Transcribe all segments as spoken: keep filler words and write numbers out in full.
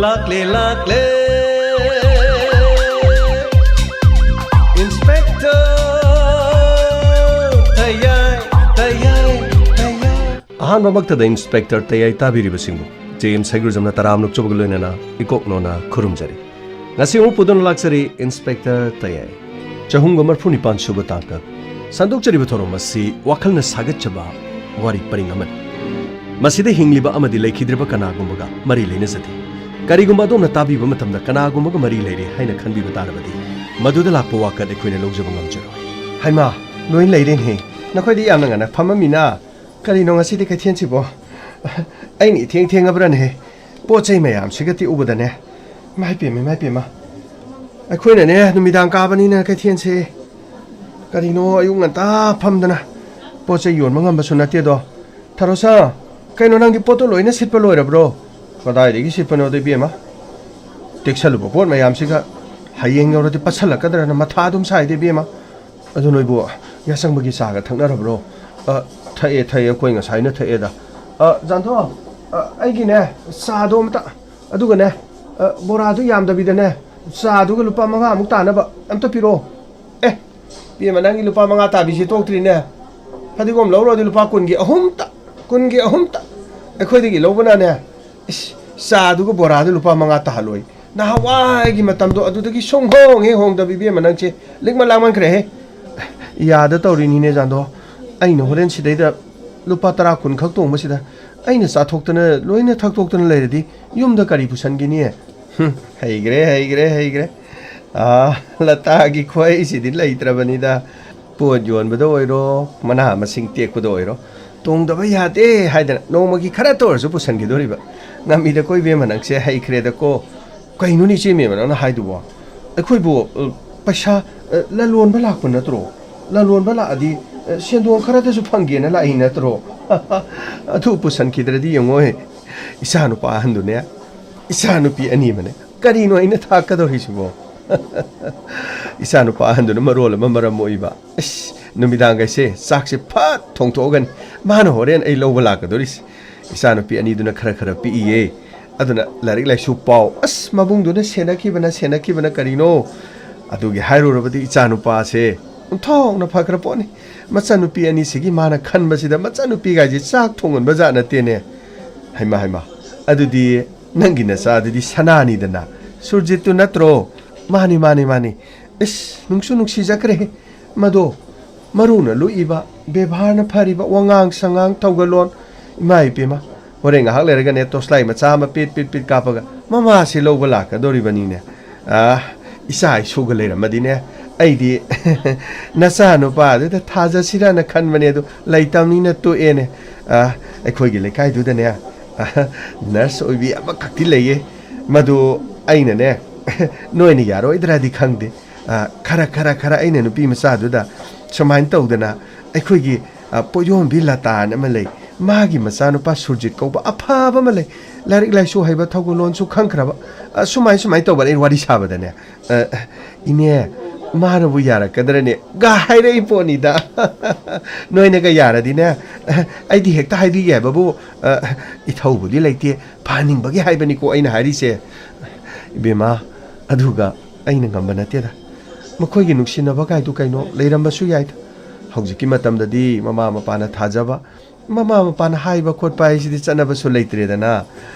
ꯂꯥꯛꯂꯦ, ꯂꯥꯛꯂꯦ, Inspector ꯇꯌꯥꯏ, ꯇꯌꯥꯏ, ꯇꯌꯥꯏ꯫ ꯑꯍꯥꯟꯕꯃꯛꯇꯗ Inspector ꯇꯌꯥꯏ ꯇꯥꯕꯤꯔꯤꯕꯁꯤꯡꯕꯨ ꯖꯦ ꯑꯦꯝ ꯁꯩꯒ꯭ꯔꯨꯖꯝꯅ ꯇꯔꯥꯝꯅ ꯑꯣꯛꯆꯕꯒ ꯂꯣꯏꯅꯅ ꯏꯀꯣꯛꯅꯣꯅ ꯈꯨꯔꯨꯝꯖꯔꯤ꯫ ꯉꯁꯤ ꯑꯃꯨꯛ ꯄꯨꯗꯨꯅ ꯂꯥꯛꯆꯔꯤ Inspector ꯇꯌꯥꯏ꯫ ꯆꯍꯨꯝꯒ ꯃꯔꯤꯐꯨ ꯅꯤꯄꯥꯟ ꯁꯨꯕ ꯇꯥꯡꯀꯛ꯫ ꯁꯟꯗꯣꯛꯆꯔꯤꯕ ꯊꯧꯔꯝ ꯑꯁꯤ ꯋꯥꯈꯜꯅ ꯁꯥꯒꯠꯆꯕ ꯋꯥꯔꯤ ꯄꯔꯤꯡ ꯑꯃꯅꯤ꯫ ꯃꯁꯤꯗ ꯍꯤꯡꯂꯤꯕ ꯑꯃꯗꯤ ꯂꯩꯈꯤꯗ꯭ꯔꯤꯕ ꯀꯅꯥꯒꯨꯝꯕꯒ ꯃꯔꯤ ꯂꯩꯅꯖꯗꯦ꯫ ꯀꯔꯤꯒꯨꯝꯕ ꯑꯗꯣꯝꯅ ꯇꯥꯕꯤꯕ ꯃꯇꯝꯗ ꯀꯅꯥꯒꯨꯝꯕꯒ ꯃꯔꯤ ꯂꯩꯔꯦ ꯍꯥꯏꯅ ꯈꯟꯕꯤꯕ ꯇꯥꯔꯕꯗꯤ, ꯃꯗꯨꯗ ꯂꯥꯛꯄ ꯋꯥꯀꯠ ꯑꯩꯈꯣꯏꯅ ꯂꯧꯖꯕ ꯉꯝꯖꯔꯣꯏ꯫ ꯍꯩꯃꯥ, ꯂꯣꯏ ꯂꯩꯔꯦꯅꯦꯍꯦ꯫ ꯅꯈꯣꯏꯗꯤ ꯌꯥꯝꯅ ꯉꯟꯅ ꯐꯝꯃꯝꯃꯤꯅ꯫ ꯀꯔꯤꯅꯣ ꯉꯁꯤꯗꯤ ꯀꯩꯊꯦꯜꯁꯤꯕꯣ? ꯑꯩꯅ ꯏꯊꯦꯡ ꯊꯦꯡꯉꯕ꯭ꯔꯅꯦꯍꯦ? ꯄꯣꯠ ꯆꯩ ꯃꯌꯥꯝꯁꯤꯒ ꯇꯦꯛꯎꯕꯗꯅꯦ꯫ ꯏꯃꯥꯏ ꯄꯦꯝꯃ, ꯏꯃꯥꯏ ꯄꯦꯝꯃ꯫ ꯑꯩꯈꯣꯏꯅꯅꯦ ꯅꯨꯃꯤꯗꯥꯡ ꯀꯥꯕꯅꯤꯅ ꯀꯩꯊꯦꯜꯁꯦ꯫ ꯀꯔꯤꯅꯣ ꯑꯌꯨꯛ ꯉꯟꯇꯥ ꯐꯝꯗꯅ ꯄꯣꯠ ꯆꯩ ꯌꯣꯟꯕ ꯉꯝꯕꯁꯨ ꯅꯠꯇꯦꯗꯣ꯫ ꯊꯔꯣꯁꯥ, ꯀꯩꯅꯣ ꯅꯪꯗꯤ ꯄꯣꯠꯇꯣ ꯂꯣꯏꯅ ꯁꯤꯠꯄ ꯂꯣꯏꯔꯕ꯭ꯔꯣ? ꯀꯗꯥꯏꯗꯒꯤ ꯁꯤꯠꯄꯅꯣꯗ ꯏꯕꯦꯝꯃ? ꯇꯦꯛꯁꯜꯂꯨꯕ ꯄꯣꯠ ꯃꯌꯥꯝꯁꯤꯒ ꯍꯌꯦꯡ ꯌꯧꯔꯗꯤ ꯄꯠꯁꯜꯂꯛꯀꯗ꯭ꯔꯅ ꯃꯊꯥ ꯑꯗꯨꯝ ꯁꯥꯏꯗ ꯏꯕꯦꯝꯃ꯫ ꯑꯗꯨ ꯅꯣꯏꯕꯨ ꯌꯥꯆꯪꯕꯒꯤ ꯆꯥꯒ ꯊꯛꯅꯔꯕ꯭ꯔꯣ? ꯑ, ꯊꯛꯑꯦ, ꯊꯛꯑꯦ, ꯑꯩꯈꯣꯏ ꯉꯁꯥꯏꯅ ꯊꯛꯑꯦꯗ꯫ ꯑ, ꯖꯥꯟꯊꯣ, ꯑ, ꯑꯩꯒꯤꯅꯦ, ꯆꯥꯗꯣ ꯑꯝꯇ, ꯑꯗꯨꯒꯅꯦ, ꯑ, ꯕꯣꯔꯥꯗꯨ ꯌꯥꯝꯗꯕꯤꯗꯅꯦ, ꯆꯥꯗꯨꯒ ꯂꯨꯄꯥ ꯃꯉꯥꯃꯨꯛ ꯇꯥꯅꯕ ꯑꯝꯇ ꯄꯤꯔꯛꯑꯣ꯫ ꯑꯦ, ꯄꯦꯝꯃ, ꯅꯪꯒꯤ ꯂꯨꯄꯥ ꯃꯉꯥ ꯇꯥꯕꯤꯁꯤ ꯇꯣꯛꯇ꯭ꯔꯤꯅꯦ꯫ ꯐꯗꯤꯒꯣꯝ ꯂꯧꯔꯣꯗꯤ ꯂꯨꯄꯥ ꯀꯨꯟꯒꯤ ꯑꯍꯨꯝꯇ, ꯀꯨꯟꯒꯤ ꯑꯍꯨꯝꯇ꯫ ꯑꯩꯈꯣꯏꯗꯒꯤ ꯂꯧꯕꯅꯅꯦ, ꯏꯁ, ꯆꯥꯗꯨꯒ ꯕꯣꯔꯥꯗꯨ ꯂꯨꯄꯥ ꯃꯉꯥ ꯇꯥꯍꯜꯂꯣꯏ꯫ ꯅꯍꯥꯟꯋꯥꯏꯒꯤ ꯃꯇꯝꯗꯣ ꯑꯗꯨꯗꯒꯤ ꯁꯨꯡꯍꯣꯡ ꯍꯦꯛ ꯍꯣꯡꯗꯕꯤ ꯏꯕꯦꯝꯃ ꯅꯪꯁꯦ꯫ ꯂꯤꯛꯃꯟ ꯂꯥꯡꯃꯟꯈ꯭ꯔꯦꯍꯦ꯫ ꯌꯥꯗ ꯇꯧꯔꯤꯅꯤꯅꯦ, ꯖꯥꯟꯗꯣ꯫ ꯑꯩꯅ ꯍꯣꯔꯦꯟ ꯁꯤꯗꯩꯗ ꯂꯨꯄꯥ ꯇꯔꯥ ꯀꯨꯟ ꯈꯛ ꯇꯣꯡꯕꯁꯤꯗ ꯑꯩꯅ ꯆꯥꯊꯣꯛꯇꯅ ꯂꯣꯏꯅ ꯊꯛꯇꯣꯛꯇꯅ ꯂꯩꯔꯗꯤ ꯌꯨꯝꯗ ꯀꯔꯤ ꯄꯨꯁꯟꯈꯤꯅꯤ? ꯍꯨꯝ, ꯍꯩꯈ꯭ꯔꯦ, ꯍꯩꯈ꯭ꯔꯦ, ꯍꯩꯈ꯭ꯔꯦ꯫ ꯑꯥ, ꯂꯇꯥꯒꯤ ꯈꯨꯍꯩꯁꯤꯗꯤ ꯂꯩꯇ꯭ꯔꯕꯅꯤꯗ꯫ ꯄꯣꯠ ꯌꯣꯟꯕꯗ ꯑꯣꯏꯔꯣ, ꯃꯅꯥ ꯃꯁꯤꯡ ꯇꯦꯛꯄꯗ ꯑꯣꯏꯔꯣ, ꯇꯣꯡꯗꯕ ꯌꯥꯗꯦ ꯍꯥꯏꯗꯅ ꯅꯣꯡꯃꯒꯤ ꯈꯔꯇ ꯑꯣꯏꯔꯁꯨ ꯄꯨꯁꯟꯈꯤꯗꯣꯔꯤꯕ꯫ ꯉꯝꯃꯤꯗꯀꯣ ꯏꯕꯦꯝꯃ, ꯅꯪꯁꯦ ꯍꯩꯈ꯭ꯔꯦꯗꯀꯣ꯫ ꯀꯩꯅꯣꯅꯦ ꯏꯆꯦ ꯏꯕꯦꯝꯃ ꯅꯪꯅ ꯍꯥꯏꯗꯨꯕꯣ? ꯑꯩꯈꯣꯏꯕꯨ, ꯑ, ꯄꯩꯁꯥ, ꯑ, ꯂꯂꯣꯟꯕ ꯂꯥꯛꯄ ꯅꯠꯇ꯭ꯔꯣ? ꯂꯂꯣꯟꯕ ꯂꯥꯛꯑꯗꯤ, ꯑ, ꯁꯦꯟꯗꯣꯡ ꯈꯔꯗꯁꯨ ꯐꯪꯒꯦꯅ ꯂꯥꯛꯏ ꯅꯠꯇ꯭ꯔꯣ? ꯑꯗꯨ ꯄꯨꯁꯟꯈꯤꯗ꯭ꯔꯗꯤ ꯌꯦꯡꯉꯣꯍꯦ, ꯏꯆꯥꯅꯨꯄꯥ ꯑꯍꯟꯗꯨꯅꯦ, ꯏꯆꯥꯅꯨꯄꯤ ꯑꯅꯤ ꯑꯃꯅꯦ꯫ ꯀꯔꯤꯅꯣ ꯑꯩꯅ ꯊꯥꯛꯀꯗꯧꯔꯤꯁꯤꯕꯣ? ꯏꯆꯥꯅꯨꯄꯥ ꯑꯍꯟꯗꯨꯅ ꯃꯔꯣꯜ ꯑꯃ ꯃꯔꯝ ꯃꯣꯛꯏꯕ꯫ ꯑꯁ, ꯅꯨꯃꯤꯗꯥꯡꯒꯩꯁꯦ ꯆꯥꯛꯁꯦ ꯐꯠ ꯊꯣꯡꯊꯣꯛꯑꯒꯅꯤ ꯃꯥꯅ ꯍꯣꯔꯦꯟ ꯑꯩ ꯂꯧꯕ ꯂꯥꯛꯀꯗꯧꯔꯤꯁꯦ꯫ ꯏꯆꯥꯅꯨꯄꯤ ꯑꯅꯤꯗꯨꯅ ꯈꯔ ꯈꯔ ꯄꯤꯛꯏꯌꯦ꯫ ꯑꯗꯨꯅ ꯂꯥꯏꯔꯤꯛ ꯂꯥꯏꯁꯨ ꯄꯥꯎ꯫ ꯑꯁ, ꯃꯕꯨꯡꯗꯨꯅ ꯁꯦꯟꯅꯈꯤꯕꯅ, ꯁꯦꯟꯅꯈꯤꯕꯅ ꯀꯔꯤꯅꯣ? ꯑꯗꯨꯒꯤ ꯍꯥꯏꯔꯨꯔꯕꯗꯤ ꯏꯆꯥꯅꯨꯄꯥꯁꯦ ꯑꯣꯟꯊꯣꯛꯅ ꯐꯈ꯭ꯔ ꯄꯣꯠꯅꯤ꯫ ꯃꯆꯟꯅꯨꯄꯤ ꯑꯅꯤꯁꯤꯒꯤ ꯃꯥꯅ ꯈꯟꯕꯁꯤꯗ ꯃꯆꯟꯅꯨꯄꯤꯒꯥꯏꯁꯦ ꯆꯥꯛ ꯊꯣꯡꯍꯟꯕ ꯖꯥꯠ ꯅꯠꯇꯦꯅꯦ꯫ ꯍꯩꯃꯥ, ꯍꯩꯃꯥ, ꯑꯗꯨꯗꯤ ꯅꯪꯒꯤ ꯅꯆꯥꯗꯨꯗꯤ ꯁꯅꯥꯅꯤꯗꯅ꯫ ꯁꯨꯔꯖꯤꯠꯇꯨ ꯅꯠꯇ꯭ꯔꯣ? ꯃꯥꯅꯤ, ꯃꯥꯅꯤ, ꯃꯥꯅꯤ꯫ ꯏꯁ, ꯅꯨꯡꯁꯨ ꯅꯨꯡꯁꯤꯖꯈ꯭ꯔꯦꯍꯦ꯫ ꯃꯗꯣ ꯃꯔꯨꯅ ꯂꯨꯛꯏꯕ, ꯕꯦꯕꯥꯔꯅ ꯐꯔꯤꯕ, ꯋꯥꯉꯥꯡ ꯁꯉꯥꯡ, ꯊꯧꯒꯜꯂꯣꯟ꯫ ꯏꯃꯥ ꯏꯄꯦꯝꯃ, ꯍꯣꯔꯦꯟ ꯉꯥꯏꯍꯥꯛ ꯂꯩꯔꯒꯅꯦ ꯇꯣꯁꯂꯥꯏ ꯃꯆꯥ ꯑꯃ ꯄꯤꯠ ꯄꯤꯠ ꯄꯤꯠ ꯀꯥꯞꯄꯒ ꯃꯃꯥꯁꯦ ꯂꯧꯕ ꯂꯥꯛꯀꯗꯧꯔꯤꯕꯅꯤꯅꯦ꯫ ꯑꯥ, ꯏꯆꯥ ꯏꯁꯨꯒ ꯂꯩꯔꯝꯃꯗꯤꯅꯦ, ꯑꯩꯗꯤ ꯅꯆꯥ ꯅꯨꯄꯥꯗꯨꯗ ꯊꯥꯖꯁꯤꯔꯅ ꯈꯟꯕꯅꯦ, ꯑꯗꯨ ꯂꯩꯇꯝꯅꯤꯅ ꯇꯣꯛꯑꯦꯅꯦ꯫ ꯑꯥ, ꯑꯩꯈꯣꯏꯒꯤ ꯂꯩꯀꯥꯏꯗꯨꯗꯅꯦ, ꯑꯥ, ꯅꯔꯁ ꯑꯣꯏꯕꯤ ꯑꯃꯈꯛꯇꯤ ꯂꯩꯌꯦ꯫ ꯃꯗꯨ ꯑꯩꯅꯅꯦ, ꯅꯣꯏꯅ ꯌꯥꯔꯣꯏꯗ꯭ꯔꯗꯤ ꯈꯪꯗꯦ꯫ ꯑ, ꯈꯔ, ꯈꯔ, ꯈꯔ ꯑꯩꯅ ꯅꯨꯄꯤ ꯃꯆꯥꯗꯨꯗ ꯁꯨꯃꯥꯏꯅ ꯇꯧꯗꯅ, ꯑꯩꯈꯣꯏꯒꯤ, ꯑ, ꯄꯣꯠꯌꯣꯟꯕꯤ ꯂꯇꯥꯅ ꯑꯃ ꯂꯩ, ꯃꯥꯒꯤ ꯃꯆꯥꯅꯨꯄꯥ ꯁꯨꯔꯖꯤꯠ ꯀꯧꯕ ꯑꯐꯕ ꯑꯃ ꯂꯩ, ꯂꯥꯏꯔꯤꯛ ꯂꯥꯏꯁꯨ ꯍꯩꯕ, ꯊꯧꯒꯜꯂꯣꯟꯁꯨ ꯈꯪꯈ꯭ꯔꯕ, ꯑ, ꯁꯨꯃꯥꯏ, ꯁꯨꯃꯥꯏꯅ ꯇꯧꯕꯅ ꯑꯩ ꯋꯥꯔꯤ ꯁꯥꯕꯗꯅꯦ, ꯑ, "ꯏꯅꯦ, ꯃꯥꯅꯕꯨ ꯌꯥꯔꯛꯀꯗ꯭ꯔꯅꯦ?" ꯒ ꯍꯥꯏꯔꯛꯏ ꯄꯣꯠꯅꯤꯗ꯫ "ꯅꯣꯏꯅꯒ ꯌꯥꯔꯗꯤꯅꯦ, ꯑ, ꯑꯩꯗꯤ ꯍꯦꯛꯇ ꯍꯥꯏꯕꯤꯒꯦ ꯍꯥꯏꯕꯕꯨ, ꯑ, ꯏꯊꯧꯕꯨꯗꯤ ꯂꯩꯇꯦ, ꯐꯍꯟꯅꯤꯡꯕꯒꯤ ꯍꯥꯏꯕꯅꯤꯀꯣ ꯑꯩꯅ ꯍꯥꯏꯔꯤꯁꯦ, ꯏꯕꯦꯝꯃ꯫ ꯑꯗꯨꯒ ꯑꯩꯅ ꯉꯝꯕ ꯅꯠꯇꯦꯗ꯫ ꯃꯈꯣꯏꯒꯤ ꯅꯨꯡꯁꯤꯅꯕ ꯀꯥꯏꯗꯨ ꯀꯩꯅꯣ ꯂꯩꯔꯝꯕꯁꯨ ꯌꯥꯏꯗ꯫ ꯍꯧꯖꯤꯛꯀꯤ ꯃꯇꯝꯗꯗꯤ ꯃꯃꯥ ꯃꯄꯥꯅ ꯊꯥꯖꯕ, ꯃꯃꯥ ꯃꯄꯥꯅ ꯍꯥꯏꯕ ꯈꯣꯠꯄ ꯍꯥꯏꯁꯤꯗꯤ ꯆꯠꯅꯕꯁꯨ ꯂꯩꯇ꯭ꯔꯦꯗꯅ꯫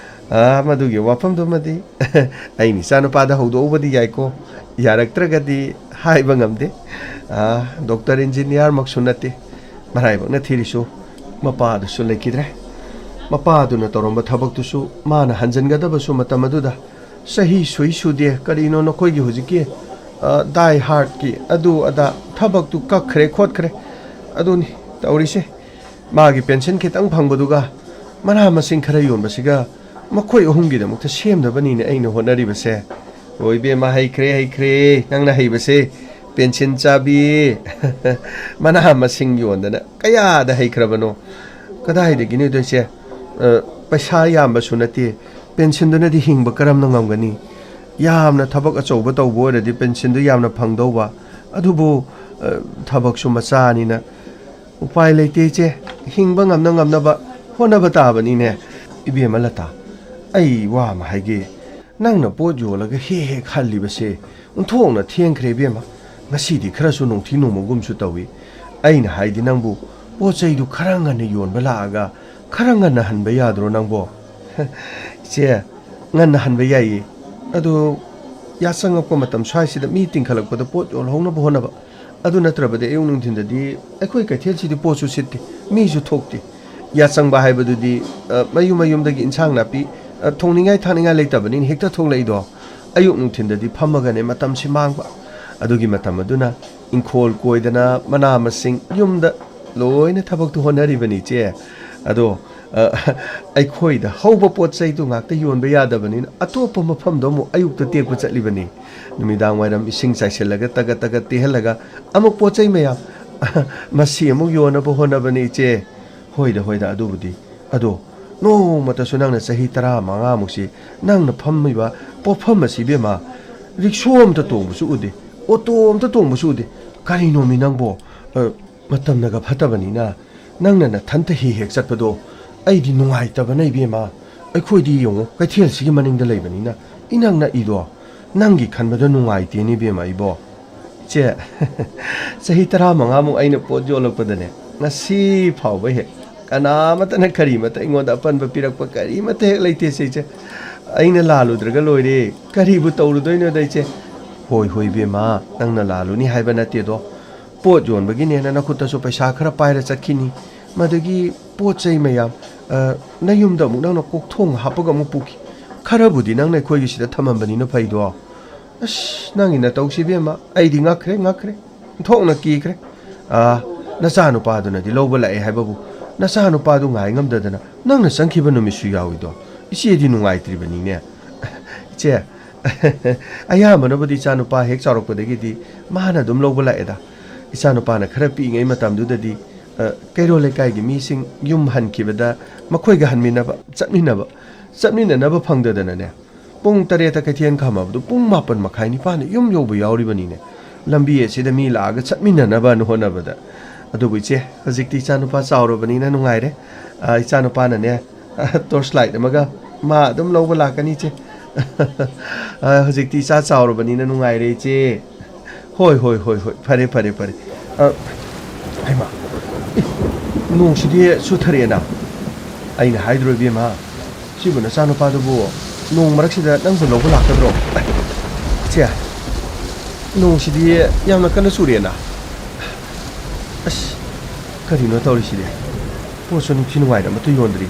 ꯑꯥ, ꯃꯗꯨꯒꯤ ꯋꯥꯐꯝꯗꯨꯃꯗꯤ ꯑꯩꯅ ꯏꯆꯥꯅꯨꯄꯥꯗ ꯍꯧꯗꯣꯛꯎꯕꯗꯤ ꯌꯥꯏꯀꯣ, ꯌꯥꯔꯛꯇ꯭ꯔꯒꯗꯤ ꯍꯥꯏꯕ ꯉꯝꯗꯦ꯫ ꯑꯥ, ꯗꯣꯛꯇꯔ ꯏꯟꯖꯤꯅꯤꯌꯥꯔꯃꯛꯁꯨ ꯅꯠꯇꯦ, ꯃꯔꯥꯏꯕꯛꯅ ꯊꯤꯔꯤꯁꯨ ꯃꯄꯥꯗꯨꯁꯨ ꯂꯩꯈꯤꯗ꯭ꯔꯦ꯫ ꯃꯄꯥꯗꯨꯅ ꯇꯧꯔꯝꯕ ꯊꯕꯛꯇꯨꯁꯨ ꯃꯥꯅ ꯍꯟꯖꯤꯟꯒꯗꯕꯁꯨ ꯃꯇꯝ ꯑꯗꯨꯗ ꯆꯍꯤ ꯁꯨꯏ ꯁꯨꯗꯦ, ꯀꯔꯤꯅꯣ ꯅꯈꯣꯏꯒꯤ ꯍꯧꯖꯤꯛꯀꯤ, ꯑ, ꯗꯥꯏ ꯍꯥꯔꯠꯀꯤ ꯑꯗꯨ ꯑꯗꯥ ꯊꯕꯛꯇꯨ ꯀꯛꯈ꯭ꯔꯦ ꯈꯣꯠꯈ꯭ꯔꯦ꯫ ꯑꯗꯨꯅꯤ ꯇꯧꯔꯤꯁꯦ꯫ ꯃꯥꯒꯤ ꯄꯦꯟꯁꯟ ꯈꯤꯇꯪ ꯐꯪꯕꯗꯨꯒ ꯃꯅꯥ ꯃꯁꯤꯡ ꯈꯔ ꯌꯣꯟꯕꯁꯤꯒ ꯃꯈꯣꯏ ꯑꯍꯨꯝꯒꯤꯗꯃꯛꯇ ꯁꯦꯝꯅꯕꯅꯤꯅꯦ ꯑꯩꯅ ꯍꯣꯠꯅꯔꯤꯕꯁꯦ꯫ ꯍꯣꯏ ꯏꯕꯦꯝꯃ, ꯍꯩꯈ꯭ꯔꯦ, ꯍꯩꯈ꯭ꯔꯦ꯫ ꯅꯪꯅ ꯍꯩꯕꯁꯦ ꯄꯦꯟꯁꯤꯟ ꯆꯥꯕꯤ, ꯃꯅꯥ ꯃꯁꯤꯡ ꯌꯣꯟꯗꯅ ꯀꯌꯥꯗ ꯍꯩꯈ꯭ꯔꯕꯅꯣ? ꯀꯗꯥꯏꯗꯒꯤꯅꯣꯗ ꯏꯆꯦ? ꯑ, ꯄꯩꯁꯥ ꯌꯥꯝꯕꯁꯨ ꯅꯠꯇꯦ, ꯄꯦꯟꯁꯤꯟꯗꯨꯅꯗꯤ ꯍꯤꯡꯕ ꯀꯔꯝꯅ ꯉꯝꯒꯅꯤ? ꯌꯥꯝꯅ ꯊꯕꯛ ꯑꯆꯧꯕ ꯇꯧꯕ ꯑꯣꯏꯔꯗꯤ ꯄꯦꯟꯁꯤꯟꯗꯨ ꯌꯥꯝꯅ ꯐꯪꯗꯧꯕ꯫ ꯑꯗꯨꯕꯨ, ꯑ, ꯊꯕꯛꯁꯨ ꯃꯆꯥꯅꯤꯅ ꯎꯄꯥꯏ ꯂꯩꯇꯦ ꯏꯆꯦ, ꯍꯤꯡꯕ ꯉꯝꯅ ꯉꯝꯅꯕ ꯍꯣꯠꯅꯕ ꯇꯥꯕꯅꯤꯅꯦ꯫ ꯏꯕꯦꯝꯃ ꯂꯇꯥ, ꯑꯩ ꯋꯥ ꯑꯃ ꯍꯥꯏꯒꯦ, ꯅꯪꯅ ꯄꯣꯠ ꯌꯣꯜꯂꯒ ꯍꯦꯛ ꯍꯦꯛ ꯍꯜꯂꯤꯕꯁꯦ ꯑꯣꯟꯊꯣꯛꯅ ꯊꯦꯡꯈ꯭ꯔꯦ ꯏꯕꯦꯝꯃ꯫ ꯉꯁꯤꯗꯤ ꯈꯔꯁꯨ ꯅꯨꯡꯊꯤ ꯅꯣꯡꯃꯒꯨꯝꯁꯨ ꯇꯧꯏ꯫ ꯑꯩꯅ ꯍꯥꯏꯗꯤ ꯅꯪꯕꯨ ꯄꯣꯠ ꯆꯩꯗꯨ ꯈꯔ ꯉꯟꯅ ꯌꯣꯟꯕ ꯂꯥꯛꯑꯒ ꯈꯔ ꯉꯟꯅ ꯍꯟꯕ ꯌꯥꯗ꯭ꯔꯣ ꯅꯪꯕꯣ? ꯏꯆꯦ, ꯉꯟꯅ ꯍꯟꯕ ꯌꯥꯏꯌꯦ꯫ ꯑꯗꯣ ꯌꯥꯆꯪꯉꯛꯄ ꯃꯇꯝ ꯁ꯭ꯋꯥꯏꯁꯤꯗ ꯃꯤ ꯇꯤꯡꯈꯠꯂꯛꯄꯗ ꯄꯣꯠ ꯌꯣꯜꯍꯧꯅꯕ ꯍꯣꯠꯅꯕ꯫ ꯑꯗꯨ ꯅꯠꯇ꯭ꯔꯕꯗꯤ ꯑꯌꯨꯛ ꯅꯨꯡꯊꯤꯟꯗꯗꯤ ꯑꯩꯈꯣꯏ ꯀꯩꯊꯦꯜꯁꯤꯗꯤ ꯄꯣꯠꯁꯨ ꯁꯤꯠꯇꯦ, ꯃꯤꯁꯨ ꯊꯣꯛꯇꯦ꯫ ꯌꯥꯆꯪꯕ ꯍꯥꯏꯕꯗꯨꯗꯤ, ꯑ, ꯃꯌꯨꯝ ꯃꯌꯨꯝꯗꯒꯤ ꯏꯟꯁꯥꯡ ꯅꯥꯄꯤ, ꯑ, ꯊꯣꯡꯅꯤꯡꯉꯥꯏ ꯊꯥꯛꯅꯤꯡꯉꯥꯏ ꯂꯩꯇꯕꯅꯤꯅ ꯍꯦꯛꯇ ꯊꯣꯛꯂꯛꯏꯗꯣ꯫ ꯑꯌꯨꯛ ꯅꯨꯡꯊꯤꯟꯗꯗꯤ ꯐꯝꯃꯒꯅꯦ ꯃꯇꯝꯁꯤ ꯃꯥꯡꯕ꯫ ꯑꯗꯨꯒꯤ ꯃꯇꯝ ꯑꯗꯨꯅ ꯏꯪꯈꯣꯜ ꯀꯣꯏꯗꯅ ꯃꯅꯥ ꯃꯁꯤꯡ ꯌꯨꯝꯗ ꯂꯣꯏꯅ ꯊꯕꯛꯇꯨ ꯍꯣꯠꯅꯔꯤꯕꯅꯤ, ꯏꯆꯦ꯫ ꯑꯗꯣ, ꯑ, ꯑꯩꯈꯣꯏꯗ ꯍꯧꯕ ꯄꯣꯠ ꯆꯩꯗꯨ ꯉꯥꯛꯇ ꯌꯣꯟꯕ ꯌꯥꯗꯕꯅꯤꯅ ꯑꯇꯣꯞꯄ ꯃꯐꯝꯗ ꯑꯃꯨꯛ ꯑꯌꯨꯛꯇ ꯇꯦꯛꯄ ꯆꯠꯂꯤꯕꯅꯤ꯫ ꯅꯨꯃꯤꯗꯥꯡ ꯋꯥꯏꯔꯝ ꯏꯁꯤꯡ ꯆꯥꯏꯁꯤꯜꯂꯒ ꯇꯒꯠ ꯇꯒꯠ ꯇꯦꯛꯍꯜꯂꯒ ꯑꯃꯨꯛ ꯄꯣꯠ ꯆꯩ ꯃꯌꯥꯝ ꯃꯁꯤ ꯑꯃꯨꯛ ꯌꯣꯟꯅꯕ ꯍꯣꯠꯅꯕꯅꯤ, ꯏꯆꯦ꯫ ꯍꯣꯏꯗ, ꯍꯣꯏꯗ, ꯑꯗꯨꯕꯨꯗꯤ꯫ ꯑꯗꯣ ꯅꯣꯡꯃꯇꯁꯨ ꯅꯪꯅ ꯆꯍꯤ ꯇꯔꯥꯃꯉꯥꯃꯨꯛꯁꯤ ꯅꯪꯅ ꯐꯝꯃꯤꯕ ꯄꯣꯠꯐꯝ ꯑꯁꯤ, ꯏꯕꯦꯝꯃ, ꯔꯤꯛꯁꯣ ꯑꯝꯇ ꯇꯣꯡꯕꯁꯨ ꯎꯗꯦ, ꯑꯣꯇꯣ ꯑꯝꯇ ꯇꯣꯡꯕꯁꯨ ꯎꯗꯦ꯫ ꯀꯔꯤꯅꯣꯃꯤ ꯅꯪꯕꯣ? ꯑ, ꯃꯇꯝꯅꯒ ꯐꯠꯇꯕꯅꯤꯅ ꯅꯪꯅ ꯅꯊꯟꯇ ꯍꯦꯛ ꯍꯦꯛ ꯆꯠꯄꯗꯣ ꯑꯩꯗꯤ ꯅꯨꯡꯉꯥꯏꯇꯕꯅ, ꯏꯕꯦꯝꯃ꯫ ꯑꯩꯈꯣꯏꯗꯤ ꯌꯦꯡꯉꯨ, ꯀꯩꯊꯦꯜꯁꯤꯒꯤ ꯃꯅꯤꯡꯗ ꯂꯩꯕꯅꯤꯅ ꯏꯅꯛ ꯅꯛꯏꯗꯣ꯫ ꯅꯪꯒꯤ ꯈꯟꯕꯗ ꯅꯨꯡꯉꯥꯏꯇꯦꯅꯦ, ꯏꯕꯦꯝꯃ, ꯑꯩꯕꯣ꯫ ꯏꯆꯦ, ꯆꯍꯤ ꯇꯔꯥꯃꯉꯥꯃꯨꯛ ꯑꯩꯅ ꯄꯣꯠ ꯌꯣꯜꯂꯛꯄꯗꯅꯦ, ꯉꯁꯤ ꯐꯥꯎꯕ ꯍꯦꯛ ꯀꯅꯥꯃꯠꯇꯅ ꯀꯔꯤꯃꯠꯇ ꯑꯩꯉꯣꯟꯗ ꯑꯄꯟꯕ ꯄꯤꯔꯛꯄ ꯀꯔꯤꯃꯠꯇ ꯍꯦꯛ ꯂꯩꯇꯦꯁꯦ, ꯏꯆꯦ꯫ ꯑꯩꯅ ꯂꯥꯜꯂꯨꯗ꯭ꯔꯒ ꯂꯣꯏꯔꯦ꯫ ꯀꯔꯤꯕꯨ ꯇꯧꯔꯨꯗꯣꯏꯅꯣꯗ, ꯏꯆꯦ? ꯍꯣꯏ, ꯍꯣꯏ, ꯏꯕꯦꯝꯃ, ꯅꯪꯅ ꯂꯥꯜꯂꯨꯅꯤ ꯍꯥꯏꯕ ꯅꯠꯇꯦꯗꯣ꯫ ꯄꯣꯠ ꯌꯣꯟꯕꯒꯤꯅꯦꯅ ꯅꯈꯨꯠꯇꯁꯨ ꯄꯩꯁꯥ ꯈꯔ ꯄꯥꯏꯔ ꯆꯠꯈꯤꯅꯤ꯫ ꯃꯗꯒꯤ ꯄꯣꯠ ꯆꯩ ꯃꯌꯥꯝ, ꯑ, ꯅꯌꯨꯝꯗ ꯑꯃꯨꯛ ꯅꯪꯅ ꯀꯣꯛꯊꯣꯡ ꯍꯥꯞꯄꯒ ꯑꯃꯨꯛ ꯄꯨꯈꯤ꯫ ꯈꯔꯕꯨꯗꯤ ꯅꯪꯅ ꯑꯩꯈꯣꯏꯒꯤ ꯁꯤꯗ ꯊꯝꯃꯝꯕꯅꯤꯅ ꯐꯩꯗꯣ꯫ ꯑꯁ, ꯅꯪꯒꯤ ꯅꯇꯧꯁꯤ, ꯏꯕꯦꯝꯃ, ꯑꯩꯗꯤ ꯉꯛꯈ꯭ꯔꯦ, ꯉꯛꯈ꯭ꯔꯦ꯫ ꯑꯣꯟꯊꯣꯛꯅ ꯀꯤꯈ꯭ꯔꯦ꯫ ꯑ, ꯅꯆꯥꯅꯨꯄꯥꯗꯨꯅꯗꯤ ꯂꯧꯕ ꯂꯥꯛꯑꯦ ꯍꯥꯏꯕꯕꯨ, ꯅꯆꯥꯅꯨꯄꯥꯗꯨ ꯉꯥꯏ ꯉꯝꯗꯗꯅ ꯅꯪꯅ ꯆꯪꯈꯤꯕ ꯅꯨꯃꯤꯠꯁꯨ ꯌꯥꯎꯏꯗꯣ꯫ ꯏꯆꯦꯗꯤ ꯅꯨꯡꯉꯥꯏꯇ꯭ꯔꯤꯕꯅꯤꯅꯦ꯫ ꯏꯆꯦ, ꯑꯌꯥꯝꯕꯅꯕꯨꯗꯤ ꯏꯆꯥꯅꯨꯄꯥ ꯍꯦꯛ ꯆꯥꯎꯔꯛꯄꯗꯒꯤꯗꯤ ꯃꯥꯅ ꯑꯗꯨꯝ ꯂꯧꯕ ꯂꯥꯛꯑꯦꯗ꯫ ꯏꯆꯥꯅꯨꯄꯥꯅ ꯈꯔ ꯄꯤꯛꯏꯉꯩ ꯃꯇꯝꯗꯨꯗꯗꯤ, ꯑ, ꯀꯩꯔꯣꯜ ꯂꯩꯀꯥꯏꯒꯤ ꯃꯤꯁꯤꯡ ꯌꯨꯝ ꯍꯟꯈꯤꯕꯗ ꯃꯈꯣꯏꯒ ꯍꯟꯃꯤꯟꯅꯕ, ꯆꯠꯃꯤꯟꯅꯕ, ꯆꯠꯃꯤꯟꯅꯅꯕ ꯐꯪꯗꯗꯅꯅꯦ, ꯄꯨꯡ ꯇꯔꯦꯠꯇ ꯀꯩꯊꯦꯜ ꯈꯥꯝꯃꯕꯗꯨ ꯄꯨꯡ ꯃꯥꯄꯟ ꯃꯈꯥꯏ ꯅꯤꯄꯥꯟꯗ ꯌꯨꯝ ꯌꯧꯕ ꯌꯥꯎꯔꯤꯕꯅꯤꯅꯦ꯫ ꯂꯝꯕꯤ ꯑꯁꯤꯗ ꯃꯤ ꯂꯥꯛꯑꯒ ꯆꯠꯃꯤꯟꯅꯅꯕꯅ ꯍꯣꯠꯅꯕꯗ꯫ ꯑꯗꯨꯕꯨ ꯏꯆꯦ, ꯍꯧꯖꯤꯛꯇꯤ ꯏꯆꯥꯅꯨꯄꯥ ꯆꯥꯎꯔꯕꯅꯤꯅ ꯅꯨꯡꯉꯥꯏꯔꯦ꯫ ꯑ, ꯏꯆꯥꯅꯨꯄꯥꯅꯅꯦ, ꯑ, torch light ꯑꯃꯒ ꯃꯥ ꯑꯗꯨꯝ ꯂꯧꯕ ꯂꯥꯛꯀꯅꯤ, ꯏꯆꯦ꯫ ꯑ, ꯍꯧꯖꯤꯛꯇꯤ ꯏꯆꯥ ꯆꯥꯎꯔꯕꯅꯤꯅ ꯅꯨꯡꯉꯥꯏꯔꯦ, ꯏꯆꯦ꯫ ꯍꯣꯏ, ꯍꯣꯏ, ꯍꯣꯏ, ꯍꯣꯏ꯫ ꯐꯔꯦ, ꯐꯔꯦ, ꯐꯔꯦ꯫ ꯑ, ꯍꯩꯃꯥ, ꯏ, ꯅꯣꯡꯁꯤꯗꯤ ꯆꯨꯊꯔꯛꯑꯦꯅ꯫ ꯑꯩꯅ ꯍꯥꯏꯗ꯭ꯔꯣ, ꯏꯕꯦꯝꯃ? ꯁꯤꯕꯨ ꯅꯆꯥꯅꯨꯄꯥꯗꯨꯕꯨ ꯅꯣꯡ ꯃꯔꯛꯁꯤꯗ ꯅꯪꯕꯨ ꯂꯧꯕ ꯂꯥꯛꯀꯗ꯭ꯔꯣ? ꯏꯆꯦ, ꯅꯣꯡꯁꯤꯗꯤ ꯌꯥꯝꯅ ꯀꯟꯅ ꯆꯨꯔꯦꯅ꯫ ꯑꯁ, ꯀꯔꯤꯅꯣ ꯇꯧꯔꯤꯁꯤꯗꯤ? ꯄꯣꯠꯁꯨ ꯅꯤꯡꯊꯤ ꯅꯨꯡꯉꯥꯏꯅ ꯑꯃꯠꯇ ꯌꯣꯟꯗ꯭ꯔꯤ꯫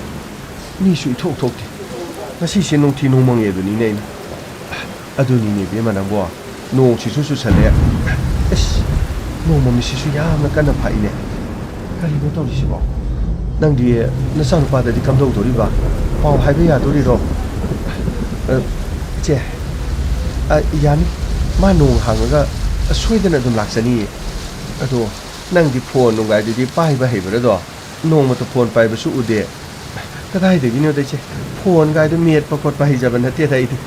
ꯃꯤꯁꯨ ꯏꯊꯣꯛ ꯊꯣꯛꯇꯦ꯫ ꯉꯁꯤꯁꯦ ꯅꯨꯡꯊꯤ ꯅꯣꯡꯃꯪꯉꯦ ꯑꯗꯨꯅꯤꯅꯦ ꯑꯩꯅ꯫ ꯑꯗꯨꯅꯤꯅꯦ ꯏꯕꯦꯝꯃ ꯅꯪꯕꯣ, ꯅꯣꯡꯁꯤꯁꯨ ꯆꯨꯁꯜꯂꯦ꯫ ꯑꯁ, ꯅꯣꯡ ꯃꯃꯤꯠꯁꯤꯁꯨ ꯌꯥꯝꯅ ꯀꯟꯅ ꯐꯥꯛꯏꯅꯦ꯫ ꯀꯔꯤꯅꯣ ꯇꯧꯔꯤꯁꯤꯕꯣ? ꯅꯪꯗꯤ ꯅꯆꯥꯅꯨꯄꯥꯗꯗꯤ ꯀꯝꯗꯧꯗꯣꯔꯤꯕ? ꯄꯥꯎ ꯍꯥꯏꯕ ꯌꯥꯗꯣꯔꯤꯔꯣ? ꯑ, ꯏꯆꯦ, ꯑ, ꯌꯥꯅꯤ꯫ ꯃꯥ ꯅꯣꯡ ꯍꯥꯡꯉꯒ ꯁꯣꯏꯗꯅ ꯑꯗꯨꯝ ꯂꯥꯛꯆꯅꯤꯌꯦ꯫ ꯑꯗꯣ ꯅꯪꯗꯤ ꯐꯣꯟ ꯅꯨꯡꯒꯥꯏꯗꯨꯗꯤ ꯄꯥꯏꯕ ꯍꯩꯕ꯭ꯔꯥꯗꯣ? ꯅꯣꯡꯃꯇ ꯐꯣꯟ ꯄꯥꯏꯕꯁꯨ ꯎꯗꯦ꯫ ꯀꯗꯥꯏꯗꯒꯤꯅꯣꯗ ꯏꯆꯦ, ꯐꯣꯟꯒꯥꯏꯗꯨ ꯃꯦꯠꯄ ꯈꯣꯠꯄ ꯍꯩꯖꯕ ꯅꯠꯇꯦꯗ ꯑꯩꯗꯤ꯫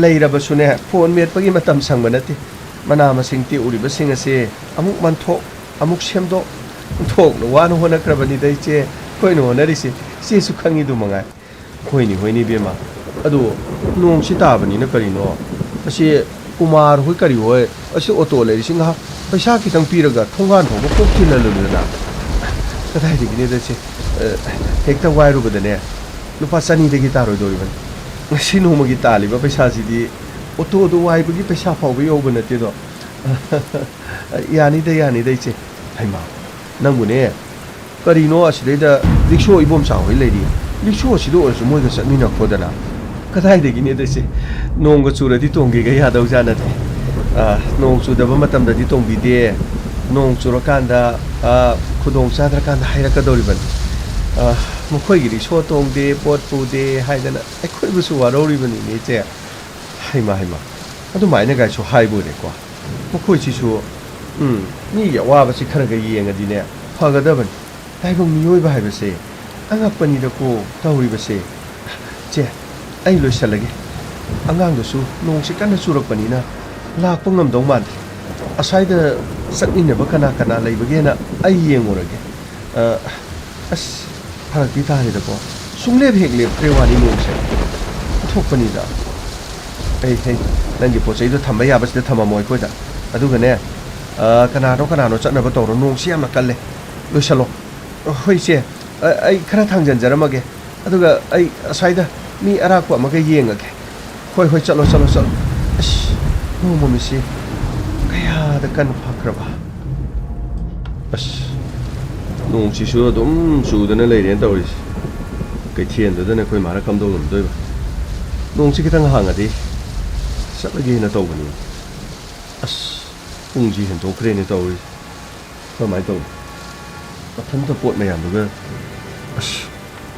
ꯂꯩꯔꯕꯁꯨꯅꯦ, ꯐꯣꯟ ꯃꯦꯠꯄꯒꯤ ꯃꯇꯝ ꯁꯪꯕ ꯅꯠꯇꯦ꯫ ꯃꯅꯥ ꯃꯁꯤꯡ ꯇꯦꯛꯎꯔꯤꯕꯁꯤꯡ ꯑꯁꯦ ꯑꯃꯨꯛ ꯃꯟꯊꯣꯛ, ꯑꯃꯨꯛ ꯁꯦꯝꯗꯣꯛ, ꯑꯣꯟꯊꯣꯛꯅ ꯋꯥꯅ ꯍꯣꯠꯅꯈ꯭ꯔꯕꯅꯤꯗ ꯏꯆꯦ, ꯑꯩꯈꯣꯏꯅ ꯍꯣꯠꯅꯔꯤꯁꯦ꯫ ꯏꯆꯦꯁꯨ ꯈꯪꯉꯤꯗꯨ ꯃꯉꯥꯏ꯫ ꯍꯣꯏꯅꯦ, ꯍꯣꯏꯅꯦ ꯏꯕꯦꯝꯃ꯫ ꯑꯗꯨ ꯅꯣꯡꯁꯤ ꯇꯥꯕꯅꯤꯅ ꯀꯔꯤꯅꯣ? ꯑꯁꯤ ꯀꯨꯃꯥꯔ ꯍꯣꯏ ꯀꯔꯤ ꯍꯣꯏ, ꯑꯁꯤ ꯑꯣꯇꯣ ꯂꯩꯔꯤꯁꯤ ꯉꯥꯏꯍꯥꯛ ꯄꯩꯁꯥ ꯈꯤꯇꯪ ꯄꯤꯔꯒ ꯊꯣꯡꯒꯥꯟ ꯐꯥꯎꯕ ꯀꯣꯛ ꯊꯤꯜꯍꯜꯂꯨꯗꯅ꯫ ꯀꯗꯥꯏꯗꯒꯤꯅꯣꯗ ꯁꯦ, ꯑ, ꯍꯦꯛꯇ ꯋꯥꯏꯔꯨꯕꯗꯅꯦ, ꯂꯨꯄꯥ ꯆꯅꯤꯗꯒꯤ ꯇꯥꯔꯣꯏꯗꯧꯔꯤꯕꯅꯤ꯫ ꯉꯁꯤ ꯅꯣꯡꯃꯒꯤ ꯇꯥꯜꯂꯤꯕ ꯄꯩꯁꯥꯁꯤꯗꯤ ꯑꯣꯇꯣꯗꯣ ꯋꯥꯏꯕꯒꯤ ꯄꯩꯁꯥ ꯐꯥꯎꯕ ꯌꯧꯕ ꯅꯠꯇꯦꯗꯣ꯫ ꯌꯥꯅꯤꯗ, ꯌꯥꯅꯤꯗ ꯏꯆꯦ꯫ ꯍꯩꯃꯥ, ꯅꯪꯕꯨꯅꯦ, ꯀꯔꯤꯅꯣ ꯑꯁꯤꯗꯩꯗ ꯔꯤꯛꯁꯣ ꯏꯕꯣꯝꯆꯥ ꯍꯣꯏ ꯂꯩꯔꯤ, ꯔꯤꯛꯁꯣꯁꯤꯗ ꯑꯣꯏꯔꯁꯨ ꯃꯣꯏꯒ ꯆꯠꯃꯤꯟꯅꯈꯣꯗꯅ꯫ ꯀꯗꯥꯏꯗꯒꯤꯅꯦꯗ ꯏꯆꯦ, ꯅꯣꯡꯒ ꯆꯨꯔꯗꯤ ꯇꯣꯡꯒꯦꯒ ꯌꯥꯗꯧꯖꯥꯠ ꯅꯠꯇꯦ꯫ ꯑ, ꯅꯣꯡ ꯆꯨꯗꯕ ꯃꯇꯝꯗꯗꯤ ꯇꯣꯡꯕꯤꯗꯦ, ꯅꯣꯡ ꯆꯨꯔꯀꯥꯟꯗ, ꯑ, ꯈꯨꯗꯣꯡ ꯆꯥꯗ꯭ꯔꯀꯥꯟꯗ ꯍꯥꯏꯔꯛꯀꯗꯧꯔꯤꯕꯅꯤ꯫ ꯑ, ꯃꯈꯣꯏꯒꯤ ꯔꯤꯛꯁꯣ ꯇꯣꯡꯗꯦ, ꯄꯣꯠ ꯄꯨꯗꯦ ꯍꯥꯏꯗꯅ ꯑꯩꯈꯣꯏꯕꯨꯁꯨ ꯋꯥꯔꯧꯔꯤꯕꯅꯤꯅꯦ ꯏꯆꯦ꯫ ꯍꯩꯃꯥ, ꯍꯩꯃꯥ, ꯑꯗꯨꯃꯥꯏꯅꯒꯥꯏꯁꯨ ꯍꯥꯏꯕ ꯑꯣꯏꯔꯦꯀꯣ꯫ ꯃꯈꯣꯏꯁꯤꯁꯨ, ꯎꯝ, ꯃꯤꯒꯤ ꯑꯋꯥꯕꯁꯤ ꯈꯔꯒ ꯌꯦꯡꯉꯗꯤꯅꯦ, ꯐꯒꯗꯕꯅꯤ꯫ ꯇꯥꯏꯕꯪ ꯃꯤꯑꯣꯏꯕ ꯍꯥꯏꯕꯁꯦ ꯑꯉꯛꯄꯅꯤꯗꯀꯣ ꯇꯧꯔꯤꯕꯁꯦ꯫ ꯆꯦ, ꯑꯩ ꯂꯣꯏꯁꯜꯂꯒꯦ꯫ ꯑꯉꯥꯡꯗꯨꯁꯨ ꯅꯣꯡꯁꯤ ꯀꯟꯅ ꯆꯨꯔꯛꯄꯅꯤꯅ ꯂꯥꯛꯄ ꯉꯝꯗꯧ ꯃꯥꯟꯗꯦ꯫ ꯑꯁ꯭ꯋꯥꯏꯗ ꯆꯠꯃꯤꯟꯅꯕ ꯀꯅꯥ ꯀꯅꯥ ꯂꯩꯕꯒꯦꯅ ꯑꯩ ꯌꯦꯡꯉꯨꯔꯒꯦ꯫ ꯑ, ꯑꯁ, ꯐꯔꯛꯇꯤ ꯇꯥꯔꯦꯗꯀꯣ꯫ ꯁꯨꯡꯂꯦꯞ ꯍꯦꯛ ꯂꯦꯞꯇ꯭ꯔꯦ ꯋꯥꯅꯤ ꯅꯣꯡꯁꯦ꯫ ꯑꯣꯟꯊꯣꯛꯄꯅꯤꯗ꯫ ꯑꯩ, ꯍꯩ, ꯅꯪꯒꯤ ꯄꯣꯠ ꯆꯩꯗꯣ ꯊꯝꯕ ꯌꯥꯕꯁꯤꯗ ꯊꯝꯃꯝꯃꯣ ꯑꯩꯈꯣꯏꯗ꯫ ꯑꯗꯨꯒꯅꯦ, ꯑ, ꯀꯅꯥꯅꯣ ꯀꯅꯥꯅꯣ ꯆꯠꯅꯕ ꯇꯧꯔꯣ, ꯅꯣꯡꯁꯤ ꯌꯥꯝꯅ ꯀꯜꯂꯦ꯫ ꯂꯣꯏꯁꯜꯂꯣ꯫ ꯍꯣꯏ, ꯏꯆꯦ, ꯑ, ꯑꯩ ꯈꯔ ꯊꯥꯡꯖꯟꯖꯔꯝꯃꯒꯦ꯫ ꯑꯗꯨꯒ ꯑꯩ ꯑꯁ꯭ꯋꯥꯏꯗ ꯃꯤ ꯑꯔꯥꯛꯄ ꯑꯃꯒ ꯌꯦꯡꯉꯒꯦ꯫ ꯍꯣꯏ, ꯍꯣꯏ, ꯆꯠꯂꯣ, ꯆꯠꯂꯣ, ꯆꯠꯂꯣ꯫ ꯑꯁ, ꯅꯣꯡ ꯃꯃꯤꯠꯁꯤ ꯀꯌꯥꯗ ꯀꯟꯅ ꯐꯥꯈ꯭ꯔꯕ꯫ ꯑꯁ, ꯅꯣꯡꯁꯤꯁꯨ ꯑꯗꯨꯝ ꯆꯨꯗꯅ ꯂꯩꯔꯦꯅ ꯇꯧꯔꯤꯁꯦ꯫ ꯀꯩꯊꯦꯜꯗꯨꯗꯅ ꯑꯩꯈꯣꯏ ꯃꯥꯅ ꯀꯝꯗꯧ ꯉꯝꯗꯣꯏꯕ? ꯅꯣꯡꯁꯤ ꯈꯤꯇꯪ ꯍꯥꯡꯉꯗꯤ ꯆꯠꯂꯒꯦꯅ ꯇꯧꯕꯅꯤ꯫ ꯑꯁ, ꯄꯨꯡꯁꯤ ꯍꯦꯟꯗꯣꯛꯈ꯭ꯔꯦꯅꯦ ꯇꯧꯔꯤꯁꯦ꯫ ꯀꯃꯥꯏꯅ ꯇꯧꯅꯤ? ꯃꯊꯟꯇ ꯄꯣꯠ ꯃꯌꯥꯝꯗꯨꯒ꯫ ꯑꯁ,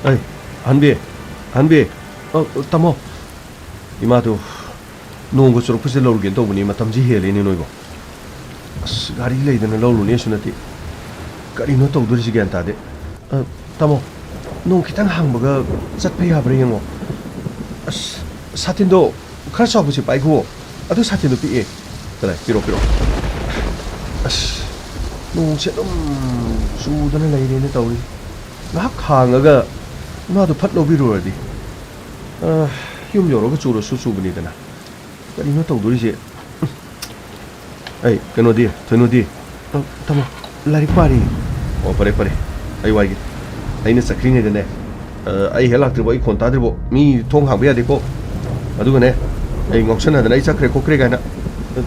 ꯑꯩ, ꯑꯍꯟꯕꯤ, ꯑꯍꯟꯕꯤ, ꯑ, ꯇꯥꯃꯣ, ꯏꯃꯥꯗꯨ ꯅꯣꯡꯒ ꯆꯨꯔꯛꯄꯁꯤꯗ ꯂꯧꯔꯨꯒꯦꯅ ꯇꯧꯕꯅꯤ, ꯃꯇꯝꯁꯤ ꯍꯦꯜꯂꯦꯅꯦ ꯅꯣꯏꯕꯣ꯫ ꯑꯁ, ꯒꯥꯔꯤ ꯂꯩꯗꯅ ꯂꯧꯔꯨꯅꯦꯁꯨ ꯅꯠꯇꯦ꯫ ꯀꯔꯤꯅꯣ ꯇꯧꯗꯣꯔꯤꯁꯤ ꯒ꯭ꯌꯥꯟ ꯇꯥꯗꯦ꯫ ꯑ, ꯇꯥꯃꯣ, ꯅꯣꯡ ꯈꯤꯇꯪ ꯍꯥꯡꯕꯒ ꯆꯠꯄ ꯌꯥꯕ꯭ꯔꯥ ꯌꯦꯡꯉꯣ꯫ ꯑꯁ, ꯁꯥꯇꯤꯟꯗꯣ ꯈꯔ ꯆꯥꯎꯕꯁꯤ ꯄꯥꯏꯈꯣ꯫ ꯑꯗꯨ ꯁꯥꯇꯤꯟꯗꯣ ꯄꯤꯛꯑꯦ꯫ ꯀꯗꯥꯏ? ꯄꯤꯔꯣ, ꯄꯤꯔꯣ꯫ ꯑꯁ, ꯅꯣꯡꯁꯦ ꯑꯗꯨꯝ ꯆꯨꯗꯅ ꯂꯩꯔꯦꯅꯦ ꯇꯧꯔꯤ꯫ ꯉꯥꯏꯍꯥꯛ ꯍꯥꯡꯉꯒ ꯏꯃꯥꯗꯣ ꯐꯠ ꯂꯧꯕꯤꯔꯨꯔꯗꯤ꯫ ꯑ, ꯌꯨꯝ ꯌꯧꯔꯒ ꯆꯨꯔꯁꯨ ꯆꯨꯕꯅꯤꯗꯅ꯫ ꯀꯔꯤꯅꯣ ꯇꯧꯗꯣꯔꯤꯁꯦ? ꯑꯩ, ꯀꯩꯅꯣꯗꯤ, ꯊꯣꯏꯅꯣꯗꯤ? ꯑ, ꯇꯥꯃꯣ, ꯂꯥꯏꯔꯤꯛ ꯄꯥꯔꯤ꯫ ꯑꯣ, ꯐꯔꯦ, ꯐꯔꯦ꯫ ꯑꯩ ꯋꯥꯏꯒꯦ꯫ ꯑꯩꯅ ꯆꯠꯈ꯭ꯔꯤꯉꯩꯗꯅꯦ, ꯑ, ꯑꯩ ꯍꯦꯛ ꯂꯥꯛꯇ꯭ꯔꯤꯕꯣ, ꯑꯩ ꯈꯣꯟ ꯇꯥꯗ꯭ꯔꯤꯕꯣ, ꯃꯤ ꯊꯣꯡ ꯍꯥꯡꯕ ꯌꯥꯗꯦꯀꯣ꯫ ꯑꯗꯨꯒꯅꯦ, ꯑꯩ ꯉꯥꯎꯁꯟꯅꯗꯅ ꯑꯩ ꯆꯠꯈ꯭ꯔꯦ ꯈꯣꯠꯈ꯭ꯔꯦ ꯀꯥꯏꯅ꯫ ꯑ,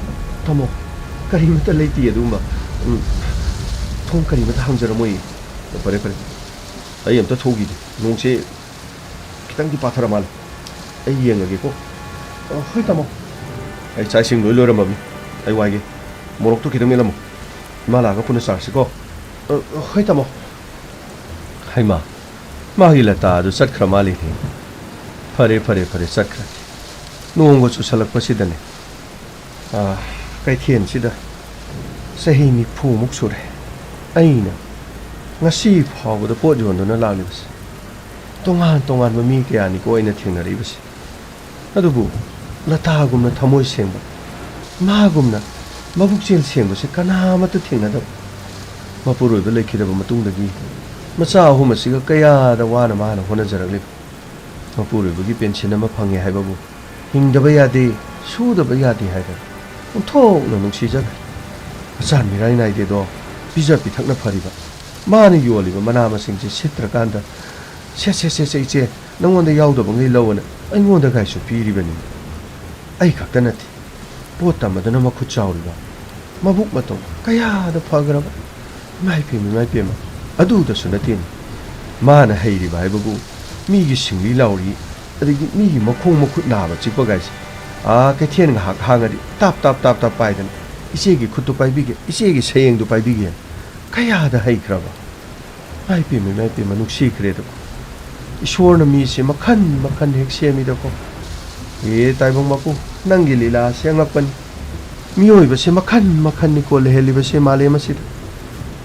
ꯇꯥꯃꯣ, ꯀꯔꯤꯃꯇ ꯂꯩꯇꯦ ꯑꯗꯨꯒꯨꯝꯕ꯫ ꯎꯝ, ꯊꯣꯡ ꯀꯔꯤꯃꯇ ꯍꯥꯡꯖꯔꯝꯃꯣꯏꯌꯦ꯫ ꯑ, ꯐꯔꯦ, ꯐꯔꯦ꯫ ꯑꯩ ꯑꯝꯇ ꯊꯣꯛꯈꯤꯒꯦ꯫ ꯅꯣꯡꯁꯦ ꯈꯤꯇꯪꯗꯤ ꯄꯥꯊꯔ ꯃꯥꯜꯂꯦ꯫ ꯑꯩ ꯌꯦꯡꯉꯒꯦꯀꯣ꯫ ꯑ, ꯍꯣꯏ, ꯇꯥꯃꯣ꯫ ꯑꯩ ꯆꯥꯛ ꯏꯁꯤꯡ ꯂꯣꯏ ꯂꯣꯏꯔꯝꯃꯕꯅꯤ꯫ ꯑꯩ ꯋꯥꯏꯒꯦ꯫ ꯃꯣꯔꯣꯛꯇꯣ ꯈꯤꯇꯪ ꯃꯦꯠꯂꯝꯃꯣ꯫ ꯏꯃꯥ ꯂꯥꯛꯑꯒ ꯄꯨꯟꯅ ꯆꯥꯔꯁꯤꯀꯣ꯫ ꯑ, ꯍꯣꯏ, ꯇꯥꯃꯣ꯫ ꯍꯩꯃꯥ, ꯃꯥꯒꯤ ꯂꯇꯥ ꯑꯗꯨ ꯆꯠꯈ꯭ꯔ ꯃꯥꯜꯂꯤꯅꯦ꯫ ꯐꯔꯦ, ꯐꯔꯦ, ꯐꯔꯦ, ꯆꯠꯈ꯭ꯔꯗꯤ꯫ ꯅꯣꯡꯒ ꯆꯨꯁꯜꯂꯛꯄꯁꯤꯗꯅꯦ꯫ ꯑꯥ, ꯀꯩꯊꯦꯜꯁꯤꯗ ꯆꯍꯤ ꯅꯤꯐꯨꯃꯨꯛ ꯁꯨꯔꯦ ꯑꯩꯅ ꯉꯁꯤ ꯐꯥꯎꯕꯗ ꯄꯣꯠ ꯌꯣꯟꯗꯨꯅ ꯂꯥꯛꯂꯤꯕꯁꯦ꯫ ꯇꯣꯉꯥꯟ ꯇꯣꯉꯥꯟꯕ ꯃꯤ ꯀꯌꯥꯅꯤꯀꯣ ꯑꯩꯅ ꯊꯦꯡꯅꯔꯛꯏꯕꯁꯦ꯫ ꯑꯗꯨꯕꯨ ꯂꯇꯥꯒꯨꯝꯅ ꯊꯃꯣꯏ ꯁꯦꯡꯕ, ꯃꯥꯒꯨꯝꯅ ꯃꯕꯨꯛꯆꯦꯜ ꯁꯦꯡꯕꯁꯦ ꯀꯅꯥ ꯑꯃꯠꯇ ꯊꯦꯡꯅꯗꯕ꯫ ꯃꯄꯨꯔꯣꯏꯕ ꯂꯩꯈꯤꯗꯕ ꯃꯇꯨꯡꯗꯒꯤ ꯃꯆꯥ ꯑꯍꯨꯝ ꯑꯁꯤꯒ ꯀꯌꯥꯗ ꯋꯥꯅ ꯃꯥꯅ ꯍꯣꯠꯅꯖꯔꯛꯂꯤꯕ꯫ ꯃꯄꯨꯔꯣꯏꯕꯒꯤ ꯄꯦꯟꯁꯤꯟ ꯑꯃ ꯐꯪꯉꯦ ꯍꯥꯏꯕꯕꯨ ꯍꯤꯡꯗꯕ ꯌꯥꯗꯦ, ꯁꯨꯗꯕ ꯌꯥꯗꯦ ꯍꯥꯏꯗꯅ ꯑꯣꯟꯊꯣꯛꯅ ꯅꯨꯡꯁꯤꯖꯈ꯭ꯔꯦ꯫ ꯑꯆꯥꯟ ꯃꯤꯔꯥꯏ ꯅꯥꯏꯗꯦꯗꯣ, ꯄꯤꯖ ꯄꯤꯊꯛꯅ ꯐꯔꯤꯕ꯫ ꯃꯥꯅ ꯌꯣꯜꯂꯤꯕ ꯃꯅꯥ ꯃꯁꯤꯡꯁꯦ ꯁꯤꯠꯇ꯭ꯔꯀꯥꯟꯗ, "ꯁꯦ, ꯁꯦ, ꯁꯦ, ꯁꯦ, ꯏꯆꯦ, ꯅꯉꯣꯟꯗ ꯌꯥꯎꯗꯕꯉꯩ ꯂꯧꯑꯅ" ꯑꯩꯉꯣꯟꯗꯒꯥꯏꯁꯨ ꯄꯤꯔꯤꯕꯅꯤ꯫ ꯑꯩ ꯈꯛꯇ ꯅꯠꯇꯦ, ꯄꯣꯠ ꯇꯝꯕꯗꯅ ꯃꯈꯨꯠ ꯆꯥꯎꯔꯤꯕ, ꯃꯕꯨꯛ ꯃꯇꯧ ꯀꯌꯥꯗ ꯐꯈ꯭ꯔꯕ꯫ ꯏꯃꯥꯏ ꯄꯦꯝꯃ, ꯏꯃꯥꯏ ꯄꯦꯝꯃ, ꯑꯗꯨꯗꯁꯨ ꯅꯠꯇꯦꯅꯦ꯫ ꯃꯥꯅ ꯍꯩꯔꯤꯕ ꯍꯥꯏꯕꯕꯨ ꯃꯤꯒꯤ ꯁꯤꯡꯂꯤ ꯂꯥꯎꯔꯤ, ꯑꯗꯒꯤ ꯃꯤꯒꯤ ꯃꯈꯣꯡ ꯃꯈꯨꯠ ꯅꯥꯕ ꯆꯤꯛꯄꯒꯥꯏꯁꯦ꯫ ꯑꯥ, ꯀꯩꯊꯦꯜ ꯉꯥꯏꯍꯥꯛ ꯍꯥꯡꯉꯗꯤ ꯇꯥꯞ ꯇꯥꯞ ꯇꯥꯞ ꯇꯥꯞ ꯄꯥꯏꯗꯅ "ꯏꯆꯦꯒꯤ ꯈꯨꯠꯇꯨ ꯄꯥꯏꯕꯤꯒꯦ, ꯏꯆꯦꯒꯤ ꯁꯌꯦꯡꯗꯨ ꯄꯥꯏꯕꯤꯒꯦ"꯫ ꯀꯌꯥꯗ ꯍꯩꯈ꯭ꯔꯕ꯫ ꯏꯃꯥꯏ ꯄꯦꯝꯃ, ꯏꯃꯥꯏ ꯄꯦꯝꯃ, ꯅꯨꯡꯁꯤꯈ꯭ꯔꯦꯗꯀꯣ꯫ ꯏꯁꯣꯔꯅ ꯃꯤꯁꯦ ꯃꯈꯟ ꯃꯈꯟ ꯍꯦꯛ ꯁꯦꯝꯃꯤꯗꯀꯣ꯫ ꯑꯦ ꯇꯥꯏꯕꯪ ꯃꯄꯨ, ꯅꯪꯒꯤ ꯂꯤꯂꯥꯁꯦ ꯑꯉꯛꯄꯅꯤ꯫ ꯃꯤꯑꯣꯏꯕꯁꯦ ꯃꯈꯟ ꯃꯈꯟꯅꯤꯀꯣ ꯂꯩꯍꯜꯂꯤꯕꯁꯦ ꯃꯥꯂꯦꯝ ꯑꯁꯤꯗ꯫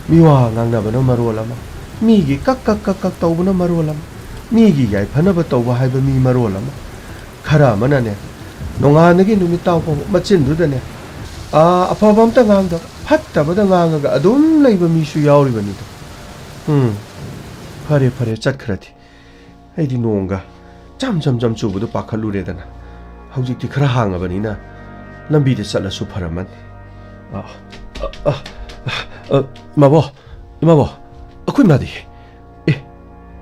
ꯃꯤꯋꯥ ꯉꯥꯡꯅꯕꯅ ꯃꯔꯣꯜ ꯑꯃ, ꯃꯤꯒꯤ ꯀꯛ ꯀꯛ ꯀꯛ ꯀꯛ ꯇꯧꯕꯅ ꯃꯔꯣꯜ ꯑꯃ, ꯃꯤꯒꯤ ꯌꯥꯏꯐꯅꯕ ꯇꯧꯕ ꯍꯥꯏꯕ ꯃꯤ ꯃꯔꯣꯜ ꯑꯃ꯫ ꯈꯔ ꯑꯃꯅꯅꯦ, ꯅꯣꯡꯉꯥꯟꯗꯒꯤ ꯅꯨꯃꯤꯠ ꯇꯥꯕ ꯐꯥꯎꯕ ꯃꯆꯤꯟꯗꯨꯗꯅꯦ, ꯑꯥ, ꯑꯐꯕ ꯑꯝꯇ ꯉꯥꯡꯗꯕ, ꯐꯠꯇꯕꯗ ꯉꯥꯡꯉꯒ ꯑꯗꯨꯝ ꯂꯩꯕ ꯃꯤꯁꯨ ꯌꯥꯎꯔꯤꯕꯅꯤꯗꯣ꯫ ꯎꯝ, ꯐꯔꯦ, ꯐꯔꯦ, ꯆꯠꯈ꯭ꯔꯗꯤ꯫ ꯑꯩꯗꯤ ꯅꯣꯡꯒ ꯆꯝ ꯆꯝ ꯆꯝ ꯆꯨꯕꯗꯣ ꯄꯥꯈꯠꯂꯨꯔꯦꯗꯅ꯫ ꯍꯧꯖꯤꯛꯇꯤ ꯈꯔ ꯍꯥꯡꯉꯕꯅꯤꯅ ꯂꯝꯕꯤꯗ ꯆꯠꯂꯁꯨ ꯐꯔꯝꯃꯅꯤ꯫ ꯑ, ꯑ, ꯑ, ꯑ, ꯏꯃꯥꯕꯣ, ꯏꯃꯥꯕꯣ, ꯑꯩꯈꯣꯏ ꯃꯥꯗꯤ? ꯑꯦ,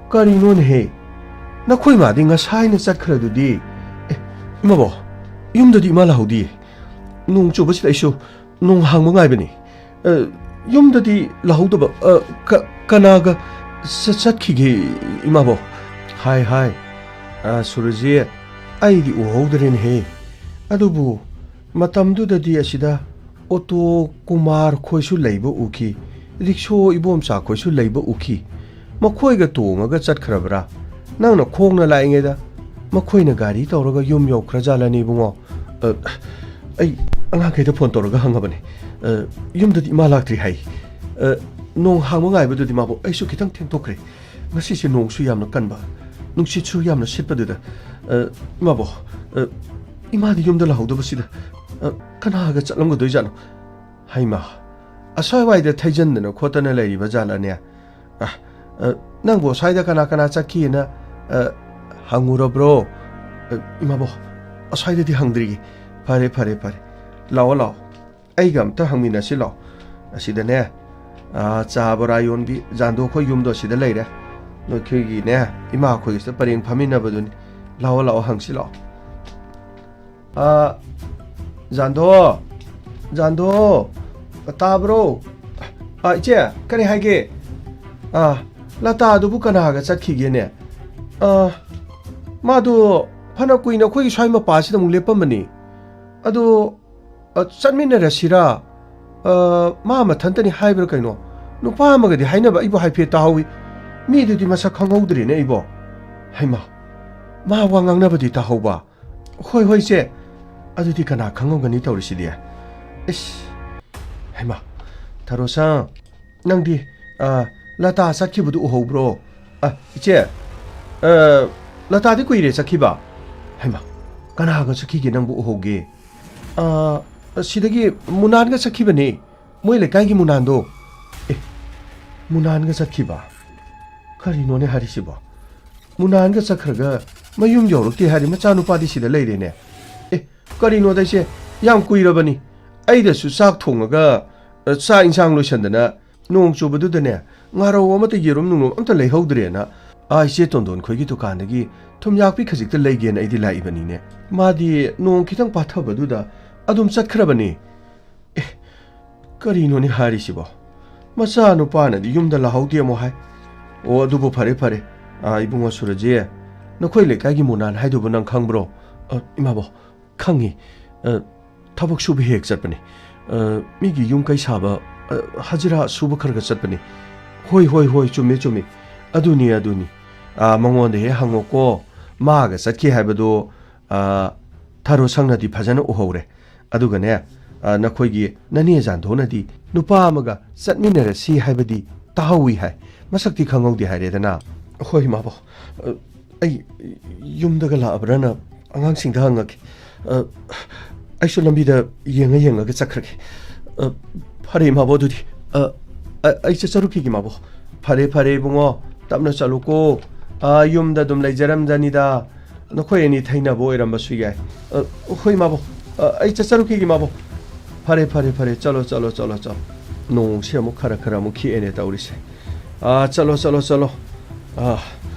ꯀꯔꯤꯅꯣꯅꯦꯍꯦ? ꯅꯈꯣꯏ ꯃꯥꯗꯤ ꯉꯁꯥꯏꯅ ꯆꯠꯈ꯭ꯔꯗꯨꯗꯤ꯫ ꯑꯦ, ꯏꯃꯥꯕꯣ, ꯌꯨꯝꯗꯗꯤ ꯏꯃꯥ ꯂꯥꯛꯍꯧꯗꯤꯌꯦ꯫ ꯅꯣꯡ ꯆꯨꯕꯁꯤꯗ ꯑꯩꯁꯨ ꯅꯣꯡ ꯍꯥꯡꯕ ꯉꯥꯏꯕꯅꯤ꯫ ꯑ, ꯌꯨꯝꯗꯗꯤ ꯂꯥꯛꯍꯧꯗꯕ, ꯑ, ꯀ-, ꯀꯅꯥꯒ ꯆ-, ꯆꯠꯈꯤꯒꯦ, ꯏꯃꯥꯕꯣ? ꯍꯥꯏ, ꯍꯥꯏ꯫ ꯑ, ꯁꯨꯔꯖꯤ, ꯑꯩꯗꯤ ꯎꯍꯧꯗ꯭ꯔꯦꯅꯦꯍꯦ꯫ ꯑꯗꯨꯕꯨ ꯃꯇꯝꯗꯨꯗꯗꯤ ꯑꯁꯤꯗ ꯑꯣꯇꯣ ꯀꯨꯃꯥꯔ ꯈꯣꯏꯁꯨ ꯂꯩꯕ ꯎꯈꯤ, ꯔꯤꯛꯁꯣ ꯏꯕꯣꯝꯆꯥ ꯈꯣꯏꯁꯨ ꯂꯩꯕ ꯎꯈꯤ꯫ ꯃꯈꯣꯏꯒ ꯇꯣꯡꯉꯒ ꯆꯠꯈ꯭ꯔꯕ꯭ꯔꯥ? ꯅꯪꯅ ꯈꯣꯡꯅ ꯂꯥꯛꯏꯉꯩꯗ ꯃꯈꯣꯏꯅ ꯒꯥꯔꯤ ꯇꯧꯔꯒ ꯌꯨꯝ ꯌꯧꯈ꯭ꯔꯖꯥꯠꯂꯅꯦ, ꯏꯕꯨꯡꯉꯣ꯫ ꯑ, ꯑꯩ ꯑꯉꯥꯡꯈꯩꯗ ꯐꯣꯟ ꯇꯧꯔꯒ ꯍꯪꯉꯕꯅꯦ꯫ ꯑ, ꯌꯨꯝꯗꯗꯤ ꯏꯃꯥ ꯂꯥꯛꯇ꯭ꯔꯤ ꯍꯥꯏ꯫ ꯑ, ꯅꯣꯡ ꯍꯥꯡꯕ ꯉꯥꯏꯕꯗꯨꯗꯤ ꯃꯥꯕꯨ ꯑꯩꯁꯨ ꯈꯤꯇꯪ ꯊꯦꯡꯗꯣꯛꯈ꯭ꯔꯦ꯫ ꯉꯁꯤꯁꯦ ꯅꯣꯡꯁꯨ ꯌꯥꯝꯅ ꯀꯟꯕ, ꯅꯨꯡꯁꯤꯠꯁꯨ ꯌꯥꯝꯅ ꯁꯤꯠꯄꯗꯨꯗ꯫ ꯑ, ꯏꯃꯥꯕꯣ, ꯑ, ꯏꯃꯥꯗꯤ ꯌꯨꯝꯗ ꯂꯥꯛꯍꯧꯗꯕꯁꯤꯗ, ꯑ, ꯀꯅꯥꯒ ꯆꯠꯂꯝꯒꯗꯣꯏꯖꯥꯠꯅꯣ? ꯍꯩꯃꯥ, ꯑꯁ꯭ꯋꯥꯏꯋꯥꯏꯗ ꯊꯩꯖꯟꯗꯅ ꯈꯣꯠꯇꯅ ꯂꯩꯔꯤꯕ ꯖꯥꯠꯂꯅꯦ? ꯑ, ꯑ, ꯅꯪꯕꯨ ꯑꯁ꯭ꯋꯥꯏꯗ ꯀꯅꯥ ꯀꯅꯥ ꯆꯠꯈꯤꯅ, ꯑ, ꯍꯪꯉꯨꯔꯕ꯭ꯔꯣ? ꯑ, ꯏꯃꯥꯕꯣ, ꯑꯁ꯭ꯋꯥꯏꯗꯗꯤ ꯍꯪꯗ꯭ꯔꯤꯌꯦ꯫ ꯐꯔꯦ, ꯐꯔꯦ, ꯐꯔꯦ꯫ ꯂꯥꯛꯑꯣ, ꯂꯥꯛꯑꯣ꯫ ꯑꯩꯒ ꯑꯝꯇ ꯍꯪꯃꯤꯟꯅꯁꯤ ꯂꯥꯛꯑꯣ꯫ ꯑꯁꯤꯗꯅꯦ, ꯑ, ꯆꯥ ꯕꯣꯔꯥ ꯌꯣꯟꯕꯤ ꯖꯥꯟꯗꯣ ꯈꯣꯏ ꯌꯨꯝꯗꯣ ꯑꯁꯤꯗ ꯂꯩꯔꯦ꯫ ꯅꯈꯣꯏꯒꯤꯅꯦ, ꯏꯃꯥ ꯑꯩꯈꯣꯏꯒꯤꯁꯤꯗ ꯄꯔꯦꯡ ꯐꯝꯃꯤꯟꯅꯕꯗꯨꯅꯤ꯫ ꯂꯥꯛꯑꯣ, ꯂꯥꯛꯑꯣ, ꯍꯪꯁꯤ ꯂꯥꯛꯑꯣ꯫ ꯑ, ꯖꯥꯟꯗꯣ, ꯖꯥꯟꯗꯣ, ꯇꯥꯕ꯭ꯔꯣ? ꯑ, ꯏꯆꯦ, ꯀꯔꯤ ꯍꯥꯏꯒꯦ? ꯑ, ꯂꯇꯥꯗꯨꯕꯨ ꯀꯅꯥꯒ ꯆꯠꯈꯤꯒꯦꯅꯦ? ꯑ, ꯃꯥꯗꯣ ꯐꯅ ꯀꯨꯏꯅ ꯑꯩꯈꯣꯏꯒꯤ ꯁ꯭ꯋꯥꯏ ꯃꯄꯥꯁꯤꯗ ꯑꯃꯨꯛ ꯂꯦꯞꯄꯝꯕꯅꯤ꯫ ꯑꯗꯣ, ꯑ, ꯆꯠꯃꯤꯟꯅꯔꯁꯤꯔꯥ? ꯑ, ꯃꯥ ꯃꯊꯟꯇꯅꯤ ꯍꯥꯏꯕ꯭ꯔꯥ ꯀꯩꯅꯣ? ꯅꯨꯄꯥ ꯑꯃꯒꯗꯤ ꯍꯥꯏꯅꯕ ꯑꯩꯕꯨ ꯍꯥꯏꯐꯦꯠ ꯇꯥꯍꯧꯋꯤ꯫ ꯃꯤꯗꯨꯗꯤ ꯃꯁꯛ ꯈꯪꯍꯧꯗ꯭ꯔꯦꯅꯦ ꯑꯩꯕꯣ꯫ ꯍꯩꯃꯥ, ꯃꯥ ꯋꯥ ꯉꯥꯡꯅꯕꯗꯤ ꯇꯥꯍꯧꯕ꯫ ꯍꯣꯏ, ꯍꯣꯏ, ꯏꯆꯦ꯫ ꯑꯗꯨꯗꯤ ꯀꯅꯥ ꯈꯪꯉꯝꯒꯅꯤ ꯇꯧꯔꯤꯁꯤꯗꯤ? ꯏꯁ! ꯍꯩꯃꯥ! ꯊꯔꯣꯁꯪ, ꯅꯪꯗꯤ, ꯑ, ꯂꯇꯥ ꯆꯠꯈꯤꯕꯗꯨ ꯎꯍꯧꯕ꯭ꯔꯣ? ꯑ, ꯏꯆꯦ, ꯑ, ꯂꯇꯥꯗꯤ ꯀꯨꯏꯔꯦ ꯆꯠꯈꯤꯕ꯫ ꯍꯩꯃꯥ! ꯀꯅꯥꯒ ꯆꯠꯈꯤꯒꯦ ꯅꯪꯕꯨ ꯎꯍꯧꯒꯦ? ꯑ, ꯁꯤꯗꯒꯤ ꯃꯨꯅꯥꯟꯒ ꯆꯠꯈꯤꯕꯅꯦ꯫ ꯃꯣꯏ ꯂꯩꯀꯥꯏꯒꯤ ꯃꯨꯅꯥꯟꯗꯣ꯫ ꯑꯦ, ꯃꯨꯅꯥꯟꯒ ꯆꯠꯈꯤꯕ? ꯀꯔꯤꯅꯣꯅꯦ ꯍꯥꯏꯔꯤꯁꯤꯕꯣ? ꯃꯨꯅꯥꯟꯒ ꯆꯠꯈ꯭ꯔꯒ ꯃꯌꯨꯝ ꯌꯧꯔꯛꯇꯦ ꯍꯥꯏꯔꯤ, ꯃꯆꯥꯅꯨꯄꯥꯗꯤ ꯁꯤꯗ ꯂꯩꯔꯦꯅꯦ꯫ ꯑꯦ, ꯀꯔꯤꯅꯣꯗ ꯏꯆꯦ, ꯌꯥꯝ ꯀꯨꯏꯔꯕꯅꯤ꯫ ꯑꯩꯗꯁꯨ ꯆꯥꯛ ꯊꯣꯡꯉꯒ, ꯑ, ꯆꯥꯛ ꯏꯟꯁꯥꯡ ꯂꯣꯏꯁꯟꯗꯅ ꯅꯣꯡ ꯆꯨꯕꯗꯨꯗꯅꯦ, ꯉꯥꯔꯧ ꯑꯃꯇ ꯌꯦꯔꯨꯝ ꯅꯨꯡꯂꯨꯝ ꯑꯝꯇ ꯂꯩꯍꯧꯗ꯭ꯔꯦꯅ, ꯑꯥ, ꯏꯆꯦ ꯇꯣꯟꯗꯣꯟ ꯈꯣꯏꯒꯤ ꯗꯨꯀꯥꯟꯗꯒꯤ ꯊꯨꯝꯌꯥꯛꯄꯤ ꯈꯖꯤꯛꯇ ꯂꯩꯒꯦꯅ ꯑꯩꯗꯤ ꯂꯥꯛꯏꯕꯅꯤꯅꯦ꯫ ꯃꯥꯗꯤ ꯅꯣꯡ ꯈꯤꯇꯪ ꯄꯥꯊꯕꯗꯨꯗ ꯑꯗꯨꯝ ꯆꯠꯈ꯭ꯔꯕꯅꯤ꯫ ꯑꯦ, ꯀꯔꯤꯅꯣꯅꯦ ꯍꯥꯏꯔꯤꯁꯤꯕꯣ? ꯃꯆꯥꯅꯨꯄꯥꯅꯗꯤ ꯌꯨꯝꯗ ꯂꯥꯛꯍꯧꯗꯦ ꯑꯃꯨꯛ ꯍꯥꯏ꯫ ꯑꯣ, ꯑꯗꯨꯕꯨ ꯐꯔꯦ, ꯐꯔꯦ꯫ ꯑꯥ, ꯏꯕꯨꯡꯉꯣ ꯁꯨꯔꯖꯤ, ꯅꯈꯣꯏ ꯂꯩꯀꯥꯏꯒꯤ ꯃꯨꯅꯥꯟ ꯍꯥꯏꯗꯨꯕꯨ ꯅꯪ ꯈꯪꯕ꯭ꯔꯣ? ꯑ, ꯏꯃꯥꯕꯣ, ꯈꯪꯉꯤ꯫ ꯑ, ꯊꯕꯛ ꯁꯨꯕ ꯍꯦꯛ ꯆꯠꯄꯅꯤ꯫ ꯑ, ꯃꯤꯒꯤ ꯌꯨꯝ ꯀꯩ ꯁꯥꯕ, ꯑ, ꯍꯖꯤꯔꯥ ꯁꯨꯕ ꯈꯔ ꯈꯔ ꯆꯠꯄꯅꯤ꯫ ꯍꯣꯏ, ꯍꯣꯏ, ꯍꯣꯏ, ꯆꯨꯝꯃꯤ, ꯆꯨꯝꯃꯤ꯫ ꯑꯗꯨꯅꯤ, ꯑꯗꯨꯅꯤ꯫ ꯑ, ꯃꯉꯣꯟꯗ ꯍꯦꯛ ꯍꯪꯉꯣꯀꯣ꯫ ꯃꯥꯒ ꯆꯠꯈꯤ ꯍꯥꯏꯕꯗꯣ, ꯑ, ꯊꯔꯣ ꯁꯪꯅꯗꯤ ꯐꯖꯅ ꯎꯍꯧꯔꯦ꯫ ꯑꯗꯨꯒꯅꯦ, ꯑ, ꯅꯈꯣꯏꯒꯤ ꯅꯅꯦ ꯖꯥꯟꯗꯣꯅꯗꯤ ꯅꯨꯄꯥ ꯑꯃꯒ ꯆꯠꯃꯤꯟꯅꯔꯁꯤ ꯍꯥꯏꯕꯗꯤ ꯇꯥꯍꯧꯋꯤ ꯍꯥꯏ꯫ ꯃꯁꯛꯇꯤ ꯈꯪꯍꯧꯗꯦ ꯍꯥꯏꯔꯦꯗꯅ꯫ ꯍꯣꯏ, ꯏꯃꯥꯕꯣ꯫ ꯑ, ꯑꯩ ꯌꯨꯝꯗꯒ ꯂꯥꯛꯑꯕ꯭ꯔꯅ ꯑꯉꯥꯡꯁꯤꯡꯗ ꯍꯪꯉꯒꯦ꯫ ꯑ, ꯑꯩꯁꯨ ꯂꯝꯕꯤꯗ ꯌꯦꯡꯉ ꯌꯦꯡꯉꯒ ꯆꯠꯈ꯭ꯔꯒꯦ꯫ ꯑ, ꯐꯔꯦ, ꯏꯃꯥꯕꯣ, ꯑꯗꯨꯗꯤ꯫ ꯑ, ꯑ, ꯑꯩ ꯆꯠꯆꯔꯨꯈꯤꯒꯦ, ꯃꯥꯕꯣ꯫ ꯐꯔꯦ, ꯐꯔꯦ, ꯏꯕꯨꯡꯉꯣ, ꯇꯞꯅ ꯆꯠꯂꯨꯀꯣ꯫ ꯑ, ꯌꯨꯝꯗ ꯑꯗꯨꯝ ꯂꯩꯖꯔꯝꯖꯅꯤꯗ꯫ ꯅꯈꯣꯏ ꯑꯅꯤ ꯊꯩꯅꯕ ꯑꯣꯏꯔꯝꯕꯁꯨ ꯌꯥꯏ꯫ ꯑ, ꯍꯣꯏ, ꯃꯥꯕꯣ꯫ ꯑ, ꯑꯩ ꯆꯠꯆꯔꯨꯈꯤꯒꯦ, ꯃꯥꯕꯣ꯫ ꯐꯔꯦ, ꯐꯔꯦ, ꯐꯔꯦ, ꯆꯠꯂꯣ, ꯆꯠꯂꯣ, ꯆꯠꯂꯣ, ꯆꯠꯂꯣ꯫ ꯅꯣꯡꯁꯦ ꯑꯃꯨꯛ ꯈꯔ ꯈꯔ ꯑꯃꯨꯛ ꯈꯤꯛꯑꯦꯅꯦ ꯇꯧꯔꯤꯁꯦ꯫ ꯑ, ꯆꯠꯂꯣ, ꯆꯠꯂꯣ, ꯆꯠꯂꯣ꯫ ꯑ,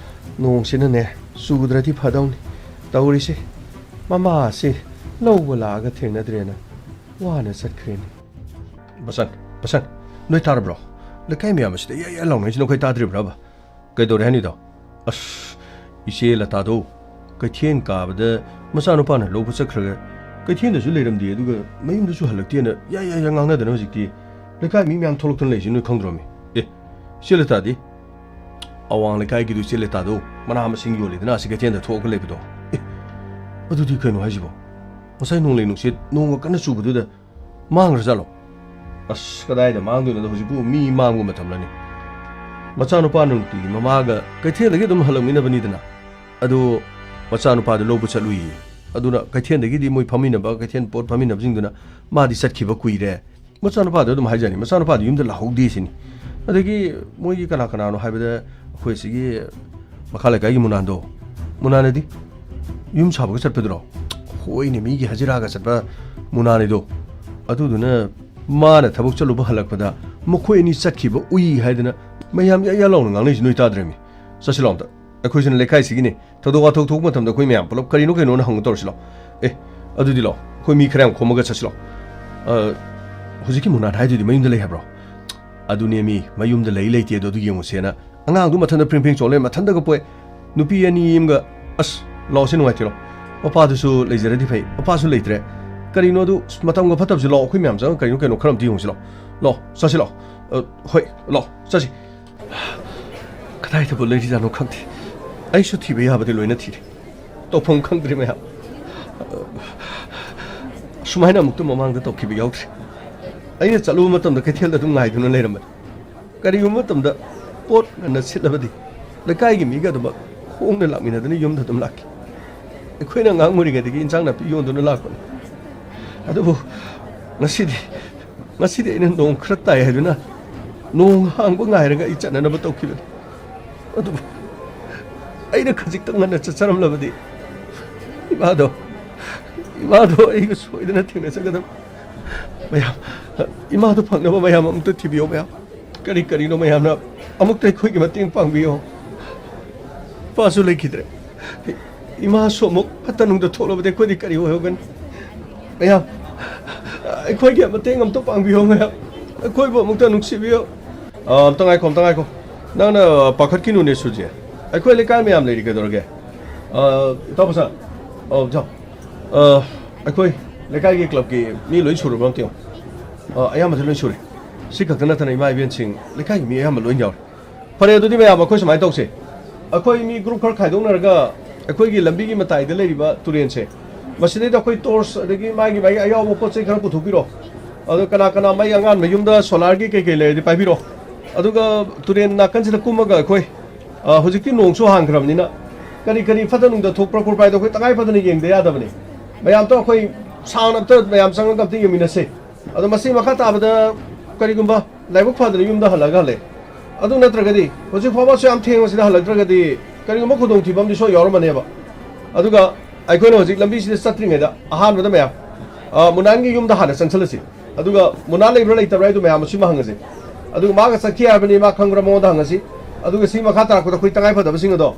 ꯅꯣꯡꯁꯤꯅꯅꯦ ꯆꯨꯗ꯭ꯔꯗꯤ ꯐꯗꯧꯅꯤ ꯇꯧꯔꯤꯁꯦ꯫ ꯃꯃꯥꯁꯤ ꯂꯧꯕ ꯂꯥꯛꯑꯒ ꯊꯦꯡꯅꯗ꯭ꯔꯦꯅ ꯋꯥꯅ ꯆꯠꯈ꯭ꯔꯦꯅꯦ꯫ ꯕꯁꯟ, ꯕꯁꯟ, ꯅꯣꯏ ꯇꯥꯔꯕ꯭ꯔꯣ? ꯂꯩꯀꯥꯏ ꯃꯌꯥꯝ ꯑꯁꯤꯗ ꯌꯥ ꯌꯥ ꯂꯥꯎꯅꯩꯁꯤ ꯅꯈꯣꯏ ꯇꯥꯗ꯭ꯔꯤꯕ꯭ꯔꯕ? ꯀꯩꯗꯧꯔꯦ ꯍꯥꯏꯅꯤꯗꯣ? ꯑꯁ, ꯏꯆꯦ ꯂꯇꯥꯗꯣ ꯀꯩꯊꯦꯜ ꯀꯥꯕꯗ ꯃꯆꯥꯅꯨꯄꯥꯅ ꯂꯧꯕ ꯆꯠꯈ꯭ꯔꯒ, ꯀꯩꯊꯦꯜꯗꯁꯨ ꯂꯩꯔꯝꯗꯦ, ꯑꯗꯨꯒ ꯃꯌꯨꯝꯗꯁꯨ ꯍꯜꯂꯛꯇꯦꯅ ꯌꯥ ꯌꯥ ꯌꯥ ꯉꯥꯡꯅꯗꯅ ꯍꯧꯖꯤꯛꯇꯤ ꯂꯩꯀꯥꯏ ꯃꯤ ꯃꯌꯥꯝ ꯊꯣꯛꯂꯛꯇꯅ ꯂꯩꯁꯤ ꯅꯣꯏ ꯈꯪꯗ꯭ꯔꯣꯃꯤ? ꯑꯦ, ꯏꯆꯦ ꯂꯇꯥꯗꯤ? ꯑꯋꯥꯡ ꯂꯩꯀꯥꯏꯒꯤꯗꯨ ꯏꯆꯦ ꯂꯇꯥꯗꯣ ꯃꯅꯥ ꯃꯁꯤꯡ ꯌꯣꯜꯂꯤꯗꯅ ꯑꯁꯤ ꯀꯩꯊꯦꯜꯗ ꯊꯣꯛꯑꯒ ꯂꯩꯕꯗꯣ? ꯑꯦ, ꯑꯗꯨꯗꯤ ꯀꯩꯅꯣ ꯍꯥꯏꯁꯤꯕꯣ? ꯉꯁꯥꯏ ꯅꯣꯡꯂꯩ ꯅꯨꯡꯁꯤꯠ ꯅꯣꯡꯒ ꯀꯟꯅ ꯆꯨꯕꯗꯨꯗ ꯃꯥꯡꯈ꯭ꯔꯖꯥꯠꯂꯣ? ꯑꯁ, ꯀꯗꯥꯏꯗ ꯃꯥꯡꯗꯣꯏꯅꯣꯗ, ꯍꯧꯖꯤꯛꯄꯨ ꯃꯤ ꯃꯥꯡꯕ ꯃꯇꯝꯂꯅꯤ? ꯃꯆꯥꯅꯨꯄꯥ ꯅꯨꯡꯇꯤꯒꯤ ꯃꯃꯥꯒ ꯀꯩꯊꯦꯜꯗꯒꯤ ꯑꯗꯨꯝ ꯍꯜꯂꯛꯃꯤꯟꯅꯕꯅꯤꯗꯅ꯫ ꯑꯗꯨ ꯃꯆꯥꯅꯨꯄꯥꯗꯨ ꯂꯧꯕ ꯆꯠꯂꯨꯏꯌꯦ꯫ ꯑꯗꯨꯅ ꯀꯩꯊꯦꯜꯗꯒꯤꯗꯤ ꯃꯣꯏ ꯐꯝꯃꯤꯟꯅꯕ, ꯀꯩꯊꯦꯜ ꯄꯣꯠ ꯐꯝꯃꯤꯟꯅꯕꯁꯤꯡꯗꯨꯅ ꯃꯥꯗꯤ ꯆꯠꯈꯤꯕ ꯀꯨꯏꯔꯦ꯫ ꯃꯆꯥꯅꯨꯄꯥꯗꯣ ꯑꯗꯨꯝ ꯍꯥꯏꯖꯅꯤ, ꯃꯆꯥꯅꯨꯄꯥꯗꯤ ꯌꯨꯝꯗ ꯂꯥꯛꯍꯧꯗꯦ ꯁꯤꯅꯤ꯫ ꯑꯗꯒꯤ ꯃꯣꯏꯒꯤ ꯀꯅꯥ ꯀꯅꯥꯅꯣ ꯍꯥꯏꯕꯗ, ꯑꯩꯈꯣꯏ ꯁꯤꯒꯤ ꯃꯈꯥ ꯂꯩꯀꯥꯏꯒꯤ ꯃꯨꯅꯥꯟꯗꯣ, ꯃꯨꯅꯥꯟꯗꯤ ꯌꯨꯝ ꯁꯥꯕꯒ ꯆꯠꯄꯗꯨꯔꯣ? ꯍꯣꯏꯅꯦ, ꯃꯤꯒꯤ ꯍꯖꯤꯔꯥꯒ ꯆꯠꯄ ꯃꯨꯅꯥꯟꯅꯤꯗꯣ꯫ ꯑꯗꯨꯗꯨꯅ ꯃꯥꯅ ꯊꯕꯛ ꯆꯠꯂꯨꯕ ꯍꯜꯂꯛꯄꯗ ꯃꯈꯣꯏ ꯑꯅꯤ ꯆꯠꯈꯤꯕ ꯎꯏ ꯍꯥꯏꯗꯅ ꯃꯌꯥꯝ ꯌꯥ ꯌꯥ ꯂꯥꯎꯅ ꯉꯥꯡꯅꯩꯁꯤ ꯅꯣꯏ ꯇꯥꯗ꯭ꯔꯦꯃꯤ꯫ ꯆꯠꯁꯤ ꯂꯥꯎ ꯑꯝꯇ꯫ ꯑꯩꯈꯣꯏꯁꯤꯅ ꯂꯩꯀꯥꯏꯁꯤꯒꯤꯅꯦ, ꯊꯧꯗꯣꯛ ꯋꯥꯊꯣꯛ ꯊꯣꯛꯄ ꯃꯇꯝꯗ ꯑꯩꯈꯣꯏ ꯃꯌꯥꯝ ꯄꯨꯂꯞ ꯀꯔꯤꯅꯣ ꯀꯩꯅꯣꯅ ꯍꯪꯉꯨ ꯇꯧꯔꯁꯤ ꯂꯥꯎ꯫ ꯑꯦ, ꯑꯗꯨꯗꯤ ꯂꯥꯎ, ꯑꯩꯈꯣꯏ ꯃꯤ ꯈꯔ ꯌꯥꯝ ꯈꯣꯝꯃꯒ ꯆꯠꯁꯤ ꯂꯥꯎ꯫ ꯑ, ꯍꯧꯖꯤꯛꯀꯤ ꯃꯨꯅꯥꯟ ꯍꯥꯏꯗꯨꯗꯤ ꯃꯌꯨꯝꯗ ꯂꯩ ꯍꯥꯏꯕ꯭ꯔꯣ? ꯑꯗꯨꯅꯦ ꯃꯤ, ꯃꯌꯨꯝꯗ ꯂꯩ ꯂꯩꯇꯦ ꯑꯗꯣ ꯑꯗꯨ ꯌꯦꯡꯉꯨꯁꯦꯅ꯫ ꯑꯉꯥꯡꯗꯨ ꯃꯊꯟꯇ ꯐ꯭ꯔꯤꯡ ꯐ꯭ꯔꯤꯡ ꯆꯣꯡ ꯂꯩꯔꯦ, ꯃꯊꯟꯇꯒ ꯄꯣꯛꯑꯦ꯫ ꯅꯨꯄꯤ ꯑꯅꯤ ꯑꯃꯒ, ꯑꯁ, ꯂꯥꯛꯑꯣꯁꯦ ꯅꯨꯡꯉꯥꯏꯇꯦ ꯂꯥꯎ꯫ ꯃꯄꯥꯗꯨꯁꯨ ꯂꯩꯖꯔꯗꯤ ꯐꯩ, ꯃꯄꯥꯁꯨ ꯂꯩꯇ꯭ꯔꯦ꯫ ꯀꯔꯤꯅꯣ ꯑꯗꯨ, ꯑꯁ, ꯃꯇꯝꯒ ꯐꯠꯇꯕꯁꯤ ꯂꯥꯎ, ꯑꯩꯈꯣꯏ ꯃꯌꯥꯝ ꯆꯪꯉꯒ ꯀꯔꯤꯅꯣ ꯀꯩꯅꯣ ꯈꯔ ꯑꯝꯇ ꯌꯦꯡꯉꯨꯁꯤ ꯂꯥꯎ꯫ ꯂꯥꯎ, ꯆꯠꯁꯤ ꯂꯥꯎ꯫ ꯑ, ꯍꯣꯏ, ꯂꯥꯎ, ꯆꯠꯁꯤ꯫ ꯀꯗꯥꯏꯗꯕꯨ ꯂꯩꯔꯤꯖꯥꯠꯅꯣ ꯈꯪꯗꯦ꯫ ꯑꯩꯁꯨ ꯊꯤꯕ ꯌꯥꯕꯗꯤ ꯂꯣꯏꯅ ꯊꯤꯔꯦ꯫ ꯇꯧꯐꯝ ꯈꯪꯗ꯭ꯔꯦ ꯃꯌꯥꯝ꯫ ꯁꯨꯃꯥꯏꯅ ꯑꯃꯨꯛꯇ ꯃꯃꯥꯡꯗ ꯇꯧꯈꯤꯕ ꯌꯥꯎꯗ꯭ꯔꯤ꯫ ꯑꯩꯅ ꯆꯠꯂꯨꯕ ꯃꯇꯝꯗ ꯀꯩꯊꯦꯜꯗ ꯑꯗꯨꯝ ꯉꯥꯏꯗꯨꯅ ꯂꯩꯔꯝꯕꯅꯤ꯫ ꯀꯔꯤꯒꯨꯝꯕ ꯃꯇꯝꯗ ꯄꯣꯠ ꯉꯟꯅ ꯁꯤꯠꯂꯕꯗꯤ ꯂꯩꯀꯥꯏꯒꯤ ꯃꯤꯒ ꯑꯗꯨꯃꯛ ꯈꯣꯡꯅ ꯂꯥꯛꯃꯤꯟꯅꯗꯨꯅ ꯌꯨꯝꯗ ꯑꯗꯨꯝ ꯂꯥꯛꯈꯤ꯫ ꯑꯩꯈꯣꯏꯅ ꯑꯉꯥꯡ ꯑꯣꯏꯔꯤꯉꯩꯗꯒꯤ ꯏꯟꯁꯥꯡ ꯅꯥꯄꯤ ꯌꯣꯟꯗꯨꯅ ꯂꯥꯛꯄꯅꯤ꯫ ꯑꯗꯨꯕꯨ ꯉꯁꯤꯗꯤ, ꯉꯁꯤꯗꯤ ꯑꯩꯅ ꯅꯣꯡ ꯈꯔ ꯇꯥꯏ ꯍꯥꯏꯗꯨꯅ ꯅꯣꯡ ꯍꯥꯡꯕ ꯉꯥꯏꯔꯒ ꯑꯩ ꯆꯠꯅꯅꯕ ꯇꯧꯈꯤꯕꯅꯤ꯫ ꯑꯗꯨꯕꯨ ꯑꯩꯅ ꯈꯖꯤꯛꯇꯪ ꯉꯟꯅ ꯆꯠꯆꯔꯝꯂꯕꯗꯤ ꯏꯃꯥꯗꯣ, ꯏꯃꯥꯗꯣ ꯑꯩꯒ ꯁꯣꯏꯗꯅ ꯊꯦꯡꯅꯖꯒꯗꯕ꯫ ꯃꯌꯥꯝ, ꯏꯃꯥꯗꯣ ꯐꯪꯅꯕ ꯃꯌꯥꯝ ꯑꯃꯨꯛꯇ ꯊꯤꯕꯤꯌꯣ ꯃꯌꯥꯝ꯫ ꯀꯔꯤ ꯀꯔꯤꯅꯣ ꯃꯌꯥꯝꯅ ꯑꯃꯨꯛꯇ ꯑꯩꯈꯣꯏꯒꯤ ꯃꯇꯦꯡ ꯄꯥꯡꯕꯤꯌꯣ꯫ ꯏꯄꯥꯁꯨ ꯂꯩꯈꯤꯗ꯭ꯔꯦ꯫ ꯏꯃꯥꯁꯨ ꯑꯃꯨꯛ ꯐꯠꯇ ꯅꯨꯡꯗ ꯊꯣꯛꯂꯕꯗꯤ ꯑꯩꯈꯣꯏꯗꯤ ꯀꯔꯤ ꯑꯣꯏꯍꯧꯒꯅꯤ? ꯃꯌꯥꯝ, ꯑꯩꯈꯣꯏꯒꯤ ꯃꯇꯦꯡ ꯑꯝꯇ ꯄꯥꯡꯕꯤꯌꯣ ꯃꯌꯥꯝ꯫ ꯑꯩꯈꯣꯏꯕꯨ ꯑꯃꯨꯛꯇ ꯅꯨꯡꯁꯤꯕꯤꯌꯨ꯫ ꯑ, ꯑꯝꯇ ꯉꯥꯏꯈꯣ, ꯑꯝꯇ ꯉꯥꯏꯈꯣ꯫ ꯅꯪꯅ ꯄꯥꯈꯠꯈꯤꯅꯨꯅꯦ ꯁꯨꯖꯦ꯫ ꯑꯩꯈꯣꯏ ꯂꯩꯀꯥꯏ ꯃꯌꯥꯝ ꯂꯩꯔꯤ ꯀꯩꯗꯧꯔꯒꯦ? ꯑ, ꯏꯇꯥꯎ ꯃꯁꯥ, ꯑ, ꯏꯇꯥꯎ꯫ ꯑ, ꯑꯩꯈꯣꯏ ꯂꯩꯀꯥꯏꯒꯤ ꯀ꯭ꯂꯕꯀꯤ ꯃꯤ ꯂꯣꯏ ꯁꯨꯔꯕ꯭ꯔꯥ ꯑꯝꯇ ꯌꯦꯡꯉꯣ꯫ ꯑ, ꯑꯌꯥꯝꯕꯗꯤ ꯂꯣꯏ ꯁꯨꯔꯦ꯫ ꯁꯤ ꯈꯛꯇ ꯅꯠꯇꯅ ꯏꯃꯥ ꯏꯕꯦꯟꯁꯤꯡ ꯂꯩꯀꯥꯏꯒꯤ ꯃꯤ ꯑꯌꯥꯝꯕ ꯂꯣꯏ ꯌꯥꯎꯔꯦ꯫ ꯐꯔꯦ, ꯑꯗꯨꯗꯤ ꯃꯌꯥꯝ ꯑꯩꯈꯣꯏ ꯁꯨꯃꯥꯏꯅ ꯇꯧꯁꯦ꯫ ꯑꯩꯈꯣꯏ ꯃꯤ ꯒ꯭ꯔꯨꯞ ꯈꯔ ꯈꯥꯏꯗꯣꯛꯅꯔꯒ ꯑꯩꯈꯣꯏꯒꯤ ꯂꯝꯕꯤꯒꯤ ꯃꯇꯥꯏꯗ ꯂꯩꯔꯤꯕ ꯇꯨꯔꯦꯟꯁꯦ, ꯃꯁꯤꯗꯩꯗ ꯑꯩꯈꯣꯏ ꯇꯣꯔꯆ ꯑꯗꯒꯤ ꯃꯥꯒꯤ ꯃꯥꯒꯤ ꯑꯌꯥꯎꯕ ꯄꯣꯠ ꯆꯩ ꯈꯔ ꯄꯨꯊꯣꯛꯄꯤꯔꯣ꯫ ꯑꯗꯣ ꯀꯅꯥ ꯀꯅꯥ ꯃꯩ ꯑꯉꯥꯟꯕ ꯌꯨꯝꯗ ꯁꯣꯂꯥꯔꯒꯤ ꯀꯩ ꯀꯩ ꯂꯩꯔꯗꯤ ꯄꯥꯏꯕꯤꯔꯣ꯫ ꯑꯗꯨꯒ ꯇꯨꯔꯦꯟ ꯅꯥꯀꯟꯁꯤꯗ ꯀꯨꯝꯃꯒ ꯑꯩꯈꯣꯏ, ꯑ, ꯍꯧꯖꯤꯛꯇꯤ ꯅꯣꯡꯁꯨ ꯍꯥꯡꯈ꯭ꯔꯕꯅꯤꯅ ꯀꯔꯤ ꯀꯔꯤ ꯐꯠꯇ ꯅꯨꯡꯗ ꯊꯣꯛꯄ꯭ꯔꯥ ꯈꯣꯠꯄ꯭ꯔꯥ ꯍꯥꯏꯗꯣ ꯑꯩꯈꯣꯏ ꯇꯉꯥꯏ ꯐꯗꯅ ꯌꯦꯡꯗ ꯌꯥꯗꯕꯅꯤ꯫ ꯃꯌꯥꯝꯇꯣ ꯑꯩꯈꯣꯏ ꯁꯥꯡꯅ ꯑꯝꯇ ꯃꯌꯥꯝ ꯆꯪꯉꯒ ꯑꯝꯇ ꯌꯦꯡꯃꯤꯟꯅꯁꯦ꯫ ꯑꯗꯣ ꯃꯁꯤ ꯃꯈꯥ ꯇꯥꯕꯗ ꯀꯔꯤꯒꯨꯝꯕ ꯂꯥꯏꯕꯛ ꯐꯗꯅ ꯌꯨꯝꯗ ꯍꯜꯂꯒ ꯍꯜꯂꯦ꯫ ꯑꯗꯨ ꯅꯠꯇ꯭ꯔꯒꯗꯤ ꯍꯧꯖꯤꯛ ꯐꯥꯎꯕ ꯑꯁꯨꯛ ꯌꯥꯝ ꯊꯦꯡꯕꯁꯤꯗ ꯍꯜꯂꯛꯇ꯭ꯔꯒꯗꯤ ꯀꯔꯤꯒꯨꯝꯕ ꯈꯨꯗꯣꯡꯊꯤꯕ ꯑꯃꯗꯤ ꯁꯣꯏ ꯌꯥꯎꯔꯝꯃꯅꯦꯕ꯫ ꯑꯗꯨꯒ ꯑꯩꯈꯣꯏꯅ ꯍꯧꯖꯤꯛ ꯂꯝꯕꯤꯁꯤꯗ ꯆꯠꯇ꯭ꯔꯤꯉꯩꯗ ꯑꯍꯥꯟꯕꯗ ꯃꯌꯥꯝ, ꯑ, ꯃꯨꯅꯥꯟꯒꯤ ꯌꯨꯝꯗ ꯍꯥꯟꯅ ꯆꯪꯁꯜꯂꯁꯤ꯫ ꯑꯗꯨꯒ ꯃꯨꯅꯥꯟ ꯂꯩꯕ꯭ꯔꯥ ꯂꯩꯇꯕ꯭ꯔꯥ ꯍꯥꯏꯗꯨ ꯃꯌꯥꯝ ꯑꯁꯤꯃ ꯍꯪꯉꯁꯤ꯫ ꯑꯗꯨꯒ ꯃꯥꯒ ꯆꯠꯈꯤ ꯍꯥꯏꯕꯅꯤ, ꯃꯥ ꯈꯪꯕ꯭ꯔꯥ ꯃꯉꯣꯟꯗ ꯍꯪꯉꯁꯤ꯫ ꯑꯗꯨꯒ ꯁꯤ ꯃꯈꯥ ꯇꯥꯔꯛꯄꯗ ꯑꯩꯈꯣꯏ ꯇꯉꯥꯏ ꯐꯗꯕꯁꯤꯡ ꯑꯗꯣ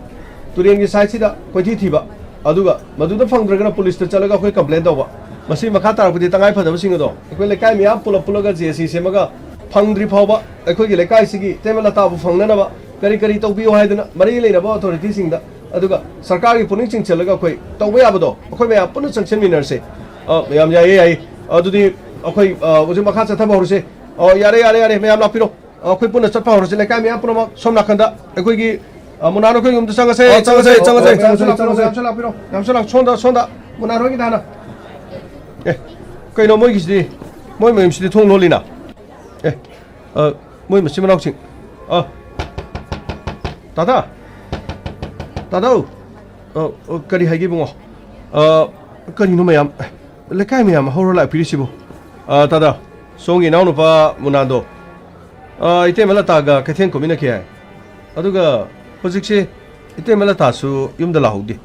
ꯇꯨꯔꯦꯟꯒꯤ ꯁꯥꯏꯠꯁꯤꯗ ꯀꯣꯏꯊꯤ ꯊꯤꯕ, ꯑꯗꯨꯒ ꯃꯗꯨꯗ ꯐꯪꯗ꯭ꯔꯒꯅ ꯄꯨꯂꯤꯁꯇ ꯆꯠꯂꯒ ꯑꯩꯈꯣꯏ ꯀꯝꯄ꯭ꯂꯦꯟ ꯇꯧꯕ꯫ ꯃꯁꯤ ꯃꯈꯥ ꯇꯥꯔꯛꯄꯗꯤ ꯇꯉꯥꯏ ꯐꯗꯕꯁꯤꯡ ꯑꯗꯣ ꯑꯩꯈꯣꯏ ꯂꯩꯀꯥꯏ ꯃꯤꯌꯥꯝ ꯄꯨꯂꯞ ꯄꯨꯜꯂꯒ ꯖꯦ ꯑꯦ ꯁꯤ ꯁꯦꯝꯃꯒ ꯐꯪꯗ꯭ꯔꯤ ꯐꯥꯎꯕ ꯑꯩꯈꯣꯏꯒꯤ ꯂꯩꯀꯥꯏꯁꯤꯒꯤ ꯇꯦꯃꯦ ꯂꯇꯥꯕꯨ ꯐꯪꯅꯅꯕ ꯀꯔꯤ ꯀꯔꯤ ꯇꯧꯕꯤꯌꯨ ꯍꯥꯏꯗꯅ ꯃꯔꯤ ꯂꯩꯅꯕ ꯑꯣꯊꯣꯔꯤꯇꯤꯁꯤꯡꯗ, ꯑꯗꯨꯒ ꯁꯔꯀꯥꯔꯒꯤ ꯄꯨꯛꯅꯤꯡ ꯆꯤꯡꯁꯤꯜꯂꯒ ꯑꯩꯈꯣꯏ ꯇꯧꯕ ꯌꯥꯕꯗꯣ ꯑꯩꯈꯣꯏ ꯃꯌꯥꯝ ꯄꯨꯟꯅ ꯆꯪꯁꯤꯟꯃꯤꯟꯅꯔꯁꯦ꯫ ꯑ, ꯃꯌꯥꯝ ꯌꯥꯏꯌꯦ, ꯌꯥꯏꯌꯦ꯫ ꯑꯗꯨꯗꯤ ꯑꯩꯈꯣꯏ, ꯑ, ꯍꯧꯖꯤꯛ ꯃꯈꯥ ꯆꯠꯊꯕ ꯍꯧꯔꯁꯦ꯫ ꯑꯣ, ꯌꯥꯔꯦ, ꯌꯥꯔꯦ, ꯌꯥꯔꯦ, ꯃꯌꯥꯝ ꯂꯥꯛꯄꯤꯔꯣ꯫ ꯑ, ꯑꯩꯈꯣꯏ ꯄꯨꯟꯅ ꯆꯠꯄ ꯍꯧꯔꯁꯦ꯫ ꯂꯩꯀꯥꯏ ꯃꯌꯥꯝ ꯄꯨꯝꯅꯃꯛ ꯁꯣꯝ ꯅꯥꯀꯟꯗ ꯑꯩꯈꯣꯏꯒꯤ, ꯑ, ꯃꯨꯅꯥꯟ ꯑꯩꯈꯣꯏ ꯌꯨꯝꯗ ꯆꯪꯉꯁꯦ, ꯑ, ꯆꯪꯉꯁꯦ, ꯆꯪꯉꯁꯦ, ꯆꯪꯉꯁꯦ, ꯃꯌꯥꯝꯁꯨ ꯆꯪꯉꯁꯦ, ꯂꯥꯛꯄꯤꯔꯣ, ꯆꯪꯉꯁꯦ꯫ ꯃꯌꯥꯝꯁꯨ ꯂꯥꯛꯄꯤꯔꯣ, ꯃꯌꯥꯝꯁꯨ ꯂꯥꯛ-, ꯁꯣꯝꯗ, ꯁꯣꯝꯗ, ꯃꯨꯅꯥꯟ ꯍꯣꯏꯒꯤꯗ ꯍꯥꯟꯅ꯫ ꯑꯦ, ꯀꯩꯅꯣ ꯃꯣꯏꯒꯤꯁꯤꯗꯤ, ꯃꯣꯏ ꯃꯌꯨꯝꯁꯤꯗꯤ ꯊꯣꯡ ꯂꯣꯜꯂꯤꯅ? ꯑꯦ, ꯑ, ꯃꯣꯏ ꯃꯆꯤꯟ ꯃꯅꯥꯎꯁꯤꯡ꯫ ꯑ, ꯇꯥꯗꯥ? ꯇꯥꯗꯥꯎ? ꯑ, ꯑ, ꯀꯔꯤ ꯍꯥꯏꯒꯦ ꯏꯕꯨꯡꯉꯣ? ꯑ, ꯀꯔꯤꯅꯣ ꯃꯌꯥꯝ? ꯂꯩꯀꯥꯏ ꯃꯌꯥꯝ ꯍꯧꯔ ꯂꯥꯛꯄꯤꯔꯤꯁꯤꯕꯨ? ꯑ, ꯇꯥꯗꯥ, ꯁꯣꯝꯒꯤ ꯏꯅꯥꯎꯅꯨꯄꯥ ꯃꯨꯅꯥꯟꯗꯣ꯫ ꯑ, ꯏꯇꯩꯃ ꯂꯇꯥꯒ ꯀꯩꯊꯦꯜ ꯀꯨꯝꯃꯤꯟꯅꯈꯤ ꯍꯥꯏ꯫ ꯑꯗꯨꯒ ꯍꯧꯖꯤꯛꯁꯦ ꯏꯇꯩꯃ ꯂꯇꯥꯁꯨ ꯌꯨꯝꯗ ꯂꯥꯛꯍꯧꯗꯦ꯫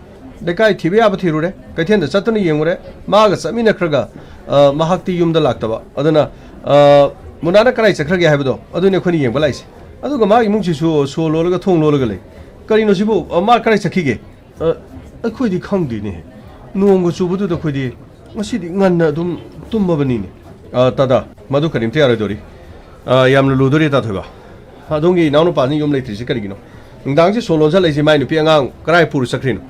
ꯂꯩꯀꯥꯏ ꯊꯤꯕ ꯌꯥꯕ ꯊꯤꯔꯨꯔꯦ, ꯀꯩꯊꯦꯜꯗ ꯆꯠꯇꯨꯅ ꯌꯦꯡꯉꯨꯔꯦ, ꯃꯥꯒ ꯆꯠꯃꯤꯟꯅꯈ꯭ꯔꯒ, ꯑ, ꯃꯍꯥꯛꯇꯤ ꯌꯨꯝꯗ ꯂꯥꯛꯇꯕ꯫ ꯑꯗꯨꯅ, ꯑ, ꯃꯨꯅꯥꯅ ꯀꯗꯥꯏ ꯆꯠꯈ꯭ꯔꯒꯦ ꯍꯥꯏꯕꯗꯣ ꯑꯗꯨꯅꯤ ꯑꯩꯈꯣꯏꯅ ꯌꯦꯡꯕ ꯂꯥꯛꯏꯁꯦ꯫ ꯑꯗꯨꯒ ꯃꯥꯒꯤ ꯏꯃꯨꯡꯁꯤꯁꯨ ꯁꯣ ꯂꯣꯜꯂꯒ, ꯊꯣꯡ ꯂꯣꯜꯂꯒ ꯂꯩ꯫ ꯀꯔꯤꯅꯣ ꯁꯤꯕꯨ? ꯑ, ꯃꯥ ꯀꯗꯥꯏ ꯆꯠꯈꯤꯒꯦ? ꯑ, ꯑꯩꯈꯣꯏꯗꯤ ꯈꯪꯗꯦꯅꯦ꯫ ꯅꯣꯡꯒ ꯆꯨꯕꯗꯨꯗ ꯑꯩꯈꯣꯏꯗꯤ ꯉꯁꯤꯗꯤ ꯉꯟꯅ ꯑꯗꯨꯝ ꯇꯨꯝꯃꯕꯅꯤꯅꯦ꯫ ꯑ, ꯇꯥꯗꯥ, ꯃꯗꯨ ꯀꯔꯤꯝꯇ ꯌꯥꯔꯣꯏꯗꯧꯔꯤ꯫ ꯑ, ꯌꯥꯝꯅ ꯂꯨꯗꯣꯔꯤ, ꯇꯥꯊꯣꯏꯕ꯫ ꯑꯗꯣꯝꯒꯤ ꯏꯅꯥꯎꯅꯨꯄꯥꯁꯤꯅ ꯌꯨꯝ ꯂꯩꯇ꯭ꯔꯤꯁꯤ ꯀꯔꯤꯒꯤꯅꯣ? ꯅꯨꯡꯗꯥꯡꯁꯤ ꯁꯣ ꯂꯣꯟꯁꯤꯜꯂꯛꯏꯁꯤ ꯃꯥꯏ ꯅꯨꯄꯤ ꯑꯉꯥꯡ ꯀꯔꯥꯏ ꯄꯨꯔ ꯆꯠꯈ꯭ꯔꯤꯅꯣ?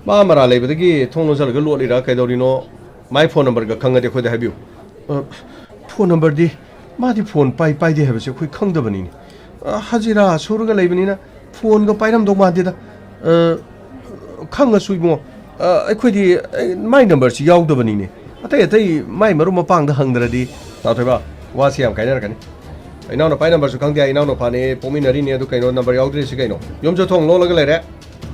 ꯃꯥ ꯃꯔꯥ ꯂꯩꯕꯗꯒꯤ ꯊꯣꯡ ꯂꯣꯟꯁꯤꯜꯂꯒ ꯂꯣꯠꯂꯤꯔꯥ ꯀꯩꯗꯧꯔꯤꯅꯣ? ꯃꯥꯏ ꯐꯣꯟ ꯅꯝꯕꯔꯒ ꯈꯪꯉꯗꯤ ꯑꯩꯈꯣꯏꯗ ꯍꯥꯏꯕꯤꯌꯨ꯫ ꯑ, ꯐꯣꯟ ꯅꯝꯕꯔꯗꯤ, ꯃꯥꯗꯤ ꯐꯣꯟ ꯄꯥꯏ-, ꯄꯥꯏꯗꯦ ꯍꯥꯏꯕꯁꯦ ꯑꯩꯈꯣꯏ ꯈꯪꯗꯕꯅꯤꯅꯦ꯫ ꯑ, ꯍꯖꯤꯔꯥ ꯁꯨꯔꯒ ꯂꯩꯕꯅꯤꯅ ꯐꯣꯟꯒ ꯄꯥꯏꯔꯝꯗꯧ ꯃꯥꯟꯗꯦꯗ꯫ ꯑ, ꯈꯪꯉꯁꯨ ꯏꯕꯨꯡꯉꯣ, ꯑ, ꯑꯩꯈꯣꯏꯗꯤ, ꯑꯩ, ꯃꯥꯏ ꯅꯝꯕꯔꯁꯤ ꯌꯥꯎꯗꯕꯅꯤꯅꯦ꯫ ꯑꯇꯩ ꯑꯇꯩ ꯃꯥꯏ ꯃꯔꯨꯞ ꯃꯄꯥꯡꯗ ꯍꯪꯗ꯭ꯔꯗꯤ, ꯇꯥꯊꯣꯏꯕ, ꯋꯥꯁꯤ ꯌꯥꯝ ꯀꯥꯏꯅꯔꯛꯀꯅꯤ꯫ ꯏꯅꯥꯎꯅꯨꯄꯥ ꯅꯝꯕꯔꯁꯨ ꯈꯪꯗꯦ, ꯏꯅꯥꯎꯅꯨꯄꯥꯅꯦ, ꯄꯣꯛꯃꯤꯟꯅꯔꯤꯅꯦ, ꯑꯗꯨ ꯀꯩꯅꯣ ꯅꯝꯕꯔ ꯌꯥꯎꯗ꯭ꯔꯤꯁꯤ ꯀꯩꯅꯣ? ꯌꯨꯝꯁꯨ ꯊꯣꯡ ꯂꯣꯜꯂꯒ ꯂꯩꯔꯦ꯫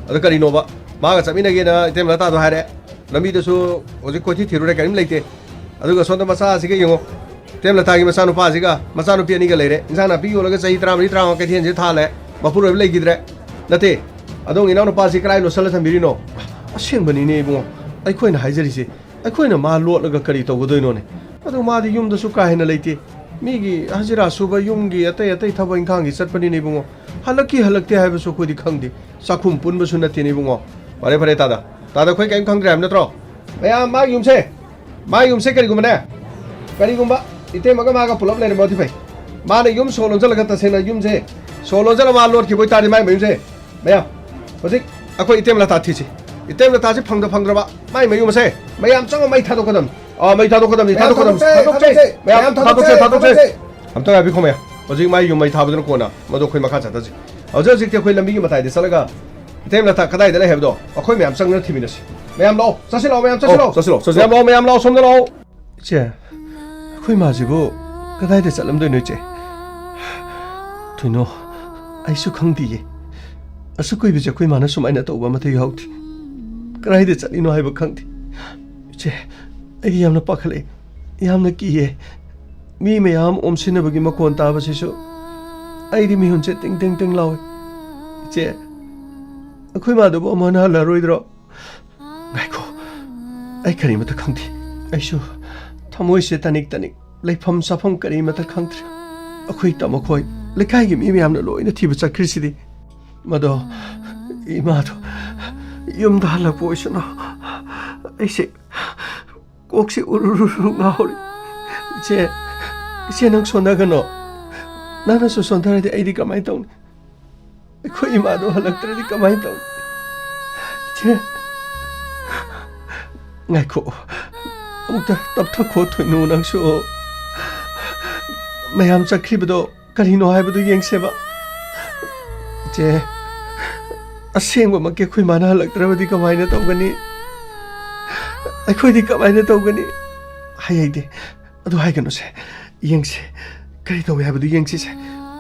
ꯑꯗꯨ ꯀꯔꯤꯅꯣꯕ? ꯃꯥꯒ ꯆꯠꯃꯤꯟꯅꯒꯦꯅ ꯏꯇꯩꯃ ꯂꯇꯥꯗꯣ ꯍꯥꯏꯔꯦ꯫ ꯂꯝꯕꯤꯗꯁꯨ ꯍꯧꯖꯤꯛ ꯀꯣꯏꯊꯤ ꯊꯤꯔꯨꯔꯦ, ꯀꯔꯤꯝ ꯂꯩꯇꯦ꯫ ꯑꯗꯨꯒ ꯁꯣꯝꯗ ꯃꯆꯥꯁꯤꯒ ꯌꯦꯡꯉꯣ, ꯏꯇꯩꯃ ꯂꯇꯥꯒꯤ ꯃꯆꯥꯅꯨꯄꯥꯁꯤꯒ, ꯃꯆꯥꯅꯨꯄꯤ ꯑꯅꯤꯒ ꯂꯩꯔꯦ꯫ ꯏꯟꯁꯥꯡ ꯅꯥꯄꯤ ꯌꯣꯜꯂꯒ ꯆꯍꯤ ꯇꯔꯥꯃꯔꯤ, ꯇꯔꯥꯃꯉꯥ ꯀꯩꯊꯦꯜꯁꯤꯗ ꯊꯥꯜꯂꯦ꯫ ꯃꯄꯨꯔꯣꯏꯕ ꯂꯩꯈꯤꯗ꯭ꯔꯦ꯫ ꯅꯠꯇꯦ, ꯑꯗꯣꯝꯒꯤ ꯏꯅꯥꯎꯅꯨꯄꯥꯁꯤ ꯀꯗꯥꯏ ꯂꯣꯠꯁꯜꯂ ꯊꯝꯕꯤꯔꯤꯅꯣ? ꯑꯁꯦꯡꯕꯅꯤꯅꯦ ꯏꯕꯨꯡꯉꯣ, ꯑꯩꯈꯣꯏꯅ ꯍꯥꯏꯖꯔꯤꯁꯦ꯫ ꯑꯩꯈꯣꯏꯅ ꯃꯥ ꯂꯣꯠꯂꯒ ꯀꯔꯤ ꯇꯧꯒꯗꯣꯏꯅꯣꯅꯦ? ꯑꯗꯨ ꯃꯥꯗꯤ ꯌꯨꯝꯗꯁꯨ ꯀꯥ ꯍꯦꯟꯅ ꯂꯩꯇꯦ꯫ ꯃꯤꯒꯤ ꯍꯖꯤꯔꯥ ꯁꯨꯕ, ꯌꯨꯝꯒꯤ ꯑꯇꯩ ꯑꯇꯩ ꯊꯕꯛ ꯏꯪꯈꯥꯡꯒꯤ ꯆꯠꯄꯅꯤꯅꯦ ꯏꯕꯨꯡꯉꯣ꯫ ꯍꯜꯂꯛꯀꯤ ꯍꯜꯂꯛꯇꯦ ꯍꯥꯏꯕꯁꯨ ꯑꯩꯈꯣꯏꯗꯤ ꯈꯪꯗꯦ꯫ ꯆꯥꯛꯈꯨꯝ ꯄꯨꯟꯕꯁꯨ ꯅꯠꯇꯦꯅꯦ ꯏꯕꯨꯡꯉꯣ꯫ ꯐꯔꯦ, ꯐꯔꯦ, ꯇꯥꯗ꯫ ꯇꯥꯗ, ꯑꯩꯈꯣꯏ ꯀꯔꯤꯝ ꯈꯪꯗ꯭ꯔꯦ ꯍꯥꯏꯕ ꯅꯠꯇ꯭ꯔꯣ? ꯃꯌꯥꯝ ꯃꯥꯒꯤ ꯌꯨꯝꯁꯦ, ꯃꯥꯒꯤ ꯌꯨꯝꯁꯦ ꯀꯔꯤꯒꯨꯝꯕꯅꯦ, ꯀꯔꯤꯒꯨꯝꯕ ꯏꯇꯩꯃꯒ ꯃꯥꯒ ꯄꯨꯂꯞ ꯂꯩꯔꯝꯃꯗꯤ ꯐꯩ꯫ ꯃꯥꯅ ꯌꯨꯝ ꯁꯣ ꯂꯣꯟꯁꯤꯜꯂꯒ, ꯇꯁꯦꯡꯅ ꯌꯨꯝꯁꯦ ꯁꯣ ꯂꯣꯟꯁꯤꯜꯂ ꯃꯥ ꯂꯣꯠꯈꯤꯕ ꯑꯣꯏꯇꯥꯔꯗꯤ ꯃꯥꯏ ꯃꯌꯨꯝꯁꯦ, ꯃꯌꯥꯝ, ꯍꯧꯖꯤꯛ ꯑꯩꯈꯣꯏ ꯏꯇꯩꯃ ꯂꯇꯥ ꯊꯤꯁꯤ꯫ ꯏꯇꯩꯃ ꯂꯇꯥꯁꯤ ꯐꯪꯗ ꯐꯪꯗ꯭ꯔꯕ ꯃꯥꯏ ꯃꯌꯨꯝ ꯑꯁꯦ ꯃꯌꯥꯝ ꯆꯪꯉ ꯃꯩ ꯊꯥꯗꯣꯛꯀꯗꯕꯅꯤ꯫ ꯑꯥ, ꯃꯩ ꯊꯥꯗꯣꯛꯀꯗꯕꯅꯤ, ꯃꯌꯥꯝ ꯊꯥꯗꯣꯛꯀꯗꯕꯅꯤ, ꯊꯥꯗꯣꯛꯁꯦ, ꯊꯥꯗꯣꯛꯁꯦ, ꯊꯥꯗꯣꯛꯁꯦ, ꯃꯌꯥꯝ ꯃꯌꯥꯝ ꯊꯥꯗꯣꯛꯁꯦ, ꯊꯥꯗꯣꯛꯁꯦ, ꯊꯥꯗꯣꯛꯁꯦ꯫ ꯊꯥꯗꯣꯛꯁꯦ꯫ ꯑꯝꯇ ꯉꯥꯏꯕꯤꯈꯣ ꯃꯌꯥꯝ꯫ ꯍꯧꯖꯤꯛ ꯃꯥꯏ ꯌꯨꯝ ꯃꯩ ꯊꯥꯕꯗꯨꯅ ꯀꯣꯟꯅ, ꯃꯗꯨ ꯑꯩꯈꯣꯏ ꯃꯈꯥ ꯆꯠꯊꯁꯤ꯫ ꯍꯧꯖꯤꯛ ꯍꯧꯖꯤꯛꯇꯤ ꯑꯩꯈꯣꯏ ꯂꯝꯕꯤꯒꯤ ꯃꯇꯥꯏꯗ ꯆꯠꯂꯒ ꯏꯇꯩꯃ ꯂꯇꯥ ꯀꯗꯥꯏꯗ ꯂꯩ ꯍꯥꯏꯕꯗꯣ ꯑꯩꯈꯣꯏ ꯃꯌꯥꯝ ꯆꯪꯗꯅ ꯊꯤꯃꯤꯟꯅꯁꯤ꯫ ꯃꯌꯥꯝ ꯂꯥꯛꯑꯣ, ꯆꯠꯁꯤ ꯂꯥꯛꯑꯣ, ꯃꯌꯥꯝ ꯆꯠꯁꯤ ꯑꯣ, ꯂꯥꯛꯑꯣ꯫ ꯆꯠꯁꯤ ꯂꯥꯛꯑꯣ, ꯆꯠꯁꯤ ꯂꯥꯛꯑꯣ꯫ ꯃꯌꯥꯝ ꯂꯥꯛꯑꯣ, ꯃꯌꯥꯝ ꯂꯥꯛꯑꯣ, ꯁꯣꯝꯗ ꯂꯥꯛꯑꯣ꯫ ꯏꯆꯦ, ꯑꯩꯈꯣꯏ ꯃꯥꯁꯤꯕꯨ ꯀꯗꯥꯏꯗ ꯆꯠꯂꯝꯗꯣꯏꯅꯣ, ꯏꯆꯦ? ꯊꯣꯏꯅꯣ, ꯑꯩꯁꯨ ꯈꯪꯗꯤꯌꯦ꯫ ꯑꯁꯨꯛ ꯀꯨꯏꯕꯁꯦ ꯑꯩꯈꯣꯏ ꯃꯥꯅ ꯁꯨꯃꯥꯏꯅ ꯇꯧꯕ ꯑꯃꯠꯇ ꯌꯥꯎꯗꯦ꯫ ꯀꯗꯥꯏꯗ ꯆꯠꯂꯤꯅꯣ ꯍꯥꯏꯕ ꯈꯪꯗꯦ꯫ ꯏꯆꯦ, ꯑꯩꯗꯤ ꯌꯥꯝꯅ ꯄꯥꯈꯠꯂꯛꯑꯦ, ꯌꯥꯝꯅ ꯀꯤꯌꯦ꯫ ꯃꯤ ꯃꯌꯥꯝ ꯑꯣꯝꯁꯤꯟꯅꯕꯒꯤ ꯃꯈꯣꯟ ꯇꯥꯕꯁꯤꯁꯨ ꯑꯩꯗꯤ ꯃꯤꯍꯨꯟꯁꯦ ꯇꯤꯡ ꯇꯤꯡ ꯇꯤꯡ ꯂꯥꯎꯏ꯫ "ꯏꯆꯦ, ꯑꯩꯈꯣꯏ ꯃꯥꯗꯨꯕꯨ ꯑꯃꯨꯛ ꯍꯟꯅ ꯍꯜꯂꯔꯣꯏꯗ꯭ꯔꯣ?" "ꯉꯥꯏꯈꯣ, ꯑꯩ ꯀꯔꯤꯃꯇ ꯈꯪꯗꯦ꯫ ꯑꯩꯁꯨ ꯊꯃꯣꯏꯁꯦ ꯇꯅꯤꯛ ꯇꯅꯤꯛ, ꯂꯩꯐꯝ ꯆꯥꯐꯝ ꯀꯔꯤꯃꯇ ꯈꯪꯗ꯭ꯔꯦ꯫ ꯑꯩꯈꯣꯏ ꯇꯥꯃꯣꯈꯣꯏ ꯂꯩꯀꯥꯏꯒꯤ ꯃꯤ ꯃꯌꯥꯝꯅ ꯂꯣꯏꯅ ꯊꯤꯕ ꯆꯠꯈ꯭ꯔꯤꯁꯤꯗꯤ꯫ ꯃꯗꯣ ꯏꯃꯥꯗꯣ ꯌꯨꯝꯗ ꯍꯜꯂꯛꯄ ꯑꯣꯏꯁꯅꯨ꯫ ꯑꯩꯁꯦ ꯀꯣꯛꯁꯤ ꯎꯔꯨꯔꯨꯔꯨ ꯉꯥꯎꯔꯤ꯫ ꯏꯆꯦ, ꯏꯆꯦ, ꯅꯪ ꯁꯣꯟꯊꯒꯅꯣ꯫ ꯅꯪꯅꯁꯨ ꯁꯣꯟꯊꯔꯗꯤ ꯑꯩꯗꯤ ꯀꯃꯥꯏꯅ ꯇꯧꯅꯤ? ꯑꯩꯈꯣꯏ ꯏꯃꯥꯗꯣ ꯍꯜꯂꯛꯇ꯭ꯔꯗꯤ ꯀꯃꯥꯏꯅ ꯇꯧꯅꯤ? ꯏꯆꯦ, ꯉꯥꯏꯈꯣ, ꯑꯃꯨꯛꯇ ꯇꯞꯊꯈꯣ ꯊꯣꯏꯅꯨ, ꯅꯪꯁꯨ꯫ ꯃꯌꯥꯝ ꯆꯠꯈ꯭ꯔꯤꯕꯗꯣ ꯀꯔꯤꯅꯣ ꯍꯥꯏꯕꯗꯨ ꯌꯦꯡꯁꯦꯕ꯫ ꯏꯆꯦ, ꯑꯁꯦꯡꯕꯃꯛꯀꯤ ꯑꯩꯈꯣꯏ ꯃꯥꯅ ꯍꯜꯂꯛꯇ꯭ꯔꯕꯗꯤ ꯀꯃꯥꯏꯅ ꯇꯧꯒꯅꯤ? ꯑꯩꯈꯣꯏꯗꯤ ꯀꯃꯥꯏꯅ ꯇꯧꯒꯅꯤ? ꯍꯥꯏ ꯍꯩꯗꯦ꯫ ꯑꯗꯨ ꯍꯥꯏꯒꯅꯨꯁꯦ꯫ ꯌꯦꯡꯁꯦ꯫ ꯀꯔꯤ ꯇꯧꯏ ꯍꯥꯏꯕꯗꯨ ꯌꯦꯡꯁꯤꯁꯦ꯫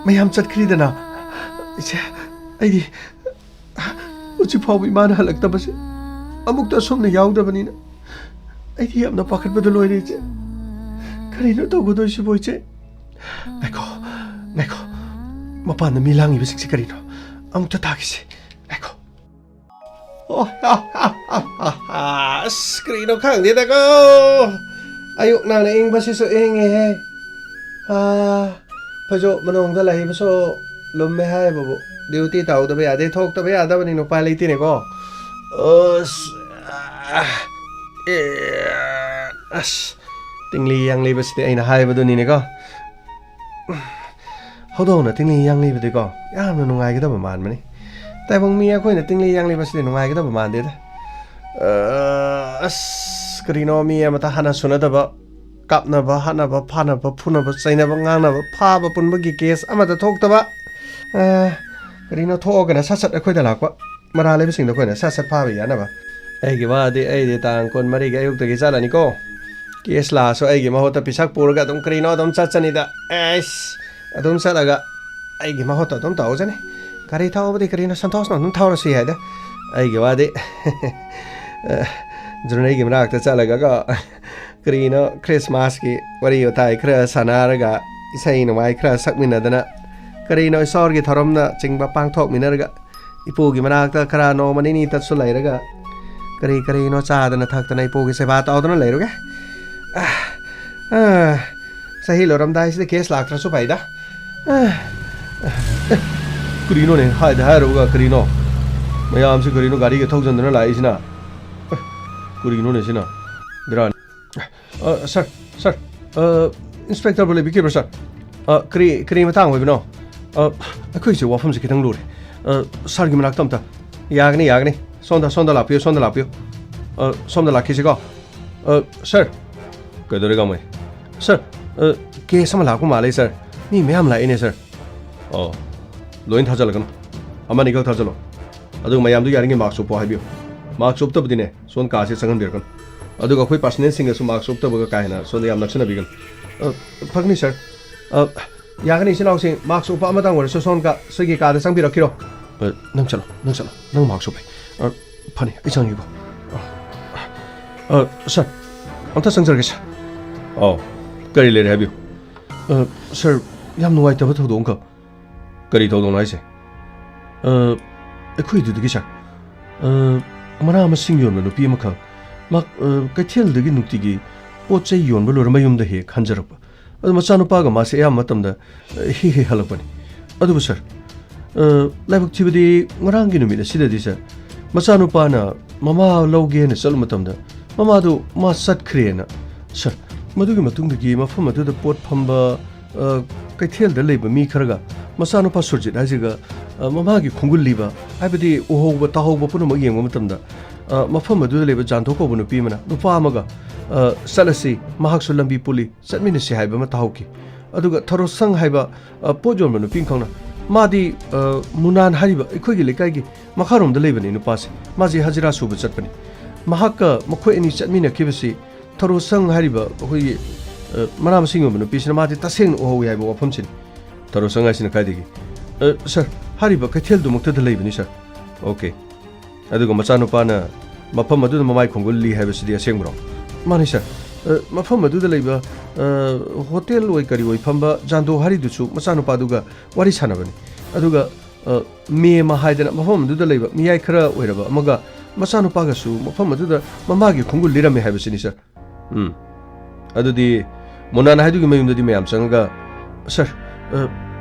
ꯃꯌꯥꯝ ꯆꯠꯈ꯭ꯔꯤꯗꯅ꯫ ꯏꯆꯦ, ꯑꯩꯗꯤ ꯍꯧꯖꯤꯛ ꯐꯥꯎꯕ ꯏꯃꯥꯅ ꯍꯜꯂꯛꯇꯕꯁꯦ ꯑꯃꯨꯛꯇ ꯑꯁꯨꯝꯅ ꯌꯥꯎꯗꯕꯅꯤꯅ ꯑꯩꯗꯤ ꯌꯥꯝꯅ ꯄꯥꯈꯠꯄꯗ ꯂꯣꯏꯔꯦ, ꯏꯆꯦ꯫ ꯀꯔꯤꯅꯣ ꯇꯧꯒꯗꯣꯏꯁꯤꯕꯣ, ꯏꯆꯦ? ꯉꯥꯏꯈꯣ, ꯉꯥꯏꯈꯣ꯫ ꯃꯄꯥꯟꯗ ꯃꯤ ꯂꯥꯡꯉꯤꯕꯁꯤꯡꯁꯦ ꯀꯔꯤꯅꯣ? ꯑꯃꯨꯛꯇ ꯇꯥꯈꯤꯁꯤ꯫ ꯉꯥꯏꯈꯣ꯫ ꯑꯣ, ꯑꯁ, ꯀꯔꯤꯅꯣ ꯈꯪꯗꯦꯗꯀꯣ꯫ ꯑꯌꯨꯛ ꯅꯪꯅ ꯏꯪꯕꯁꯤꯁꯨ ꯏꯪꯉꯦꯍꯦ꯫ ꯑꯥ, ꯐꯩꯖꯣꯞ ꯃꯅꯨꯡꯗ ꯂꯩꯕꯁꯨ ꯂꯨꯝꯃꯦ ꯍꯥꯏꯕꯕꯨ꯫ ꯗ꯭ꯌꯨꯇꯤ ꯇꯧꯗꯕ ꯌꯥꯗꯦ, ꯊꯣꯛꯇꯕ ꯌꯥꯗꯕꯅꯤꯅ ꯎꯄꯥꯏ ꯂꯩꯇꯦꯅꯦꯀꯣ꯫ ꯑꯁ, ꯑꯥ, ꯑꯦ, ꯑꯁ, ꯇꯤꯡꯂꯤ ꯌꯥꯡꯂꯤꯕꯁꯤꯗꯤ ꯑꯩꯅ ꯍꯥꯏꯕꯗꯨꯅꯤꯅꯦꯀꯣ꯫ ꯍꯧꯗꯣꯡꯅ ꯇꯤꯡꯂꯤ ꯌꯥꯡꯂꯤꯕꯗꯤꯀꯣ, ꯌꯥꯝꯅ ꯅꯨꯡꯉꯥꯏꯒꯗꯕ ꯃꯥꯟꯕꯅꯤ꯫ ꯇꯥꯏꯕꯪ ꯃꯤ ꯑꯩꯈꯣꯏꯅ ꯇꯤꯡꯂꯤ ꯌꯥꯡꯂꯤꯕꯁꯤꯗꯤ ꯅꯨꯡꯉꯥꯏꯒꯗꯕ ꯃꯥꯟꯗꯦꯗ꯫ ꯑ, ꯑꯁ, ꯀꯔꯤꯅꯣ, ꯃꯤ ꯑꯃꯇ ꯍꯥꯟꯅ ꯁꯨꯅꯗꯕ, ꯀꯥꯞꯅꯕ, ꯍꯥꯠꯅꯕ, ꯐꯥꯅꯕ, ꯐꯨꯅꯕ, ꯆꯩꯅꯕ, ꯉꯥꯡꯅꯕ, ꯐꯥꯕ ꯄꯨꯟꯕꯒꯤ ꯀꯦꯁ ꯑꯃꯠꯇ ꯊꯣꯛꯇꯕ꯫ ꯑ, ꯀꯔꯤꯅꯣ, ꯊꯣꯛꯑꯒꯅ ꯁꯠ ꯁꯠ ꯑꯩꯈꯣꯏꯗ ꯂꯥꯛꯄ꯫ ꯃꯔꯥ ꯂꯩꯕꯁꯤꯡꯗꯣ ꯑꯩꯈꯣꯏꯅ ꯁꯠ ꯁꯠ ꯐꯥꯕ ꯌꯥꯅꯕ꯫ ꯑꯩꯒꯤ ꯋꯥꯗꯤ, ꯑꯩꯗꯤ ꯇꯥꯡ ꯀꯨꯟꯃꯔꯤꯒꯤ ꯑꯌꯨꯛꯇꯒꯤ ꯆꯠꯂꯅꯤꯀꯣ꯫ ꯀꯦꯁ ꯂꯥꯛꯑꯁꯨ ꯑꯩꯒꯤ ꯃꯍꯨꯠꯇ ꯄꯤꯁꯛ ꯄꯨꯔꯒ ꯑꯗꯨꯝ ꯀꯔꯤꯅꯣ ꯑꯗꯨꯝ ꯆꯠꯆꯅꯤꯗ꯫ ꯑꯩꯁ, ꯑꯗꯨꯝ ꯆꯠꯂꯒ ꯑꯩꯒꯤ ꯃꯍꯨꯠꯇ ꯑꯗꯨꯝ ꯇꯧꯖꯅꯤ꯫ ꯒꯥꯔꯤ ꯊꯧꯕꯗꯤ ꯀꯔꯤꯅꯣ, ꯁꯟꯇꯣꯁꯅ ꯑꯗꯨꯝ ꯊꯧꯔꯁꯨ ꯌꯥꯏꯗ꯫ ꯑꯩꯒꯤ ꯋꯥꯗꯤ, ꯖꯨꯔꯅꯦꯒꯤ ꯃꯅꯥꯛꯇ ꯆꯠꯂꯒꯀꯣ, ꯀꯔꯤꯅꯣ, ꯈ꯭ꯔꯤꯁꯃꯥꯁꯀꯤ ꯋꯥꯔꯤ ꯋꯥꯇꯥꯏ ꯈꯔ ꯁꯥꯟꯅꯔꯒ, ꯏꯁꯩ ꯅꯣꯡꯃꯥꯏ ꯈꯔ ꯁꯛꯃꯤꯟꯅꯗꯅ, ꯀꯔꯤꯅꯣ ꯏꯁꯣꯔꯒꯤ ꯊꯧꯔꯝꯅ ꯆꯤꯡꯕ ꯄꯥꯡꯊꯣꯛꯃꯤꯟꯅꯔꯒ, ꯏꯄꯨꯒꯤ ꯃꯅꯥꯛꯇ ꯈꯔ ꯅꯣꯡꯃ ꯅꯤꯅꯤ ꯇꯠꯁꯨ ꯂꯩꯔꯒ, ꯀꯔꯤ ꯀꯔꯤꯅꯣ ꯆꯥꯗꯅ ꯊꯛꯇꯅ ꯏꯄꯨꯒꯤ ꯁꯦꯕꯥ ꯇꯧꯗꯅ ꯂꯩꯔꯨꯒꯦ꯫ ꯑꯥ, ꯑꯥ, ꯆꯍꯤ ꯂꯣꯏꯔꯝꯗꯥꯏꯁꯤꯗ ꯀꯦꯁ ꯂꯥꯛꯇ꯭ꯔꯁꯨ ꯐꯩꯗ꯫ ꯑꯥ, ꯑꯥ, ꯀꯔꯤꯅꯣꯅꯦ, ꯍꯥꯏꯗ ꯍꯥꯏꯔꯨꯕꯒ ꯀꯔꯤꯅꯣ? ꯃꯌꯥꯝꯁꯤ ꯀꯔꯤꯅꯣ ꯒꯥꯔꯤꯒ ꯊꯧꯖꯤꯟꯗꯅ ꯂꯥꯛꯏꯁꯤꯅ? ꯑꯦ, ꯀꯔꯤꯅꯣꯅꯦ ꯁꯤꯅ? ꯕꯦꯔꯥꯅꯤ꯫ ꯑ, ꯁꯥꯔ, ꯁꯥꯔ, ꯑ, ꯏꯟꯁꯄꯦꯛꯇꯔꯕꯨ ꯂꯩꯕꯤꯈꯤꯕ꯭ꯔꯥ, ꯁꯥꯔ? ꯑ, ꯀꯔꯤ, ꯀꯔꯤ ꯃꯇꯥꯡ ꯑꯣꯏꯕꯅꯣ? ꯑ, ꯑꯩꯈꯣꯏꯁꯦ ꯋꯥꯐꯝꯁꯦ ꯈꯤꯇꯪ ꯂꯨꯔꯦ꯫ ꯑ, ꯁꯥꯔꯒꯤ ꯃꯅꯥꯛꯇ ꯑꯝꯇ꯫ ꯌꯥꯒꯅꯤ, ꯌꯥꯒꯅꯤ꯫ ꯁꯣꯝꯗ, ꯁꯣꯝꯗ ꯂꯥꯛꯄꯤꯌꯨ, ꯁꯣꯝꯗ ꯂꯥꯛꯄꯤꯌꯨ꯫ ꯑ, ꯁꯣꯝꯗ ꯂꯥꯛꯈꯤꯁꯤꯀꯣ꯫ ꯑ, ꯁꯥꯔ꯫ ꯀꯩꯗꯧꯔꯦ, ꯀꯥꯃꯩ? ꯁꯥꯔ, ꯑ, ꯀꯦꯁ ꯑꯃ ꯂꯥꯛꯄ ꯃꯥꯜꯂꯦ, ꯁꯥꯔ꯫ ꯃꯤ ꯃꯌꯥꯝ ꯂꯥꯛꯏꯅꯦ, ꯁꯥꯔ꯫ ꯑꯣ, ꯂꯣꯏ ꯊꯥꯖꯤꯜꯂꯒꯅꯨ꯫ ꯑꯃꯅꯤꯈꯛ ꯊꯥꯖꯤꯜꯂꯣ꯫ ꯑꯗꯨꯒ ꯃꯌꯥꯝꯗꯨ ꯌꯥꯔꯤꯉꯩ ꯃꯥꯛꯁ ꯎꯞꯄꯣ ꯍꯥꯏꯕꯤꯌꯨ꯫ ꯃꯥꯛꯁ ꯎꯞꯇꯕꯗꯤꯅꯦ, ꯁꯣꯝ ꯀꯥꯁꯦ ꯆꯪꯍꯟꯕꯤꯔꯛꯀꯅꯨ꯫ ꯑꯗꯨꯒ ꯑꯩꯈꯣꯏ ꯄꯥꯔꯁꯅꯦꯜꯁꯤꯡꯒꯁꯨ ꯃꯥꯛꯁ ꯎꯞꯇꯕꯒ ꯀꯥ ꯍꯦꯟꯅ ꯁꯣꯝꯗ ꯌꯥꯝ ꯅꯛꯁꯤꯟꯅꯕꯤꯒꯅꯨ꯫ ꯑ, ꯐꯒꯅꯤ, ꯁꯥꯔ꯫ ꯑ, ꯌꯥꯒꯅꯤ, ꯏꯆꯤꯜ ꯏꯅꯥꯎꯁꯤꯡ, ꯃꯥꯛꯁ ꯎꯞꯄ ꯑꯃꯇꯪ ꯑꯣꯏꯔꯁꯨ ꯁꯣꯝ ꯀꯥ, ꯁꯤꯒꯤ ꯀꯥꯗ ꯆꯪꯕꯤꯔꯛꯈꯤꯔꯣ꯫ ꯑ, ꯅꯪ ꯆꯠꯂꯣ, ꯅꯪ ꯆꯠꯂꯣ, ꯅꯪ ꯃꯥꯛꯁ ꯎꯞꯄꯦ꯫ ꯑ, ꯐꯅꯤ, ꯑꯩ ꯆꯪꯉꯤꯀꯣ꯫ ꯑ, ꯑ, ꯁꯥꯔ, ꯑꯝꯇ ꯆꯪꯖꯔꯒꯦ, ꯁꯥꯔ꯫ ꯑꯧ, ꯀꯔꯤ ꯂꯩꯔꯦ ꯍꯥꯏꯕꯤꯌꯨ꯫ ꯑ, ꯁꯥꯔ, ꯌꯥꯝ ꯅꯨꯡꯉꯥꯏꯇꯕ ꯊꯧꯗꯣꯛ ꯑꯃꯈꯛ꯫ ꯀꯔꯤ ꯊꯧꯗꯣꯛꯅꯣ ꯍꯥꯏꯁꯦ? ꯑ, ꯑꯩꯈꯣꯏꯗꯨꯗꯒꯤ, ꯁꯥꯔ꯫ ꯑ, ꯃꯅꯥ ꯃꯁꯤꯡ ꯌꯣꯟꯕ ꯅꯨꯄꯤ ꯑꯃꯈꯛ, ꯃꯍꯥꯛ, ꯑ, ꯀꯩꯊꯦꯜꯗꯒꯤ ꯅꯨꯡꯇꯤꯒꯤ ꯄꯣꯠ ꯆꯩ ꯌꯣꯟꯕ ꯂꯣꯏꯔ ꯃꯌꯨꯝꯗ ꯍꯦꯛ ꯍꯟꯖꯔꯛꯄ꯫ ꯑꯗꯨ ꯃꯆꯥꯅꯨꯄꯥꯒ ꯃꯥꯁꯦ ꯑꯌꯥꯝꯕ ꯃꯇꯝꯗ, ꯑ, ꯍꯦꯛ ꯍꯦꯛ ꯍꯜꯂꯛꯄꯅꯤ꯫ ꯑꯗꯨꯕꯨ, ꯁꯥꯔ, ꯑ, ꯂꯥꯏꯕꯛ ꯊꯤꯕꯗꯤ ꯉꯔꯥꯡꯒꯤ ꯅꯨꯃꯤꯠ ꯑꯁꯤꯗꯗꯤ, ꯁꯥꯔ, ꯃꯆꯥꯅꯨꯄꯥꯅ ꯃꯃꯥ ꯂꯧꯒꯦꯅ ꯆꯠꯂꯨ ꯃꯇꯝꯗ ꯃꯃꯥꯗꯨ ꯃꯥ ꯆꯠꯈ꯭ꯔꯦꯅ꯫ ꯁꯥꯔ, ꯃꯗꯨꯒꯤ ꯃꯇꯨꯡꯗꯒꯤ ꯃꯐꯝ ꯑꯗꯨꯗ ꯄꯣꯠ ꯐꯝꯕ, ꯑ, ꯀꯩꯊꯦꯜꯗ ꯂꯩꯕ ꯃꯤ ꯈꯔꯒ ꯃꯆꯥꯅꯨꯄꯥ ꯁꯨꯔꯖꯤꯠ ꯍꯥꯏꯁꯤꯒ, ꯑ, ꯃꯃꯥꯒꯤ ꯈꯣꯡꯒꯨꯜ ꯂꯤꯕ, ꯍꯥꯏꯕꯗꯤ ꯎꯍꯧꯕ ꯇꯥꯍꯧꯕ ꯄꯨꯝꯅꯃꯛ ꯌꯦꯡꯕ ꯃꯇꯝꯗ, ꯑ, ꯃꯐꯝ ꯑꯗꯨꯗ ꯂꯩꯕ ꯖꯥꯟꯊꯣ ꯀꯧꯕ ꯅꯨꯄꯤ ꯑꯃꯅ ꯅꯨꯄꯥ ꯑꯃꯒ, ꯑ, "ꯆꯠꯂꯁꯤ, ꯃꯍꯥꯛꯁꯨ ꯂꯝꯕꯤ ꯄꯨꯜꯂꯤ, ꯆꯠꯃꯤꯟꯅꯁꯤ" ꯍꯥꯏꯕ ꯑꯃ ꯇꯥꯍꯧꯈꯤ꯫ ꯑꯗꯨꯒ ꯊꯔꯣꯁꯪ ꯍꯥꯏꯕ, ꯑ, ꯄꯣꯠ ꯌꯣꯟꯕ ꯅꯨꯄꯤ ꯑꯃꯈꯛꯅ, ꯃꯥꯗꯤ, ꯑ, ꯃꯨꯅꯥꯟ ꯍꯥꯏꯔꯤꯕ ꯑꯩꯈꯣꯏꯒꯤ ꯂꯩꯀꯥꯏꯒꯤ ꯃꯈꯥꯔꯣꯝꯗ ꯂꯩꯕꯅꯤ ꯅꯨꯄꯥꯁꯦ, ꯃꯥꯁꯦ ꯍꯖꯤꯔꯥ ꯁꯨꯕ ꯆꯠꯄꯅꯤ꯫ ꯃꯍꯥꯛꯀ ꯃꯈꯣꯏ ꯑꯅꯤ ꯆꯠꯃꯤꯟꯅꯈꯤꯕꯁꯤ ꯊꯔꯣꯁꯪ ꯍꯥꯏꯔꯤꯕ ꯑꯩꯈꯣꯏꯒꯤ, ꯑ, ꯃꯅꯥ ꯃꯁꯤꯡ ꯌꯣꯟꯕ ꯅꯨꯄꯤꯁꯤꯅ ꯃꯥꯗꯤ ꯇꯁꯦꯡꯅ ꯎꯍꯧꯏ ꯍꯥꯏꯕ ꯋꯥꯐꯝꯁꯤꯅꯤ꯫ ꯊꯔꯣꯁꯪ ꯍꯥꯏꯁꯤꯅ ꯀꯥꯏꯗꯒꯤ? ꯑ, ꯁꯥꯔ, ꯍꯥꯏꯔꯤꯕ ꯀꯩꯊꯦꯜꯗꯨꯃꯛꯇꯗ ꯂꯩꯕꯅꯤ, ꯁꯥꯔ꯫ ꯑꯣꯀꯦ꯫ ꯑꯗꯨꯒ ꯃꯆꯥꯅꯨꯄꯥꯅ ꯃꯐꯝ ꯑꯗꯨꯗ ꯃꯃꯥꯏ ꯈꯣꯡꯒꯨꯜ ꯂꯤ ꯍꯥꯏꯕꯁꯤꯗꯤ ꯑꯁꯦꯡꯕ꯭ꯔꯣ? ꯃꯥꯅꯤ, ꯁꯥꯔ꯫ ꯑ, ꯃꯐꯝ ꯑꯗꯨꯗ ꯂꯩꯕ, ꯑ, ꯍꯣꯇꯦꯜ ꯑꯣꯏ ꯀꯔꯤ ꯑꯣꯏ ꯐꯝꯕ ꯖꯥꯟꯗꯣ ꯍꯥꯔꯤꯗꯨꯁꯨ ꯃꯆꯥꯅꯨꯄꯥꯗꯨꯒ ꯋꯥꯔꯤ ꯁꯥꯟꯅꯕꯅꯤ꯫ ꯑꯗꯨꯒ, ꯑ, ꯃꯦꯃ ꯍꯥꯏꯗꯅ ꯃꯐꯝ ꯑꯗꯨꯗ ꯂꯩꯕ ꯃꯤꯌꯥꯏ ꯈꯔ ꯑꯣꯏꯔꯕ ꯑꯃꯒ ꯃꯆꯥꯅꯨꯄꯥꯒꯁꯨ ꯃꯐꯝ ꯑꯗꯨꯗ ꯃꯃꯥꯒꯤ ꯈꯣꯡꯒꯨꯜ ꯂꯤꯔꯝꯃꯦ ꯍꯥꯏꯕꯁꯤꯅꯤ, ꯁꯥꯔ꯫ ꯎꯝ꯫ ꯑꯗꯨꯗꯤ ꯃꯨꯅꯥꯟ ꯍꯥꯏꯗꯨꯒꯤ ꯃꯌꯨꯝꯗꯗꯤ ꯃꯌꯥꯝ ꯆꯪꯉꯒ, "ꯁꯥꯔ, ꯑ,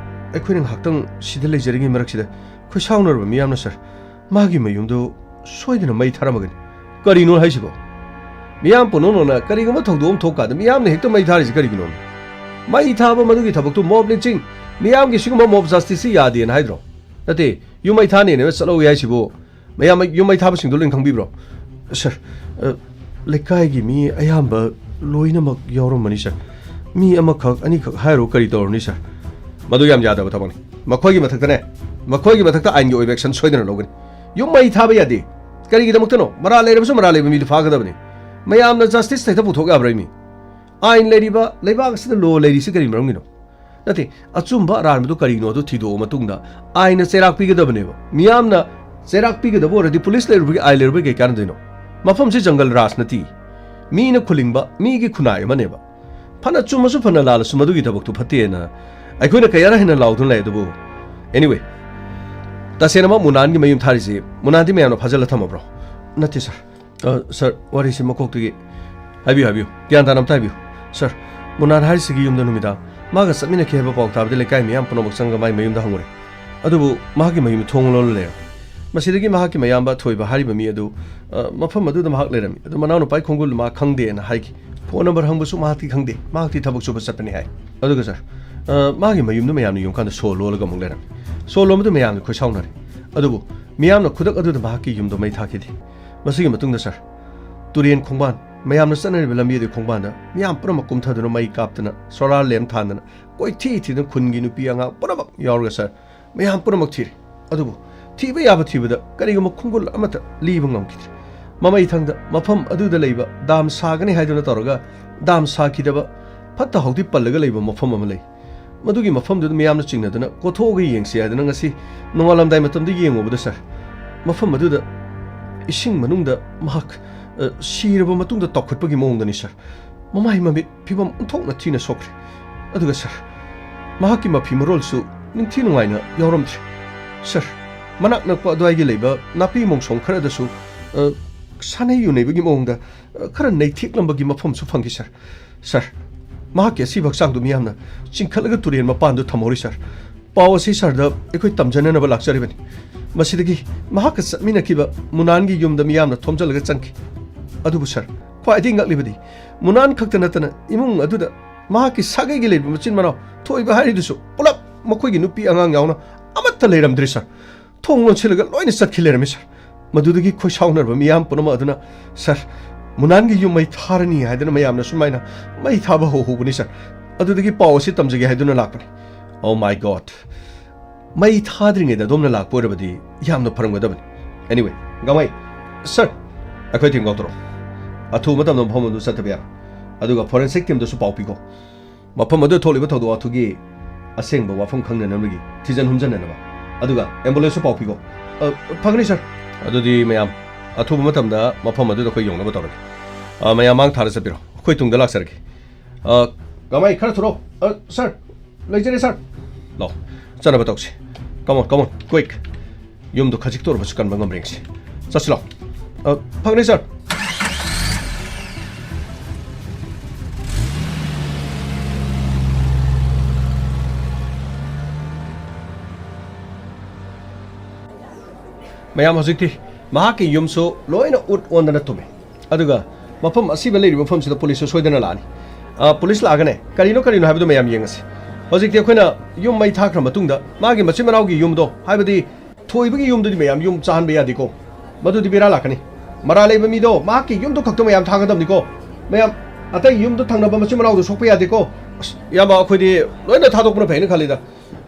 ꯑꯩꯈꯣꯏꯅ ꯉꯥꯏꯍꯥꯛꯇꯪ ꯁꯤꯗ ꯂꯩꯖꯔꯤꯉꯩ ꯃꯔꯛꯁꯤꯗ ꯑꯩꯈꯣꯏ ꯁꯥꯎꯅꯔꯕ ꯃꯤꯌꯥꯝꯅ, ꯁꯥꯔ, ꯃꯥꯒꯤ ꯃꯌꯨꯝꯗꯣ ꯁꯣꯏꯗꯅ ꯃꯩ ꯊꯥꯔꯝꯃꯒꯅꯤ꯫ ꯀꯔꯤꯅꯣ ꯍꯥꯏꯁꯤꯕꯣ? ꯃꯤꯌꯥꯝ ꯄꯨꯝꯅꯃꯛꯅ ꯀꯔꯤꯒꯨꯝꯕ ꯊꯧꯗꯣꯛ ꯑꯃ ꯊꯣꯛꯀꯥꯟꯗ ꯃꯤꯌꯥꯝꯅ ꯍꯦꯛꯇ ꯃꯩ ꯊꯥꯔꯤꯁꯤ ꯀꯔꯤꯒꯤꯅꯣ? ꯃꯩ ꯊꯥꯕ ꯃꯗꯨꯒꯤ ꯊꯕꯛꯇꯨ mob lynching, ꯃꯤꯌꯥꯝꯒꯤ ꯁꯤꯒꯨꯝꯕ mob justiceꯁꯤ ꯌꯥꯗꯦꯅ ꯍꯥꯏꯗ꯭ꯔꯣ? ꯅꯠꯇꯦ, ꯌꯨꯝ ꯃꯩ ꯊꯥꯅꯦꯅ ꯆꯠꯍꯧꯋꯤ ꯍꯥꯏꯁꯤꯕꯨ ꯃꯌꯥꯝ ꯌꯨꯝ ꯃꯩ ꯊꯥꯕꯁꯤꯡꯗꯣ ꯂꯣꯏꯅ ꯈꯪꯕꯤꯕ꯭ꯔꯣ?" "ꯁꯥꯔ, ꯑ, ꯂꯩꯀꯥꯏꯒꯤ ꯃꯤ ꯑꯌꯥꯝꯕ ꯂꯣꯏꯅꯃꯛ ꯌꯥꯎꯔꯝꯃꯅꯤ, ꯁꯥꯔ꯫ ꯃꯤ ꯑꯃꯈꯛ, ꯑꯅꯤꯈꯛ ꯍꯥꯏꯔꯨ ꯀꯔꯤ ꯇꯧꯔꯨꯅꯤ, ꯁꯥꯔ?" "ꯃꯗꯨ ꯌꯥꯝ ꯌꯥꯗꯕ ꯊꯕꯛꯅꯤ꯫ ꯃꯈꯣꯏꯒꯤ ꯃꯊꯛꯇꯅꯦ, ꯃꯈꯣꯏꯒꯤ ꯃꯊꯛꯇ ꯑꯥꯏꯟꯒꯤ ꯑꯣꯏꯕ action ꯁꯣꯏꯗꯅ ꯂꯧꯒꯅꯤ꯫ ꯌꯨꯝ ꯃꯩ ꯊꯥꯕ ꯌꯥꯗꯦ꯫ ꯀꯔꯤꯒꯤꯗꯃꯛꯇꯅꯣ? ꯃꯔꯥꯜ ꯂꯩꯔꯕꯁꯨ ꯃꯔꯥꯜ ꯂꯩꯕ ꯃꯤꯗꯨ ꯐꯥꯒꯗꯕꯅꯤ꯫ ꯃꯌꯥꯝꯅ justice ꯍꯦꯛꯇ ꯄꯨꯊꯣꯛ ꯌꯥꯕ꯭ꯔꯥ, ꯃꯤ? ꯑꯥꯏꯟ ꯂꯩꯔꯤꯕ ꯂꯩꯕꯥꯛ ꯑꯁꯤꯗ law ꯂꯩꯔꯤꯁꯤ ꯀꯔꯤ ꯃꯔꯝꯒꯤꯅꯣ? ꯅꯠꯇꯦ, ꯑꯆꯨꯝꯕ ꯑꯔꯥꯟꯕꯗꯨ ꯀꯔꯤꯅꯣ ꯑꯗꯨ ꯊꯤꯗꯣꯛꯑ ꯃꯇꯨꯡꯗ ꯑꯥꯏꯟꯅ ꯆꯩꯔꯥꯛ ꯄꯤꯒꯗꯕꯅꯦꯕ꯫ ꯃꯤꯌꯥꯝꯅ ꯆꯩꯔꯥꯛ ꯄꯤꯒꯗꯕ ꯑꯣꯏꯔꯗꯤ ꯄꯨꯂꯤꯁ ꯂꯩꯔꯨꯕꯒꯤ, ꯑꯥꯏꯟ ꯂꯩꯔꯨꯕꯒꯤ ꯀꯩ ꯀꯥꯟꯅꯗꯣꯏꯅꯣ? ꯃꯐꯝꯁꯤ ꯖꯪꯒꯜ ꯔꯥꯖ ꯅꯠꯇꯦ꯫ ꯃꯤꯅ ꯈꯨꯂꯤꯡꯕ, ꯃꯤꯒꯤ ꯈꯨꯟꯅꯥꯏ ꯑꯃꯅꯦꯕ꯫ ꯐꯅ ꯆꯨꯝꯃꯁꯨ ꯐꯅ ꯂꯥꯜꯂꯁꯨ ꯃꯗꯨꯒꯤ ꯊꯕꯛꯇꯨ ꯐꯠꯇꯦꯅ ꯑꯩꯈꯣꯏꯅ ꯀꯌꯥꯔꯛ ꯍꯦꯟꯅ ꯂꯥꯎꯗꯨꯅ ꯂꯩ ꯑꯗꯨꯕꯨ꯫ Anyway, ꯇꯁꯦꯡꯅꯃꯛ ꯃꯨꯅꯥꯟꯒꯤ ꯃꯌꯨꯝ ꯊꯥꯔꯤꯁꯤ ꯃꯨꯅꯥꯟꯗꯤ ꯃꯌꯥꯝꯅ ꯐꯥꯖꯤꯜꯂ ꯊꯝꯃꯕ꯭ꯔꯣ?" "ꯅꯠꯇꯦ, ꯁꯥꯔ꯫ ꯑ, ꯁꯥꯔ, ꯋꯥꯔꯤꯁꯤ ꯃꯀꯣꯛꯇꯒꯤ ꯍꯥꯏꯕꯤꯌꯨ, ꯍꯥꯏꯕꯤꯌꯨ꯫ ꯒ꯭ꯌꯥꯟ ꯇꯥꯅ ꯑꯝꯇ ꯍꯥꯏꯕꯤꯌꯨ꯫ ꯁꯥꯔ, ꯃꯨꯅꯥꯟ ꯍꯥꯔꯤꯁꯤꯒꯤ ꯌꯨꯝꯗ ꯅꯨꯃꯤꯗꯥꯡ ꯃꯥꯒ ꯆꯠꯃꯤꯟꯅꯈꯤ ꯍꯥꯏꯕ ꯄꯥꯎ ꯇꯥꯕꯗ ꯂꯩꯀꯥꯏ ꯃꯤꯌꯥꯝ ꯄꯨꯝꯅꯃꯛ ꯆꯪꯉꯒ ꯃꯥꯒꯤ ꯃꯌꯨꯝꯗ ꯍꯪꯉꯨꯔꯦ꯫ ꯑꯗꯨꯕꯨ ꯃꯍꯥꯛꯀꯤ ꯃꯌꯨꯝ ꯊꯣꯡ ꯂꯣꯜꯂ ꯂꯩꯔꯝꯃꯤ꯫ ꯃꯁꯤꯗꯒꯤ ꯃꯍꯥꯛꯀꯤ ꯃꯌꯥꯝꯕ ꯊꯣꯏꯕ ꯍꯥꯏꯔꯤꯕ ꯃꯤ ꯑꯗꯨ, ꯑ, ꯃꯐꯝ ꯑꯗꯨꯗ ꯃꯍꯥꯛ ꯂꯩꯔꯝꯃꯤ꯫ ꯑꯗꯨ ꯃꯅꯥꯎꯅꯨꯄꯥꯒꯤ ꯈꯣꯡꯒꯨꯜ ꯃꯥ ꯈꯪꯗꯦꯅ ꯍꯥꯏꯈꯤ꯫ ꯐꯣꯟ ꯅꯝꯕꯔ ꯍꯪꯕꯁꯨ ꯃꯍꯥꯛꯇꯤ ꯈꯪꯗꯦ꯫ ꯃꯍꯥꯛꯇꯤ ꯊꯕꯛ ꯁꯨꯕ ꯆꯠꯄꯅꯤ ꯍꯥꯏ꯫ ꯑꯗꯨꯒ ꯁꯥꯔ, ꯑ, ꯃꯥꯒꯤ ꯃꯌꯨꯝꯗ ꯃꯌꯥꯝꯅ ꯌꯦꯡꯉꯀꯥꯟꯗ ꯁꯣ ꯂꯣꯜꯂꯒ ꯑꯃꯨꯛ ꯂꯩꯔꯝꯃꯤ꯫ ꯁꯣ ꯂꯣꯟꯕꯗꯨ ꯃꯌꯥꯝꯅ ꯈꯣꯏꯁꯥꯎꯅꯔꯦ꯫ ꯑꯗꯨꯕꯨ ꯃꯤꯌꯥꯝꯅ ꯈꯨꯗꯛ ꯑꯗꯨꯗ ꯃꯍꯥꯛꯀꯤ ꯌꯨꯝꯗꯣ ꯃꯩ ꯊꯥꯈꯤꯗꯦ꯫ ꯃꯁꯤꯒꯤ ꯃꯇꯨꯡꯗ ꯁꯥꯔ, ꯇꯨꯔꯦꯟ ꯈꯣꯡꯕꯥꯟ, ꯃꯌꯥꯝꯅ ꯆꯠꯅꯔꯤꯕ ꯂꯝꯕꯤ ꯑꯗꯨꯒꯤ ꯈꯣꯡꯕꯥꯟꯗ ꯃꯤꯌꯥꯝ ꯄꯨꯝꯅꯃꯛ ꯀꯨꯝꯊꯗꯨꯅ ꯃꯩ ꯀꯥꯞꯇꯅ, solar lamp ꯊꯥꯟꯗꯅ, ꯀꯣꯏꯊꯤ ꯊꯤꯗꯨꯅ ꯈꯨꯟꯒꯤ ꯅꯨꯄꯤ ꯑꯉꯥꯡ ꯄꯨꯝꯅꯃꯛ ꯌꯥꯎꯔꯒ ꯁꯥꯔ, ꯃꯌꯥꯝ ꯄꯨꯝꯅꯃꯛ ꯊꯤꯔꯦ꯫ ꯑꯗꯨꯕꯨ ꯊꯤꯕ ꯌꯥꯕ ꯊꯤꯕꯗ ꯀꯔꯤꯒꯨꯝꯕ ꯈꯣꯡꯒꯨꯜ ꯑꯃꯠꯇ ꯂꯤꯕ ꯉꯝꯈꯤꯗ꯭ꯔꯦ꯫ ꯃꯃꯩꯊꯪꯗ ꯃꯐꯝ ꯑꯗꯨꯗ ꯂꯩꯕ ꯗꯥꯝ ꯁꯥꯒꯅꯤ ꯍꯥꯏꯗꯨꯅ ꯇꯧꯔꯒ ꯗꯥꯝ ꯁꯥꯈꯤꯗꯕ, ꯐꯠꯇ ꯍꯥꯎꯗꯤ ꯄꯜꯂꯒ ꯂꯩꯕ ꯃꯐꯝ ꯑꯃ ꯂꯩ꯫ ꯃꯗꯨꯒꯤ ꯃꯐꯝꯗꯨꯗ ꯃꯤꯌꯥꯝꯅ ꯆꯤꯡꯅꯗꯨꯅ ꯀꯣꯊꯣꯛꯑꯒ ꯌꯦꯡꯁꯤ ꯍꯥꯏꯗꯨꯅ ꯉꯁꯤ ꯅꯣꯡꯉꯥꯜꯂꯝꯗꯥꯏ ꯃꯇꯝꯗ ꯌꯦꯡꯉꯨꯕꯗ ꯁꯥꯔ, ꯃꯐꯝ ꯑꯗꯨꯗ ꯏꯁꯤꯡ ꯃꯅꯨꯡꯗ ꯃꯍꯥꯛ, ꯑ, ꯁꯤꯔꯕ ꯃꯇꯨꯡꯗ ꯇꯥꯎꯈꯠꯄꯒꯤ ꯃꯑꯣꯡꯗꯅꯤ ꯁꯥꯔ꯫ ꯃꯃꯥꯏ ꯃꯃꯤꯠ ꯐꯤꯕꯝ ꯑꯣꯟꯊꯣꯛꯅ ꯊꯤꯅ ꯁꯣꯛꯈ꯭ꯔꯦ꯫ ꯑꯗꯨꯒ ꯁꯥꯔ, ꯃꯍꯥꯛꯀꯤ ꯃꯐꯤ ꯃꯔꯣꯜꯁꯨ ꯅꯤꯡꯊꯤ ꯅꯨꯡꯉꯥꯏꯅ ꯌꯥꯎꯔꯝꯗ꯭ꯔꯦ꯫ ꯁꯥꯔ, ꯃꯅꯥꯛ ꯅꯛꯄ ꯑꯗꯨꯋꯥꯏꯒꯤ ꯂꯩꯕ ꯅꯥꯄꯤ ꯃꯣꯡꯁꯣꯡ ꯈꯔꯗꯁꯨ, ꯑ, ꯁꯥꯅꯩ ꯌꯨꯅꯩꯕꯒꯤ ꯃꯑꯣꯡꯗ, ꯑ, ꯈꯔ ꯅꯩꯊꯦꯛꯂꯝꯕꯒꯤ ꯃꯐꯝꯁꯨ ꯐꯪꯈꯤ, ꯁꯥꯔ꯫ ꯁꯥꯔ, ꯃꯍꯥꯛꯀꯤ ꯑꯁꯤꯕ ꯍꯛꯆꯥꯡꯗꯨ ꯃꯤꯌꯥꯝꯅ ꯆꯤꯡꯈꯠꯂꯒ ꯇꯨꯔꯦꯜ ꯃꯄꯥꯟꯗꯨ ꯊꯝꯍꯧꯔꯤ, ꯁꯥꯔ꯫ ꯄꯥꯎ ꯑꯁꯤ ꯁꯥꯔꯗ ꯑꯩꯈꯣꯏ ꯇꯝꯖꯅꯅꯕ ꯂꯥꯛꯆꯔꯤꯕꯅꯤ꯫ ꯃꯁꯤꯗꯒꯤ ꯃꯍꯥꯛꯀ ꯆꯠꯃꯤꯟꯅꯈꯤꯕ ꯃꯨꯅꯥꯟꯒꯤ ꯌꯨꯝꯗ ꯃꯤꯌꯥꯝꯅ ꯊꯣꯝꯖꯤꯜꯂꯒ ꯆꯪꯈꯤ꯫ ꯑꯗꯨꯕꯨ ꯁꯥꯔ, ꯈ꯭ꯋꯥꯏꯗꯒꯤ ꯉꯛꯂꯤꯕꯗꯤ ꯃꯨꯅꯥꯟ ꯈꯛꯇ ꯅꯠꯇꯅ ꯏꯃꯨꯡ ꯑꯗꯨꯗ ꯃꯍꯥꯛꯀꯤ ꯁꯥꯒꯩꯒꯤ ꯂꯩꯔꯤꯕ ꯃꯆꯤꯟ ꯃꯅꯥꯎ ꯊꯣꯏꯕ ꯍꯥꯏꯔꯤꯗꯨꯁꯨ ꯄꯨꯂꯞ ꯃꯈꯣꯏꯒꯤ ꯅꯨꯄꯤ ꯑꯉꯥꯡ ꯌꯥꯎꯅ ꯑꯃꯠꯇ ꯂꯩꯔꯝꯗ꯭ꯔꯦ, ꯁꯥꯔ꯫ ꯊꯣꯡ ꯂꯣꯟꯁꯤꯜꯂꯒ ꯂꯣꯏꯅ ꯆꯠꯈꯤ ꯂꯩꯔꯝꯃꯤ, ꯁꯥꯔ꯫ ꯃꯗꯨꯗꯒꯤ ꯈꯣꯏꯁꯥꯎꯅꯔꯕ ꯃꯤꯌꯥꯝ ꯄꯨꯝꯅꯃꯛ ꯑꯗꯨꯅ, "ꯁꯥꯔ, ꯃꯨꯅꯥꯟꯒꯤ ꯌꯨꯝ ꯃꯩ ꯊꯥꯔꯅꯤ" ꯍꯥꯏꯗꯨꯅ ꯃꯌꯥꯝꯅ ꯁꯨꯃꯥꯏꯅ ꯃꯩ ꯊꯥꯕ ꯍꯧꯍꯧꯕꯅꯤ, ꯁꯥꯔ꯫ ꯑꯗꯨꯗꯒꯤ ꯄꯥꯎ ꯑꯁꯤ ꯇꯝꯖꯒꯦ ꯍꯥꯏꯗꯨꯅ ꯂꯥꯛꯄꯅꯤ꯫ Oh my God! ꯃꯩ ꯊꯥꯗ꯭ꯔꯤꯉꯩꯗ ꯑꯗꯣꯝꯅ ꯂꯥꯛꯄ ꯑꯣꯏꯔꯕꯗꯤ ꯌꯥꯝꯅ ꯐꯔꯝꯒꯗꯕꯅꯤ꯫ Anyway, ꯒꯥꯡꯃꯩ, ꯁꯥꯔ, ꯑꯩꯈꯣꯏ team ꯀꯧꯊꯣꯔꯛꯑꯣ꯫ ꯑꯊꯨꯕ ꯃꯇꯝꯗ ꯃꯐꯝ ꯑꯗꯨ ꯆꯠꯇꯕ ꯌꯥꯔꯣꯏ꯫ ꯑꯗꯨꯒ forensic teamꯗꯁꯨ ꯄꯥꯎ ꯄꯤꯈꯣ꯫ ꯃꯐꯝ ꯑꯗꯨꯗ ꯊꯣꯛꯂꯤꯕ ꯊꯧꯗꯣꯛ ꯋꯥꯊꯣꯛꯀꯤ ꯑꯁꯦꯡꯕ ꯋꯥꯐꯝ ꯈꯪꯅꯅꯕꯒꯤ ꯊꯤꯖꯤꯟ ꯍꯨꯝꯖꯤꯟꯅꯅꯕ꯫ ꯑꯗꯨꯒ ambulanceꯁꯨ ꯄꯥꯎ ꯄꯤꯈꯣ꯫ ꯑ, ꯐꯒꯅꯤ, ꯁꯥꯔ꯫ ꯑꯗꯨꯗꯤ ꯃꯌꯥꯝ, ꯑꯊꯨꯕ ꯃꯇꯝꯗ ꯃꯐꯝ ꯑꯗꯨꯗ ꯑꯩꯈꯣꯏ ꯌꯧꯅꯕ ꯇꯧꯔꯒꯦ꯫ ꯑ, ꯃꯌꯥꯝ ꯃꯥꯡ ꯊꯥꯔ ꯆꯠꯄꯤꯔꯣ꯫ ꯑꯩꯈꯣꯏ ꯇꯨꯡꯗ ꯂꯥꯛꯆꯔꯒꯦ꯫ ꯑ, ꯒꯥꯡꯃꯩ, ꯈꯔ ꯊꯨꯔꯣ꯫ ꯑ, ꯁꯥꯔ, ꯂꯩꯖꯔꯦ, ꯁꯥꯔ꯫ ꯂꯥꯛꯑꯣ, ꯆꯠꯅꯕ ꯇꯧꯁꯤ꯫ Come on, come on, quick꯫ ꯌꯨꯝꯗꯣ ꯈꯖꯤꯛꯇ ꯑꯣꯏꯔꯕꯁꯨ ꯀꯟꯕ ꯉꯝꯕ꯭ꯔꯥ ꯌꯦꯡꯁꯤ꯫ ꯆꯠꯁꯤ ꯂꯥꯛꯑꯣ꯫ ꯑ, ꯐꯒꯅꯤ, ꯁꯥꯔ꯫ ꯃꯌꯥꯝ, ꯍꯧꯖꯤꯛꯇꯤ ꯃꯍꯥꯛꯀꯤ ꯌꯨꯝꯁꯨ ꯂꯣꯏꯅ ꯎꯠ ꯑꯣꯟꯗꯅ ꯇꯨꯝꯃꯤ꯫ ꯑꯗꯨꯒ ꯃꯐꯝ ꯑꯁꯤꯕ ꯂꯩꯔꯤꯕ ꯃꯐꯝꯁꯤꯗ ꯄꯨꯂꯤꯁꯁꯨ ꯁꯣꯏꯗꯅ ꯂꯥꯛꯑꯅꯤ꯫ ꯑ, ꯄꯨꯂꯤꯁ ꯂꯥꯛꯑꯒꯅꯦ, ꯀꯔꯤꯅꯣ ꯀꯔꯤꯅꯣ ꯍꯥꯏꯕꯗꯨ ꯃꯌꯥꯝ ꯌꯦꯡꯉꯁꯤ꯫ ꯍꯧꯖꯤꯛꯇꯤ ꯑꯩꯈꯣꯏꯅ ꯌꯨꯝ ꯃꯩ ꯊꯥꯈ꯭ꯔ ꯃꯇꯨꯡꯗ ꯃꯥꯒꯤ ꯃꯆꯤꯟ ꯃꯅꯥꯎꯒꯤ ꯌꯨꯝꯗꯣ, ꯍꯥꯏꯕꯗꯤ ꯊꯣꯏꯕꯒꯤ ꯌꯨꯝꯗꯨꯗꯤ ꯃꯌꯥꯝ ꯌꯨꯝ ꯆꯥꯍꯟꯕ ꯌꯥꯗꯦꯀꯣ꯫ ꯃꯗꯨꯗꯤ ꯕꯦꯔꯥ ꯂꯥꯛꯀꯅꯤ꯫ ꯃꯔꯥꯜ ꯂꯩꯕ ꯃꯤꯗꯣ ꯃꯍꯥꯛꯀꯤ ꯌꯨꯝꯗꯣ ꯈꯛꯇ ꯃꯌꯥꯝ ꯊꯥꯒꯗꯕꯅꯤꯀꯣ꯫ ꯃꯌꯥꯝ, ꯑꯇꯩ ꯌꯨꯝꯗꯣ ꯊꯪꯅꯕ ꯃꯆꯤꯟ ꯃꯅꯥꯎꯗꯣ ꯁꯣꯛꯄ ꯌꯥꯗꯦꯀꯣ꯫ ꯑꯁ, ꯏꯌꯥꯝꯕ, ꯑꯩꯈꯣꯏꯗꯤ ꯂꯣꯏꯅ ꯊꯥꯗꯣꯛꯄꯅ ꯐꯩꯅ ꯈꯜꯂꯤꯗ꯫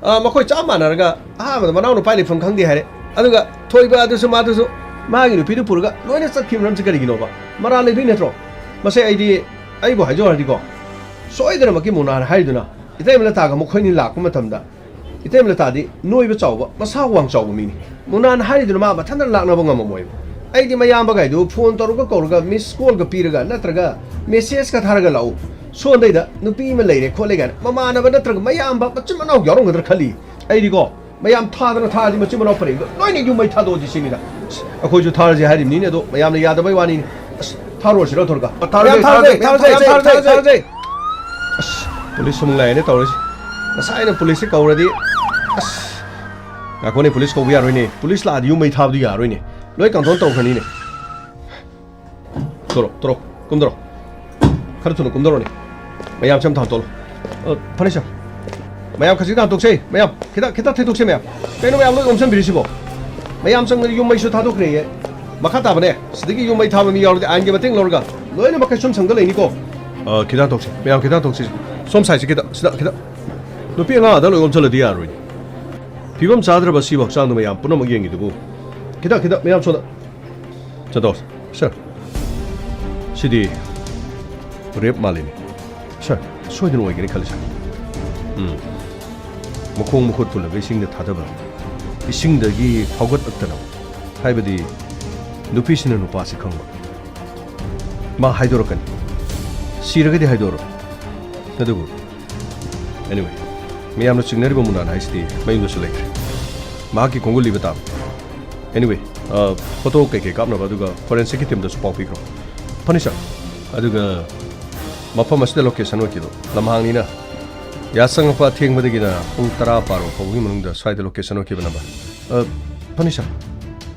ꯑ, ꯃꯈꯣꯏ ꯆꯞ ꯃꯥꯟꯅꯔꯒ ꯑꯍꯥꯟꯕꯗ ꯃꯅꯥꯎ ꯅꯨꯄꯥ ꯂꯩꯐꯝ ꯈꯪꯗꯦ ꯍꯥꯏꯔꯦ꯫ ꯑꯗꯨꯒ ꯊꯣꯏꯕ ꯑꯗꯨꯁꯨ ꯃꯥꯗꯨꯁꯨ ꯃꯥꯒꯤ ꯅꯨꯄꯤꯗꯨ ꯄꯨꯔꯒ ꯂꯣꯏꯅ ꯆꯠꯈꯤꯕ ꯃꯔꯝꯁꯤ ꯀꯔꯤꯒꯤꯅꯣꯕ? ꯃꯔꯥꯜ ꯂꯩꯕꯩ ꯅꯠꯇ꯭ꯔꯣ? ꯃꯁꯦ ꯑꯩꯗꯤ, ꯑꯩꯕꯨ ꯍꯥꯏꯖꯧ ꯍꯥꯏꯔꯗꯤꯀꯣ, ꯁꯣꯏꯗꯅꯃꯛꯀꯤ ꯃꯨꯅꯥꯅ ꯍꯥꯏꯔꯤꯗꯨꯅ ꯏꯇꯩꯃ ꯂꯇꯥꯒ ꯃꯈꯣꯏꯅꯤ ꯂꯥꯛꯄ ꯃꯇꯝꯗ ꯏꯇꯩꯃ ꯂꯇꯥꯗꯤ ꯅꯣꯏꯕ ꯆꯥꯎꯕ, ꯃꯁꯥ ꯋꯥꯡ ꯆꯥꯎꯕ ꯃꯤꯅꯤ꯫ ꯃꯨꯅꯥꯅ ꯍꯥꯏꯔꯤꯗꯨꯅ ꯃꯥ ꯃꯊꯟꯇ ꯂꯥꯛꯅꯕ ꯉꯝꯃꯝꯃꯣꯏꯕ꯫ ꯑꯩꯗꯤ ꯃꯌꯥꯝꯕꯒꯥꯏꯗꯨ phone ꯇꯧꯔꯒ ꯀꯧꯔꯒ miss callꯒ ꯄꯤꯔꯒ ꯅꯠꯇ꯭ꯔꯒ ꯃꯦꯁꯦꯖꯀ ꯊꯥꯔꯒ ꯂꯥꯛꯎ꯫ ꯁꯣꯝꯗꯩꯗ ꯅꯨꯄꯤ ꯑꯃ ꯂꯩꯔꯦ ꯈꯣꯠꯂꯦ ꯀꯥꯏꯅ ꯃꯃꯥꯟꯅꯕ ꯅꯠꯇ꯭ꯔꯒ ꯃꯌꯥꯝꯕ ꯃꯆꯤꯟ ꯃꯅꯥꯎ ꯌꯥꯎꯔꯝꯒꯗ꯭ꯔꯥ ꯈꯜꯂꯤ꯫ ꯑꯩꯗꯤꯀꯣ, ꯃꯌꯥꯝ ꯊꯥꯗꯅ ꯊꯥꯔꯗꯤ ꯃꯆꯤꯟ ꯃꯅꯥꯎ ꯄꯔꯦꯡꯗꯣ ꯂꯣꯏꯅ ꯌꯨꯝ ꯃꯩ ꯊꯥꯗꯣꯛꯑꯁꯤ ꯁꯤꯅꯤꯗ꯫ ꯑꯁ, ꯑꯩꯈꯣꯏꯁꯨ ꯊꯥꯔꯁꯤ ꯍꯥꯏꯔꯤꯕꯅꯤꯅꯦ, ꯑꯗꯣ ꯃꯌꯥꯝꯅ ꯌꯥꯗꯕꯩ ꯋꯥꯅꯤꯅꯦ꯫ ꯑꯁ, ꯊꯥꯔꯨꯔꯁꯤꯔꯣ ꯊꯣꯔꯒ? ꯊꯥꯔꯁꯦ, ꯃꯌꯥꯝ ꯊꯥꯔꯁꯦ, ꯊꯥꯔꯁꯦ, ꯃꯌꯥꯝ ꯊꯥꯔꯁꯦ, ꯊꯥꯔꯁꯦ, ꯊꯥꯔꯁꯦ꯫ ꯊꯥꯔꯁꯦ꯫ ꯑꯁ, ꯄꯨꯂꯤꯁ ꯑꯃꯨꯛ ꯂꯥꯛꯑꯦꯅꯦ ꯇꯧꯔꯤꯁꯦ꯫ ꯉꯁꯥꯏꯅ ꯄꯨꯂꯤꯁꯁꯦ ꯀꯧꯔꯗꯤ, ꯑꯁ, ꯉꯥꯏꯈꯣꯅꯦ, ꯄꯨꯂꯤꯁ ꯀꯧꯕ ꯌꯥꯔꯣꯏꯅꯦ꯫ ꯄꯨꯂꯤꯁ ꯂꯥꯛꯑꯗꯤ ꯌꯨꯝ ꯃꯩ ꯊꯥꯕꯗꯤ ꯌꯥꯔꯣꯏꯅꯦ꯫ ꯂꯣꯏ ꯀꯟꯇ꯭ꯔꯣꯜ ꯇꯧꯈ꯭ꯔꯅꯤꯅꯦ꯫ ꯇꯣꯔꯣ, ꯇꯣꯔꯣ, ꯀꯨꯝꯗꯔꯣ꯫ ꯈꯔ ꯊꯨꯅ ꯀꯨꯝꯗꯔꯣꯅꯦ꯫ ꯃꯌꯥꯝ ꯁꯝ ꯊꯥꯡꯇꯣꯛꯂꯣ꯫ ꯑ, ꯐꯅꯤ ꯁꯥꯔ꯫ ꯃꯌꯥꯝ ꯈꯖꯤꯛ ꯊꯥꯡꯇꯣꯛꯁꯦ, ꯃꯌꯥꯝ꯫ ꯈꯤꯇ, ꯈꯤꯇ ꯊꯦꯡꯗꯣꯛꯁꯦ, ꯃꯌꯥꯝ꯫ ꯀꯩꯅꯣ ꯃꯌꯥꯝ ꯂꯣꯏ ꯑꯣꯝꯁꯤꯟꯕꯤꯔꯤꯁꯤꯕꯣ? ꯃꯌꯥꯝ ꯆꯪꯗꯅ ꯌꯨꯝ ꯃꯩꯁꯨ ꯊꯥꯗꯣꯛꯈ꯭ꯔꯦꯌꯦ꯫ ꯃꯈꯥ ꯇꯥꯕꯅꯦ, ꯁꯤꯗꯒꯤ ꯌꯨꯝ ꯃꯩ ꯊꯥꯕ ꯃꯤ ꯌꯥꯎꯔꯗꯤ ꯑꯥꯏꯟꯒꯤ ꯃꯇꯦꯡ ꯂꯧꯔꯒ ꯂꯣꯏꯅꯃꯛ ꯀꯩꯁꯨꯝ ꯁꯪꯗ ꯂꯩꯅꯤꯀꯣ꯫ ꯑ, ꯈꯤꯇ ꯊꯥꯡꯇꯣꯛꯁꯦ, ꯃꯌꯥꯝ ꯈꯤꯇ ꯊꯥꯡꯇꯣꯛꯁꯦ꯫ ꯁꯣꯝ ꯁꯥꯏꯠꯁꯦ ꯈꯤꯇ, ꯁꯤꯗ ꯈꯤꯇ꯫ ꯅꯨꯄꯤ ꯑꯉꯥꯡ ꯑꯗ ꯂꯣꯏ ꯑꯣꯝꯁꯤꯜꯂꯗꯤ ꯌꯥꯔꯣꯏꯅꯦ꯫ ꯐꯤꯕꯝ ꯆꯥꯗ꯭ꯔꯕ ꯁꯤꯕꯨ ꯍꯛꯆꯥꯡꯗꯣ ꯃꯌꯥꯝ ꯄꯨꯝꯅꯃꯛ ꯌꯦꯡꯉꯤꯗꯨꯕꯨ꯫ ꯈꯤꯇ, ꯈꯤꯇ, ꯃꯌꯥꯝ ꯁꯣꯝꯗ꯫ ꯆꯠꯇꯣꯛ, ꯁꯥꯔ꯫ ꯁꯤꯗꯤ ꯔꯦꯞ ꯃꯥꯜꯂꯤꯅꯦ꯫ ꯁꯥꯔ, ꯁꯣꯏꯗꯅ ꯑꯣꯏꯒꯅꯤ ꯈꯜꯂꯤ, ꯁꯥꯔ꯫ ꯎꯝ꯫ ꯃꯈꯣꯡ ꯃꯈꯨꯠ ꯄꯨꯜꯂꯒ ꯏꯁꯤꯡꯗ ꯊꯥꯗꯕ꯫ ꯏꯁꯤꯡꯗꯒꯤ ꯐꯥꯎꯒꯠꯂꯛꯇꯅꯕ꯫ ꯍꯥꯏꯕꯗꯤ, ꯅꯨꯄꯤꯁꯤꯅ ꯅꯨꯄꯥꯁꯤ ꯈꯪꯕ꯫ ꯃꯥ ꯍꯥꯏꯗꯣꯔꯛꯀꯅꯤ꯫ ꯁꯤꯔꯒꯗꯤ ꯍꯥꯏꯗꯣꯔꯣ꯫ ꯑꯗꯨꯕꯨ, anyway, ꯃꯌꯥꯝꯅ ꯆꯤꯡꯅꯔꯤꯕ ꯃꯨꯅꯥꯟ ꯍꯥꯏꯁꯤꯗꯤ ꯃꯌꯨꯝꯗꯁꯨ ꯂꯩꯇ꯭ꯔꯦ꯫ ꯃꯍꯥꯛꯀꯤ ꯈꯣꯡꯒꯨꯜ ꯂꯤꯕ ꯇꯥꯕ꯫ Anyway, ꯑ, photo ꯀꯩꯀꯩ ꯀꯥꯞꯅꯕ ꯑꯗꯨꯒ forensic ꯀꯤ team ꯗꯁꯨ ꯄꯥꯎ ꯄꯤꯈ꯭ꯔꯣ꯫ ꯐꯅꯤ, ꯁꯥꯔ꯫ ꯑꯗꯨꯒ ꯃꯐꯝ ꯑꯁꯤꯗ location ꯑꯣꯏꯈꯤꯕ ꯂꯝꯍꯥꯡꯅꯤꯅ ꯌꯥꯆꯪꯉꯛꯄ ꯑꯊꯦꯡꯕꯗꯒꯤꯅ ꯄꯨꯡ ꯇꯔꯥ ꯕꯥꯔꯣ ꯐꯥꯎꯕꯒꯤ ꯃꯅꯨꯡꯗ ꯁ꯭ꯋꯥꯏꯗ location ꯑꯣꯏꯈꯤꯕ number꯫ ꯑ, ꯐꯅꯤ, ꯁꯥꯔ꯫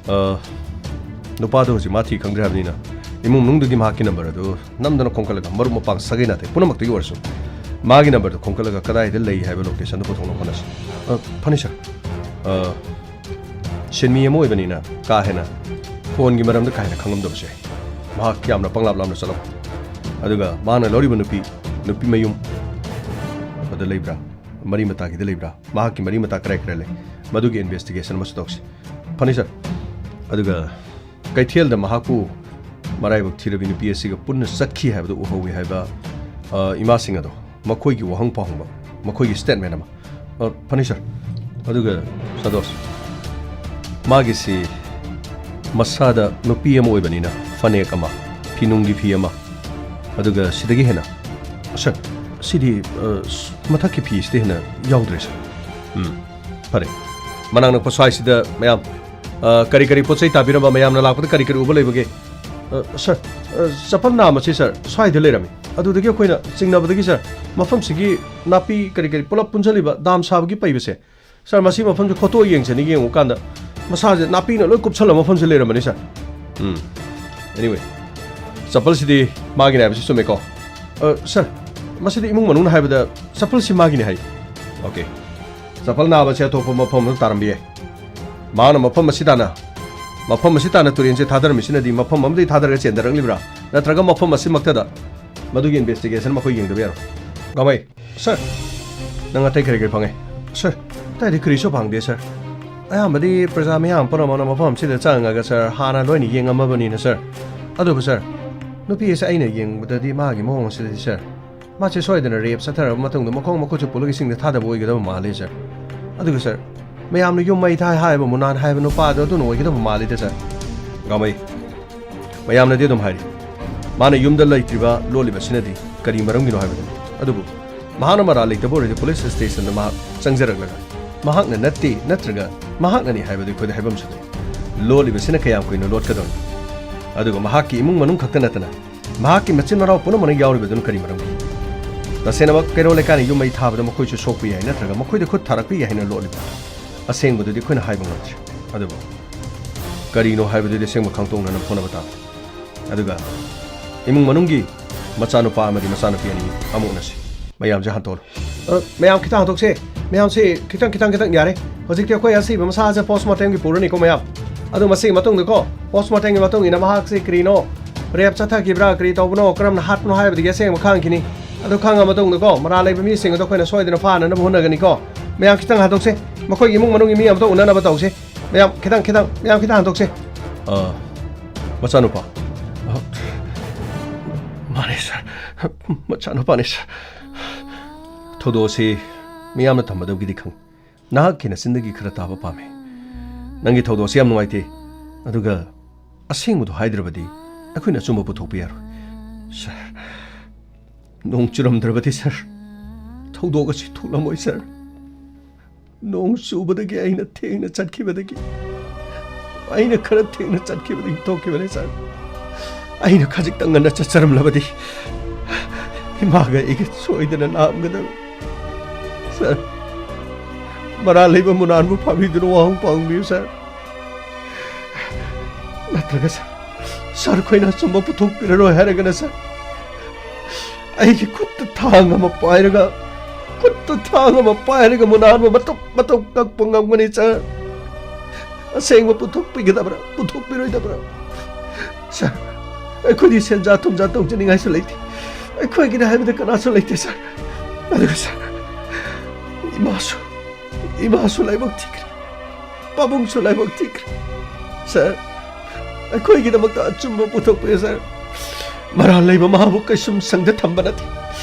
ꯑ, ꯅꯨꯄꯥꯗꯣ ꯍꯧꯖꯤꯛ ꯃꯥ ꯊꯤ ꯈꯪꯗ꯭ꯔꯦ ꯍꯥꯏꯕꯅꯤꯅ ꯏꯃꯨꯡ ꯃꯅꯨꯡꯗꯨꯒꯤ ꯃꯍꯥꯛꯀꯤ number ꯑꯗꯨ ꯅꯝꯗꯅ ꯈꯣꯝꯀꯠꯂꯒ, ꯃꯔꯨꯞ ꯃꯄꯥꯡ ꯁꯥꯒꯩ ꯅꯥꯇꯩ ꯄꯨꯝꯅꯃꯛꯇꯒꯤ ꯑꯣꯏꯔꯁꯨ ꯃꯥꯒꯤ number ꯗꯨ ꯈꯣꯝꯀꯠꯂꯒ ꯀꯗꯥꯏꯗ ꯂꯩ ꯍꯥꯏꯕ location ꯗꯨ ꯄꯨꯊꯣꯛꯅꯕ ꯍꯣꯠꯅꯁꯤ꯫ ꯑ, ꯐꯅꯤ, ꯁꯥꯔ꯫ ꯑ, ꯁꯤꯟꯃꯤ ꯑꯃ ꯑꯣꯏꯕꯅꯤꯅ ꯀꯥ ꯍꯦꯟꯅ phone ꯒꯤ ꯃꯔꯝꯗ ꯀꯥ ꯍꯦꯟꯅ ꯈꯪꯂꯝꯗꯕꯁꯨ ꯌꯥꯏ꯫ ꯃꯍꯥꯛ ꯌꯥꯝꯅ ꯄꯪꯂꯥꯞ ꯂꯥꯞꯅ ꯆꯠꯂꯝꯃꯤ꯫ ꯑꯗꯨꯒ ꯃꯥꯅ ꯂꯧꯔꯤꯕ ꯅꯨꯄꯤ, ꯅꯨꯄꯤ ꯃꯌꯨꯝ ꯑꯗ ꯂꯩꯕ꯭ꯔꯥ? ꯃꯔꯤ ꯃꯇꯥꯒꯤꯗ ꯂꯩꯕ꯭ꯔꯥ? ꯃꯍꯥꯛꯀꯤ ꯃꯔꯤ ꯃꯇꯥ ꯀꯔꯥꯏ ꯀꯔꯥꯏ ꯂꯩ? ꯃꯗꯨꯒꯤ investigation ꯑꯃꯁꯨ ꯇꯧꯁꯤ꯫ ꯐꯅꯤ, ꯁꯥꯔ꯫ ꯑꯗꯨꯒ ꯀꯩꯊꯦꯜꯗ ꯃꯍꯥꯛꯄꯨ ꯃꯔꯥꯏꯕꯛ ꯊꯤꯔꯕꯤ ꯅꯨꯄꯤ ꯑꯁꯤꯒ ꯄꯨꯟꯅ ꯆꯠꯈꯤ ꯍꯥꯏꯕꯗꯨ ꯎꯍꯧꯏ ꯍꯥꯏꯕ, ꯑ, ꯏꯃꯥꯁꯤꯡ ꯑꯗꯣ, ꯃꯈꯣꯏꯒꯤ ꯋꯥꯍꯪ ꯄꯥꯎꯍꯪꯕ, ꯃꯈꯣꯏꯒꯤ statement ꯑꯃ꯫ ꯑ, ꯐꯅꯤ, ꯁꯥꯔ꯫ ꯑꯗꯨꯒ ꯁꯟꯇꯣꯁ, ꯃꯥꯒꯤꯁꯤ ꯃꯁꯥꯗ ꯅꯨꯄꯤ ꯑꯃ ꯑꯣꯏꯕꯅꯤꯅ ꯐꯅꯦꯛ ꯑꯃ, ꯐꯤꯅꯨꯡꯒꯤ ꯐꯤ ꯑꯃ, ꯑꯗꯨꯒ ꯁꯤꯗꯒꯤ ꯍꯦꯟꯅ? ꯁꯥꯔ, ꯁꯤꯗꯤ, ꯑ, ꯁ-, ꯃꯊꯛꯀꯤ ꯐꯤꯁꯤꯗ ꯍꯦꯟꯅ ꯌꯥꯎꯗ꯭ꯔꯦ, ꯁꯥꯔ꯫ ꯎꯝ, ꯐꯔꯦ꯫ ꯃꯅꯥꯛ ꯅꯛꯄ ꯁ꯭ꯋꯥꯏꯁꯤꯗ ꯃꯌꯥꯝ, ꯑ, ꯀꯔꯤ ꯀꯔꯤ ꯄꯣꯠ ꯆꯩ ꯇꯥꯕꯤꯔꯝꯕ, ꯃꯌꯥꯝꯅ ꯂꯥꯛꯄꯗ ꯀꯔꯤ ꯀꯔꯤ ꯎꯕ ꯂꯩꯕꯒꯦ? ꯑ, ꯁꯥꯔ, ꯑ, ꯆꯄꯜ ꯅꯥꯝꯃꯁꯤ, ꯁꯥꯔ, ꯁ꯭ꯋꯥꯏꯗ ꯂꯩꯔꯝꯃꯤ꯫ ꯑꯗꯨꯗꯒꯤ ꯑꯩꯈꯣꯏꯅ ꯆꯤꯡꯅꯕꯗꯒꯤ, ꯁꯥꯔ, ꯃꯐꯝꯁꯤꯒꯤ ꯅꯥꯄꯤ ꯀꯔꯤ ꯀꯔꯤ ꯄꯨꯂꯞ ꯄꯨꯟꯁꯤꯜꯂꯤꯕ ꯗꯥꯝ ꯁꯥꯕꯒꯤ ꯄꯩꯕꯁꯦ, ꯁꯥꯔ, ꯃꯁꯤ ꯃꯐꯝꯁꯦ ꯈꯣꯠꯇꯣꯛꯑ ꯌꯦꯡꯁꯅꯤ, ꯌꯦꯡꯉꯨꯀꯥꯟꯗ ꯃꯁꯥꯁꯦ ꯅꯥꯄꯤꯅ ꯂꯣꯏ ꯀꯨꯞꯁꯜꯂ ꯃꯐꯝꯁꯦ ꯂꯩꯔꯝꯕꯅꯤ, ꯁꯥꯔ꯫ ꯎꯝ꯫ Anyway, ꯆꯄꯜꯁꯤꯗꯤ ꯃꯥꯒꯤꯅꯦ ꯍꯥꯏꯕꯁꯤ ꯆꯨꯝꯃꯦꯀꯣ? ꯑ, ꯁꯥꯔ, ꯃꯁꯤꯗꯤ ꯏꯃꯨꯡ ꯃꯅꯨꯡꯅ ꯍꯥꯏꯕꯗ ꯆꯄꯜꯁꯤ ꯃꯥꯒꯤꯅꯤ ꯍꯥꯏ꯫ ꯑꯣꯀꯦ꯫ ꯆꯄꯜ ꯅꯥꯕꯁꯦ ꯑꯇꯣꯞꯄ ꯃꯐꯝ ꯑꯃꯗ ꯇꯥꯔꯝꯕ ꯌꯥꯏ꯫ ꯃꯍꯥꯛꯅ ꯃꯐꯝ ꯑꯁꯤ ꯇꯥꯟꯅ, ꯃꯐꯝ ꯑꯁꯤ ꯇꯥꯟꯅ ꯇꯨꯔꯦꯟꯁꯦ ꯊꯥꯗꯔꯝꯃꯤꯁꯤꯅꯗꯤ ꯃꯐꯝ ꯑꯃꯗꯒꯤ ꯊꯥꯗꯔꯒ ꯆꯦꯟꯊꯔꯛꯂꯤꯕ꯭ꯔꯥ? ꯅꯠꯇ꯭ꯔꯒ ꯃꯐꯝ ꯑꯁꯤꯃꯛꯇꯗ? ꯃꯗꯨꯒꯤ investigation ꯃꯈꯣꯏ ꯌꯦꯡꯗꯕ ꯌꯥꯔꯣꯏ꯫ ꯒꯥꯃꯩ, ꯁꯥꯔ, ꯅꯪ ꯑꯇꯩ ꯀꯔꯤ ꯀꯔꯤ ꯐꯪꯉꯦ? ꯁꯥꯔ, ꯑꯇꯩꯗꯤ ꯀꯔꯤꯁꯨ ꯐꯪꯗꯦ, ꯁꯥꯔ꯫ ꯑꯌꯥꯝꯕꯗꯤ ꯄ꯭ꯔꯖꯥ ꯃꯤꯌꯥꯝ ꯄꯨꯝꯅꯃꯛꯅ ꯃꯐꯝ ꯑꯁꯤꯗ ꯆꯪꯉꯒ, ꯁꯥꯔ, ꯍꯥꯟꯅ ꯂꯣꯏꯅ ꯌꯦꯡꯉꯝꯃꯕꯅꯤꯅ, ꯁꯥꯔ꯫ ꯑꯗꯨꯕꯨ, ꯁꯥꯔ, ꯅꯨꯄꯤ ꯑꯁꯤ ꯑꯩꯅ ꯌꯦꯡꯕꯗꯗꯤ ꯃꯥꯒꯤ ꯃꯑꯣꯡ ꯑꯁꯤꯗꯗꯤ, ꯁꯥꯔ, ꯃꯥꯁꯦ ꯁꯣꯏꯗꯅ rape ꯆꯠꯊꯔꯕ ꯃꯇꯨꯡꯗ ꯃꯈꯣꯡ ꯃꯈꯨꯠꯁꯨ ꯄꯨꯜꯂꯒ ꯏꯁꯤꯡꯗ ꯊꯥꯗꯕ ꯑꯣꯏꯒꯗꯕ ꯃꯥꯜꯂꯤ, ꯁꯥꯔ꯫ ꯑꯗꯨꯒ, ꯁꯥꯔ, ꯃꯌꯥꯝꯅ ꯌꯨꯝ ꯃꯩ ꯊꯥꯏ ꯍꯥꯏꯕ ꯃꯨꯅꯥꯟ ꯍꯥꯏꯕ ꯅꯨꯄꯥꯗꯣ ꯑꯗꯨꯅ ꯑꯣꯏꯒꯗꯕ ꯃꯥꯜꯂꯤꯗ, ꯁꯥꯔ꯫ ꯒꯥꯃꯩ, ꯃꯌꯥꯝꯅꯗꯤ ꯑꯗꯨꯝ ꯍꯥꯏꯔꯤ, ꯃꯥꯅ ꯌꯨꯝꯗ ꯂꯩꯇ꯭ꯔꯤꯕ, ꯂꯣꯠꯂꯤꯕꯁꯤꯅꯗꯤ ꯀꯔꯤ ꯃꯔꯝꯒꯤꯅꯣ ꯍꯥꯏꯕꯗꯨꯅꯤ꯫ ꯑꯗꯨꯕꯨ ꯃꯍꯥꯛꯅ ꯃꯔꯥꯜ ꯂꯩꯇꯕ ꯑꯣꯏꯔꯗꯤ ꯄꯨꯂꯤꯁ ꯁ꯭ꯇꯦꯁꯟꯗ ꯃꯍꯥꯛ ꯆꯪꯖꯔꯛꯂꯒ ꯃꯍꯥꯛꯅ ꯅꯠꯇꯦ ꯅꯠꯇ꯭ꯔꯒ ꯃꯍꯥꯛꯅꯅꯤ ꯍꯥꯏꯕꯗꯨ ꯑꯩꯈꯣꯏꯗ ꯍꯥꯏꯐꯝꯁꯨ ꯂꯩ꯫ ꯂꯣꯠꯂꯤꯕꯁꯤꯅ ꯀꯌꯥꯝ ꯀꯨꯏꯅ ꯂꯣꯠꯀꯗꯧꯔꯤ? ꯑꯗꯨꯒ ꯃꯍꯥꯛꯀꯤ ꯏꯃꯨꯡ ꯃꯅꯨꯡ ꯈꯛꯇ ꯅꯠꯇꯅ ꯃꯍꯥꯛꯀꯤ ꯃꯆꯤꯟ ꯃꯅꯥꯎ ꯄꯨꯝꯅꯃꯛꯅ ꯌꯥꯎꯔꯤꯕꯗꯨꯅ ꯀꯔꯤ ꯃꯔꯝꯒꯤ? ꯇꯁꯦꯡꯅꯃꯛ ꯀꯩꯔꯣꯜ ꯂꯩꯀꯥꯏꯅ ꯌꯨꯝ ꯃꯩ ꯊꯥꯕꯗ ꯃꯈꯣꯏꯁꯨ ꯁꯣꯛꯄ ꯌꯥꯏ, ꯅꯠꯇ꯭ꯔꯒ ꯃꯈꯣꯏꯗ ꯈꯨꯠ ꯊꯥꯔꯛꯄ ꯌꯥꯏ ꯍꯥꯏꯅ ꯂꯣꯠꯂꯤꯕ? ꯑꯁꯦꯡꯕꯗꯨꯗꯤ ꯑꯩꯈꯣꯏꯅ ꯍꯥꯏꯕ ꯉꯝꯗ꯭ꯔꯤ꯫ ꯑꯗꯨꯕꯨ ꯀꯔꯤꯅꯣ ꯍꯥꯏꯕꯗꯨꯗꯤ ꯑꯁꯦꯡꯕ ꯈꯪꯗꯣꯛꯅꯅꯕ ꯍꯣꯠꯅꯕ ꯇꯥꯕꯅꯤ꯫ ꯑꯗꯨꯒ ꯏꯃꯨꯡ ꯃꯅꯨꯡꯒꯤ ꯃꯆꯥꯅꯨꯄꯥ ꯑꯃꯗꯤ ꯃꯆꯥꯅꯨꯄꯤ ꯑꯅꯤ ꯑꯃꯨꯛ ꯎꯅꯁꯤ꯫ ꯃꯌꯥꯝꯁꯦ ꯍꯟꯇꯣꯛꯂꯣ꯫ ꯑ, ꯃꯌꯥꯝ ꯈꯤꯇꯪ ꯍꯟꯗꯣꯛꯁꯦ꯫ ꯃꯌꯥꯝꯁꯦ ꯈꯤꯇꯪ, ꯈꯤꯇꯪ, ꯈꯤꯇꯪ ꯌꯥꯔꯦ꯫ ꯍꯧꯖꯤꯛꯇꯤ ꯑꯩꯈꯣꯏ ꯑꯁꯤꯕ ꯃꯁꯥꯁꯦ post mortemꯒꯤ ꯄꯨꯔꯅꯤꯀꯣ, ꯃꯌꯥꯝ꯫ ꯑꯗꯨ ꯃꯁꯤꯒꯤ ꯃꯇꯨꯡꯗꯀꯣ, post mortemꯒꯤ ꯃꯇꯨꯡ ꯏꯟꯅ ꯃꯍꯥꯛꯁꯦ ꯀꯔꯤꯅꯣ, rape ꯆꯠꯊꯈꯤꯕ꯭ꯔꯥ, ꯀꯔꯤ ꯇꯧꯕꯅꯣ, ꯀꯔꯝꯅ ꯍꯥꯠꯄꯅꯣ ꯍꯥꯏꯕꯗꯨꯒꯤ ꯑꯁꯦꯡꯕ ꯈꯪꯈꯤꯅꯤ꯫ ꯑꯗꯨ ꯈꯪꯉ ꯃꯇꯨꯡꯗꯀꯣ, ꯃꯔꯥꯜ ꯂꯩꯕ ꯃꯤꯁꯤꯡ ꯑꯗꯣ ꯑꯩꯈꯣꯏꯅ ꯁꯣꯏꯗꯅ ꯐꯥꯅꯅꯕ ꯍꯣꯠꯅꯒꯅꯤꯀꯣ꯫ ꯃꯌꯥꯝ ꯈꯤꯇꯪ ꯍꯟꯗꯣꯛꯁꯦ꯫ ꯃꯈꯣꯏꯒꯤ ꯏꯃꯨꯡ ꯃꯅꯨꯡꯒꯤ ꯃꯤ ꯑꯃꯇ ꯎꯅꯅꯕ ꯇꯧꯁꯦ꯫ ꯃꯌꯥꯝ ꯈꯤꯇꯪ, ꯈꯤꯇꯪ, ꯃꯌꯥꯝ ꯈꯤꯇꯪ ꯍꯟꯗꯣꯛꯁꯦ꯫ ꯑ, ꯃꯆꯥꯅꯨꯄꯥ꯫ ꯑ, ꯃꯥꯅꯦ, ꯁꯥꯔ꯫ ꯃꯆꯥꯅꯨꯄꯥꯅꯦ, ꯁꯥꯔ꯫ ꯊꯧꯗꯣꯛ ꯑꯁꯤ ꯃꯤꯌꯥꯝꯅ ꯇꯝꯕꯗꯒꯤꯗꯤ ꯈꯪ-, ꯅꯍꯥꯛꯀꯤ ꯅꯆꯤꯟꯗꯒꯤ ꯈꯔ ꯇꯥꯕ ꯄꯥꯝꯃꯤ꯫ ꯅꯪꯒꯤ ꯊꯧꯗꯣꯛ ꯑꯁꯤ ꯌꯥꯝ ꯅꯨꯡꯉꯥꯏꯇꯦ꯫ ꯑꯗꯨꯒ ꯑꯁꯦꯡꯕꯗꯣ ꯍꯥꯏꯗ꯭ꯔꯕꯗꯤ ꯑꯩꯈꯣꯏꯅ ꯑꯆꯨꯝꯕ ꯄꯨꯊꯣꯛꯄ ꯌꯥꯔꯣꯏ꯫ ꯁꯥꯔ, ꯅꯣꯡ ꯆꯨꯔꯝꯗ꯭ꯔꯕꯗꯤ, ꯁꯥꯔ, ꯊꯧꯗꯣꯛ ꯑꯁꯤ ꯊꯣꯛꯂꯝꯃꯣꯏ, ꯁꯥꯔ꯫ ꯅꯣꯡ ꯆꯨꯕꯗꯒꯤ ꯑꯩꯅ ꯊꯦꯡꯅ ꯆꯠꯈꯤꯕꯗꯒꯤ, ꯑꯩꯅ ꯈꯔ ꯊꯦꯡꯅ ꯆꯠꯈꯤꯕꯗꯒꯤ ꯊꯣꯛꯈꯤꯕꯅꯤ, ꯁꯥꯔ꯫ ꯑꯩꯅ ꯈꯖꯤꯛꯇꯪ ꯉꯟꯅ ꯆꯠꯆꯔꯝꯂꯕꯗꯤ ꯏꯃꯥꯒ ꯑꯩꯒ ꯁꯣꯏꯗꯅ ꯂꯥꯛꯑꯝꯒꯗꯕ꯫ ꯁꯥꯔ, ꯃꯔꯥꯜ ꯂꯩꯕ ꯃꯨꯅꯥꯟꯕꯨ ꯐꯥꯕꯤꯗꯨꯅ ꯋꯥꯍꯪ ꯄꯥꯎꯍꯪꯕꯤꯌꯨ, ꯁꯥꯔ꯫ ꯅꯠꯇ꯭ꯔꯒ, ꯁꯥꯔ, ꯁꯥꯔ, ꯑꯩꯈꯣꯏꯅ ꯑꯆꯨꯝꯕ ꯄꯨꯊꯣꯛꯄꯤꯔꯔꯣꯏ ꯍꯥꯏꯔꯒꯅ, ꯁꯥꯔ, ꯑꯩꯒꯤ ꯈꯨꯠꯇ ꯊꯥꯡ ꯑꯃ ꯄꯥꯏꯔꯒ, ꯈꯨꯠꯇ ꯊꯥꯡ ꯑꯃ ꯄꯥꯏꯔꯒ ꯃꯨꯅꯥꯟꯕ ꯃꯇꯧ ꯃꯇꯧ ꯀꯛꯄ ꯉꯝꯒꯅꯤ, ꯁꯥꯔ꯫ ꯑꯁꯦꯡꯕ ꯄꯨꯊꯣꯛꯄꯤꯒꯗꯕ꯭ꯔꯥ, ꯄꯨꯊꯣꯛꯄꯤꯔꯣꯏꯗꯕ꯭ꯔꯥ? ꯁꯥꯔ, ꯑꯩꯈꯣꯏꯗꯤ ꯁꯦꯟꯖꯥ ꯊꯨꯝꯖꯥ ꯇꯧꯖꯅꯤꯡꯉꯥꯏꯁꯨ ꯂꯩꯇꯦ꯫ ꯑꯩꯈꯣꯏꯒꯤꯅꯤ ꯍꯥꯏꯕꯗ ꯀꯅꯥꯁꯨ ꯂꯩꯇꯦ, ꯁꯥꯔ꯫ ꯑꯗꯨꯒ, ꯁꯥꯔ, ꯏꯃꯥꯁꯨ, ꯏꯃꯥꯁꯨ ꯂꯥꯏꯕꯛ ꯊꯤꯈ꯭ꯔꯦ꯫ ꯄꯥꯕꯨꯡꯁꯨ ꯂꯥꯏꯕꯛ ꯊꯤꯈ꯭ꯔꯦ꯫ ꯁꯥꯔ, ꯑꯩꯈꯣꯏꯒꯤꯗꯃꯛꯇ ꯑꯆꯨꯝꯕ ꯄꯨꯊꯣꯛꯄꯤꯌꯨ, ꯁꯥꯔ꯫ ꯃꯔꯥꯜ ꯂꯩꯕ ꯃꯍꯥꯛꯄꯨ ꯀꯩꯁꯨꯝ ꯁꯪꯗ ꯊꯝꯕ ꯅꯠꯇꯦ꯫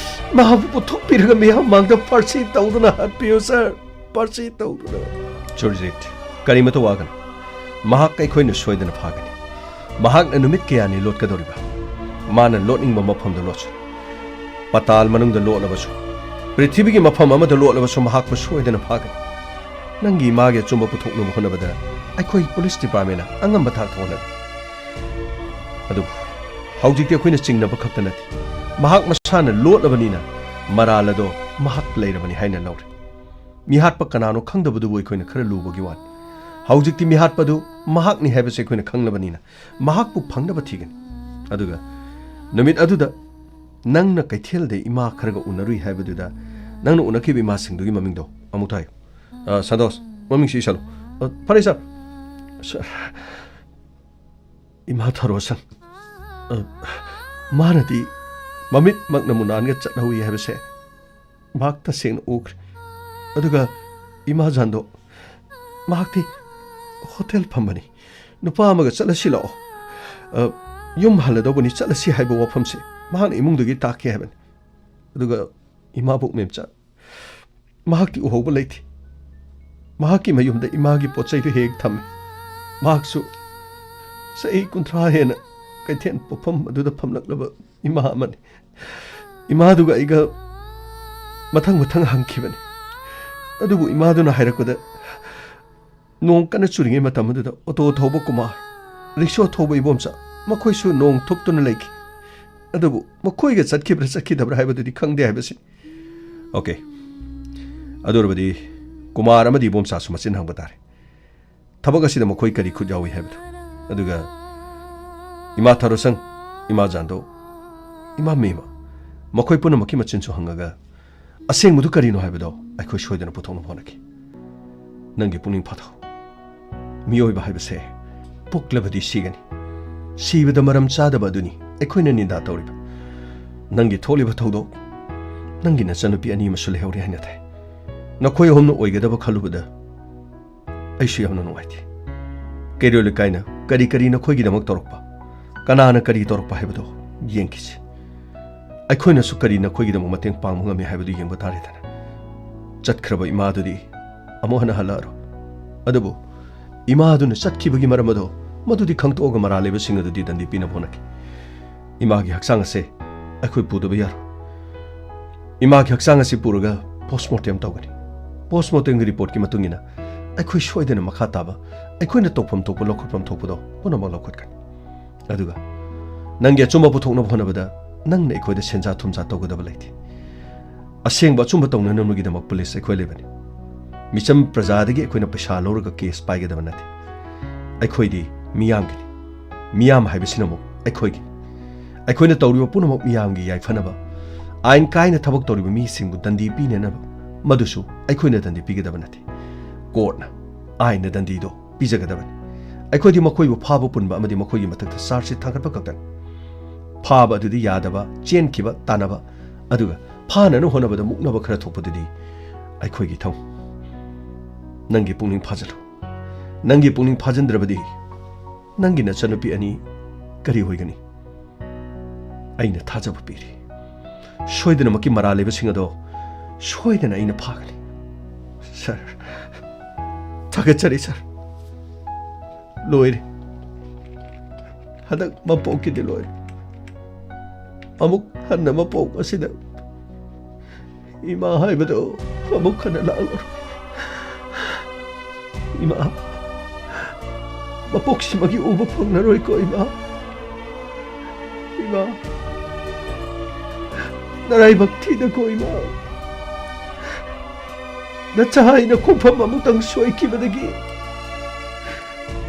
ꯃꯍꯥꯛꯄꯨ ꯄꯨꯊꯣꯛꯄꯤꯔꯒ ꯃꯤꯌꯥꯝ ꯃꯥꯡꯗ ꯐꯥꯔꯁꯤ ꯇꯧꯗꯨꯅ ꯍꯥꯠꯄꯤꯌꯨ, ꯁꯥꯔ꯫ ꯐꯥꯔꯁꯤ ꯇꯧꯗꯨꯅ꯫ ꯁꯨꯔꯖꯤꯠ, ꯀꯔꯤꯃꯇ ꯋꯥꯒꯅꯨ꯫ ꯃꯍꯥꯛ ꯑꯩꯈꯣꯏꯅ ꯁꯣꯏꯗꯅ ꯐꯥꯒꯅꯤ꯫ ꯃꯍꯥꯛꯅ ꯅꯨꯃꯤꯠ ꯀꯌꯥꯅꯤ ꯂꯣꯠꯀꯗꯧꯔꯤꯕ? ꯃꯥꯅ ꯂꯣꯠꯅꯤꯡꯕ ꯃꯐꯝꯗ ꯂꯣꯠꯁꯅꯨ꯫ ꯄꯇꯥꯜ ꯃꯅꯨꯡꯗ ꯂꯣꯠꯂꯕꯁꯨ, ꯄ꯭ꯔꯤꯊꯤꯕꯤꯒꯤ ꯃꯐꯝ ꯑꯃꯗ ꯂꯣꯠꯂꯕꯁꯨ ꯃꯍꯥꯛꯄꯨ ꯁꯣꯏꯗꯅ ꯐꯥꯒꯅꯤ꯫ ꯅꯪꯒꯤ ꯏꯃꯥꯒꯤ ꯑꯆꯨꯝꯕ ꯄꯨꯊꯣꯛꯅꯕ ꯍꯣꯠꯅꯕꯗ ꯑꯩꯈꯣꯏ ꯄꯨꯂꯤꯁ ꯗꯤꯄꯥꯔꯠꯃꯦꯟꯅ ꯑꯉꯝꯕ ꯊꯥꯛꯇ ꯍꯣꯠꯅꯔꯤ꯫ ꯑꯗꯨꯕꯨ ꯍꯧꯖꯤꯛꯇꯤ ꯑꯩꯈꯣꯏꯅ ꯆꯤꯡꯅꯕ ꯈꯛꯇ ꯅꯠꯇꯦ, ꯃꯍꯥꯛ ꯃꯁꯥꯅ ꯂꯣꯠꯂꯕꯅꯤꯅ ꯃꯔꯥꯜ ꯑꯗꯣ ꯃꯍꯥꯛ ꯂꯩꯔꯕꯅꯤ ꯍꯥꯏꯅ ꯂꯧꯔꯦ꯫ ꯃꯤꯍꯥꯠꯄ ꯀꯅꯥꯅꯣ ꯈꯪꯗꯕꯗꯨꯕꯨ ꯑꯩꯈꯣꯏꯅ ꯈꯔ ꯂꯨꯕꯒꯤ ꯋꯥꯅꯤ꯫ ꯍꯧꯖꯤꯛꯇꯤ ꯃꯤꯍꯥꯠꯄꯗꯨ ꯃꯍꯥꯛꯅꯤ ꯍꯥꯏꯕꯁꯤ ꯑꯩꯈꯣꯏꯅ ꯈꯪꯂꯕꯅꯤꯅ ꯃꯍꯥꯛꯄꯨ ꯐꯪꯅꯕ ꯊꯤꯒꯅꯤ꯫ ꯑꯗꯨꯒ ꯅꯨꯃꯤꯠ ꯑꯗꯨꯗ ꯅꯪꯅ ꯀꯩꯊꯦꯜꯗ ꯏꯃꯥ ꯈꯔꯒ ꯎꯅꯔꯨꯏ ꯍꯥꯏꯕꯗꯨꯗ ꯅꯪꯅ ꯎꯅꯈꯤꯕ ꯏꯃꯥꯁꯤꯡꯗꯨꯒꯤ ꯃꯃꯤꯡꯗꯣ ꯑꯃꯨꯛꯇ ꯍꯥꯏꯌꯨ꯫ ꯑ, ꯁꯟꯇꯣꯁ, ꯃꯃꯤꯡꯁꯤ ꯏꯁꯜꯂꯨ꯫ ꯑ, ꯐꯔꯦ, ꯁꯥꯔ꯫ ꯁꯥꯔ, ꯏꯃꯥ ꯊꯔꯣꯁꯟ, ꯑ, ꯃꯥꯅꯗꯤ ꯃꯃꯤꯠꯃꯛꯅ ꯃꯨꯅꯥꯟꯒ ꯆꯠꯍꯧꯏ ꯍꯥꯏꯕꯁꯦ ꯃꯍꯥꯛ ꯇꯁꯦꯡꯅ ꯎꯈ꯭ꯔꯦ꯫ ꯑꯗꯨꯒ ꯏꯃꯥ ꯖꯥꯟꯗꯣ, ꯃꯍꯥꯛꯇꯤ ꯍꯣꯇꯦꯜ ꯐꯝꯕꯅꯤ꯫ "ꯅꯨꯄꯥ ꯑꯃꯒ ꯆꯠꯂꯁꯤ ꯂꯥꯛꯑꯣ꯫ ꯑ, ꯌꯨꯝ ꯍꯜꯂꯗꯧꯕꯅꯤ, ꯆꯠꯂꯁꯤ" ꯍꯥꯏꯕ ꯋꯥꯐꯝꯁꯦ ꯃꯍꯥꯛꯅ ꯏꯃꯨꯡꯗꯒꯤ ꯇꯥꯛꯈꯤ ꯍꯥꯏꯕꯅꯤ꯫ ꯑꯗꯨꯒ ꯏꯃꯥꯕꯣꯛ ꯃꯦꯝꯆꯥ, ꯃꯍꯥꯛꯇꯤ ꯎꯍꯧꯕ ꯂꯩꯇꯦ꯫ ꯃꯍꯥꯛꯀꯤ ꯃꯌꯨꯝꯗ ꯏꯃꯥꯒꯤ ꯄꯣꯠ ꯆꯩꯗꯨ ꯍꯦꯛ ꯊꯝꯃꯤ꯫ ꯃꯍꯥꯛꯁꯨ ꯆꯍꯤ ꯀꯨꯟꯊ꯭ꯔꯥ ꯍꯦꯟꯅ ꯀꯩꯊꯦꯜ ꯄꯣꯠꯐꯝ ꯑꯗꯨꯗ ꯐꯝꯂꯛꯂꯕ ꯏꯃꯥ ꯑꯃꯅꯤ꯫ ꯏꯃꯥꯗꯨꯒ ꯑꯩꯒ ꯃꯊꯪ ꯃꯊꯪ ꯍꯪꯈꯤꯕꯅꯤ꯫ ꯑꯗꯨꯕꯨ ꯏꯃꯥꯗꯨꯅ ꯍꯥꯏꯔꯛꯄꯗ, ꯅꯣꯡ ꯀꯟꯅ ꯆꯨꯔꯤꯉꯩ ꯃꯇꯝ ꯑꯗꯨꯗ ꯑꯣꯇꯣ ꯊꯧꯕ ꯀꯨꯃꯥꯔ, ꯔꯤꯛꯁꯣ ꯊꯧꯕ ꯏꯕꯣꯝꯆꯥ, ꯃꯈꯣꯏꯁꯨ ꯅꯣꯡ ꯊꯨꯞꯇꯨꯅ ꯂꯩꯈꯤ꯫ ꯑꯗꯨꯕꯨ ꯃꯈꯣꯏꯒ ꯆꯠꯈꯤꯕ꯭ꯔꯥ ꯆꯠꯈꯤꯗꯕ꯭ꯔꯥ ꯍꯥꯏꯕꯗꯨꯗꯤ ꯈꯪꯗꯦ ꯍꯥꯏꯕꯁꯤ꯫ ꯑꯣꯀꯦ, ꯑꯗꯨ ꯑꯣꯏꯔꯕꯗꯤ ꯀꯨꯃꯥꯔ ꯑꯃꯗꯤ ꯏꯕꯣꯝꯆꯥꯁꯨ ꯃꯆꯤꯟ ꯍꯪꯕ ꯇꯥꯔꯦ꯫ ꯊꯕꯛ ꯑꯁꯤꯗ ꯃꯈꯣꯏ ꯀꯔꯤ ꯈꯨꯠ ꯌꯥꯎꯏ ꯍꯥꯏꯕꯗꯨ꯫ ꯑꯗꯨꯒ ꯏꯃꯥ ꯊꯥꯔꯣꯁꯪ, ꯏꯃꯥ ꯖꯥꯟꯗꯣ, ꯏꯃꯥ ꯃꯦꯃ, ꯃꯈꯣꯏ ꯄꯨꯝꯅꯃꯛꯀꯤ ꯃꯆꯤꯟꯁꯨ ꯍꯪꯉꯒ ꯑꯁꯦꯡꯕꯗꯨ ꯀꯔꯤꯅꯣ ꯍꯥꯏꯕꯗꯣ ꯑꯩꯈꯣꯏ ꯁꯣꯏꯗꯅ ꯄꯨꯊꯣꯛꯅꯕ ꯍꯣꯠꯅꯈꯤ꯫ ꯅꯪꯒꯤ ꯄꯨꯛꯅꯤꯡ ꯐꯥꯊꯧ꯫ ꯃꯤꯑꯣꯏꯕ ꯍꯥꯏꯕꯁꯦ ꯄꯣꯛꯂꯕꯗꯤ ꯁꯤꯒꯅꯤ꯫ ꯁꯤꯕꯗ ꯃꯔꯝ ꯆꯥꯗꯕ ꯑꯗꯨꯅꯤ ꯑꯩꯈꯣꯏꯅ ꯅꯤꯟꯗꯥ ꯇꯧꯔꯤꯕ꯫ ꯅꯪꯒꯤ ꯊꯣꯛꯂꯤꯕ ꯊꯧꯗꯣꯛ, ꯅꯪꯒꯤ ꯅꯆꯟꯅꯨꯄꯤ ꯑꯅꯤ ꯑꯃꯁꯨ ꯂꯩꯍꯧꯔꯤ ꯍꯥꯏꯅ ꯇꯥꯏ꯫ ꯅꯈꯣꯏ ꯑꯍꯨꯝꯅ ꯑꯣꯏꯒꯗꯕ ꯈꯜꯂꯨꯕꯗ ꯑꯩꯁꯨ ꯌꯥꯝꯅ ꯅꯨꯡꯉꯥꯏꯇꯦ꯫ ꯀꯩꯔꯣꯜ ꯂꯩꯀꯥꯏꯅ ꯀꯔꯤ ꯀꯔꯤ ꯅꯈꯣꯏꯒꯤꯗꯃꯛ ꯇꯧꯔꯛꯄ, ꯀꯅꯥꯅ ꯀꯔꯤ ꯇꯧꯔꯛꯄ ꯍꯥꯏꯕꯗꯣ ꯌꯦꯡꯈꯤꯁꯤ꯫ ꯑꯩꯈꯣꯏꯅꯁꯨ ꯀꯔꯤ ꯅꯈꯣꯏꯒꯤꯗꯃꯛ ꯃꯇꯦꯡ ꯄꯥꯡꯕ ꯉꯝꯃꯤ ꯍꯥꯏꯕꯗꯨ ꯌꯦꯡꯕ ꯇꯥꯔꯦꯗꯅ꯫ ꯆꯠꯈ꯭ꯔꯕ ꯏꯃꯥꯗꯨꯗꯤ ꯑꯃꯨꯛ ꯍꯟꯅ ꯍꯜꯂꯛꯑꯔꯣꯏ꯫ ꯑꯗꯨꯕꯨ ꯏꯃꯥꯗꯨꯅ ꯆꯠꯈꯤꯕꯒꯤ ꯃꯔꯝ ꯑꯗꯣ ꯃꯗꯨꯗꯤ ꯈꯪꯗꯣꯛꯑꯒ ꯃꯔꯥꯜ ꯂꯩꯕꯁꯤꯡ ꯑꯗꯨꯗꯤ ꯗꯟꯗꯤ ꯄꯤꯅꯕ ꯍꯣꯠꯅꯈꯤ꯫ ꯏꯃꯥꯒꯤ ꯍꯛꯆꯥꯡ ꯑꯁꯦ ꯑꯩꯈꯣꯏ ꯄꯨꯗꯕ ꯌꯥꯔꯣꯏ꯫ ꯏꯃꯥꯒꯤ ꯍꯛꯆꯥꯡ ꯑꯁꯤ ꯄꯨꯔꯒ ꯄꯣꯁꯃꯣꯔꯇꯦꯝ ꯇꯧꯒꯅꯤ꯫ ꯄꯣꯁꯃꯣꯔꯇꯦꯝꯒꯤ ꯔꯤꯄꯣꯔꯠꯀꯤ ꯃꯇꯨꯡ ꯏꯟꯅ ꯑꯩꯈꯣꯏ ꯁꯣꯏꯗꯅ ꯃꯈꯥ ꯇꯥꯕ ꯑꯩꯈꯣꯏꯅ ꯇꯧꯐꯝ ꯊꯣꯛꯄ ꯂꯧꯈꯠꯐꯝ ꯊꯣꯛꯄꯗꯣ ꯄꯨꯝꯅꯃꯛ ꯂꯧꯈꯠꯀꯅꯤ꯫ ꯑꯗꯨꯒ ꯅꯪꯒꯤ ꯑꯆꯨꯝꯕ ꯄꯨꯊꯣꯛꯅꯕ ꯍꯣꯠꯅꯕꯗ ꯅꯪꯅ ꯑꯩꯈꯣꯏꯗ ꯁꯦꯟꯖꯥ ꯊꯨꯝꯖꯥ ꯇꯧꯒꯗꯕ ꯂꯩꯇꯦ꯫ ꯑꯁꯦꯡꯕ ꯑꯆꯨꯝꯕ ꯇꯧꯅꯅꯕꯒꯤꯗꯃꯛ ꯄꯨꯂꯤꯁ ꯑꯩꯈꯣꯏ ꯂꯩꯕꯅꯤ꯫ ꯃꯤꯆꯝ ꯄ꯭ꯔꯖꯥꯗꯒꯤ ꯑꯩꯈꯣꯏꯅ ꯄꯩꯁꯥ ꯂꯧꯔꯒ ꯀꯦꯁ ꯄꯥꯏꯒꯗꯕ ꯅꯠꯇꯦ꯫ ꯑꯩꯈꯣꯏꯗꯤ ꯃꯤꯌꯥꯝꯒꯤꯅꯤ꯫ ꯃꯤꯌꯥꯝ ꯍꯥꯏꯕꯁꯤꯅ ꯑꯃꯨꯛ ꯑꯩꯈꯣꯏꯒꯤ꯫ ꯑꯩꯈꯣꯏꯅ ꯇꯧꯔꯤꯕ ꯄꯨꯝꯅꯃꯛ ꯃꯤꯌꯥꯝꯒꯤ ꯌꯥꯏꯐꯅꯕ, ꯑꯥꯏꯟ ꯀꯥꯏꯅ ꯊꯕꯛ ꯇꯧꯔꯤꯕ ꯃꯤꯁꯤꯡꯕꯨ ꯗꯟꯗꯤ ꯄꯤꯅꯅꯕ, ꯃꯗꯨꯁꯨ ꯑꯩꯈꯣꯏꯅ ꯗꯟꯗꯤ ꯄꯤꯒꯗꯕ ꯅꯠꯇꯦ꯫ ꯀꯣꯔꯠꯅ, ꯑꯥꯏꯟꯅ ꯗꯟꯗꯤꯗꯣ ꯄꯤꯖꯒꯗꯕꯅꯤ꯫ ꯑꯩꯈꯣꯏꯗꯤ ꯃꯈꯣꯏꯕꯨ ꯐꯥꯕ ꯄꯨꯟꯕ ꯑꯃꯗꯤ ꯃꯈꯣꯏꯒꯤ ꯃꯊꯛꯇ ꯆꯥꯔꯖꯁꯤꯠ ꯊꯥꯡꯒꯠꯄ ꯈꯛꯇꯅꯤ꯫ ꯐꯥꯕ ꯑꯗꯨꯗꯤ ꯌꯥꯗꯕ, ꯆꯦꯟꯈꯤꯕ, ꯇꯥꯟꯅꯕ, ꯑꯗꯨꯒ ꯐꯥꯅꯅ ꯍꯣꯠꯅꯕꯗ ꯃꯨꯛꯅꯕ ꯈꯔ ꯊꯣꯛꯄꯗꯨꯗꯤ ꯑꯩꯈꯣꯏꯒꯤ ꯊꯧ꯫ ꯅꯪꯒꯤ ꯄꯨꯛꯅꯤꯡ ꯐꯥꯖꯤꯜꯂꯨ꯫ ꯅꯪꯒꯤ ꯄꯨꯛꯅꯤꯡ ꯐꯥꯖꯤꯟꯗ꯭ꯔꯕꯗꯤ ꯅꯪꯒꯤ ꯅꯆꯟꯅꯨꯄꯤ ꯑꯅꯤ ꯀꯔꯤ ꯑꯣꯏꯒꯅꯤ? ꯑꯩꯅ ꯊꯥꯖꯕ ꯄꯤꯔꯤ꯫ ꯁꯣꯏꯗꯅꯃꯛꯀꯤ ꯃꯔꯥꯜ ꯂꯩꯕꯁꯤꯡ ꯑꯗꯣ ꯁꯣꯏꯗꯅ ꯑꯩꯅ ꯐꯥꯒꯅꯤ꯫ ꯁꯥꯔ, ꯊꯥꯒꯠꯆꯔꯤ ꯁꯥꯔ꯫ ꯂꯣꯏꯔꯦ꯫ ꯍꯟꯗꯛ ꯃꯄꯣꯛꯀꯤꯗꯤ ꯂꯣꯏꯔꯦ꯫ ꯑꯃꯨꯛ ꯍꯟꯅ ꯃꯄꯣꯛ ꯑꯁꯤꯗ ꯏꯃꯥ ꯍꯥꯏꯕꯗꯣ ꯑꯃꯨꯛ ꯍꯟꯅ ꯂꯥꯛꯂꯔꯣꯏ꯫ ꯏꯃꯥ, ꯃꯄꯣꯛꯁꯤꯃꯒꯤ ꯎꯕ ꯐꯪꯂꯔꯣꯏꯀꯣ ꯏꯃꯥ꯫ ꯏꯃꯥ, ꯅꯔꯥꯏꯕꯛ ꯊꯤꯗꯀꯣ ꯏꯃꯥ꯫ ꯅꯆꯥ ꯑꯩꯅ ꯈꯣꯡꯐꯝ ꯑꯃꯨꯛꯇꯪ ꯁꯣꯏꯈꯤꯕꯗꯒꯤ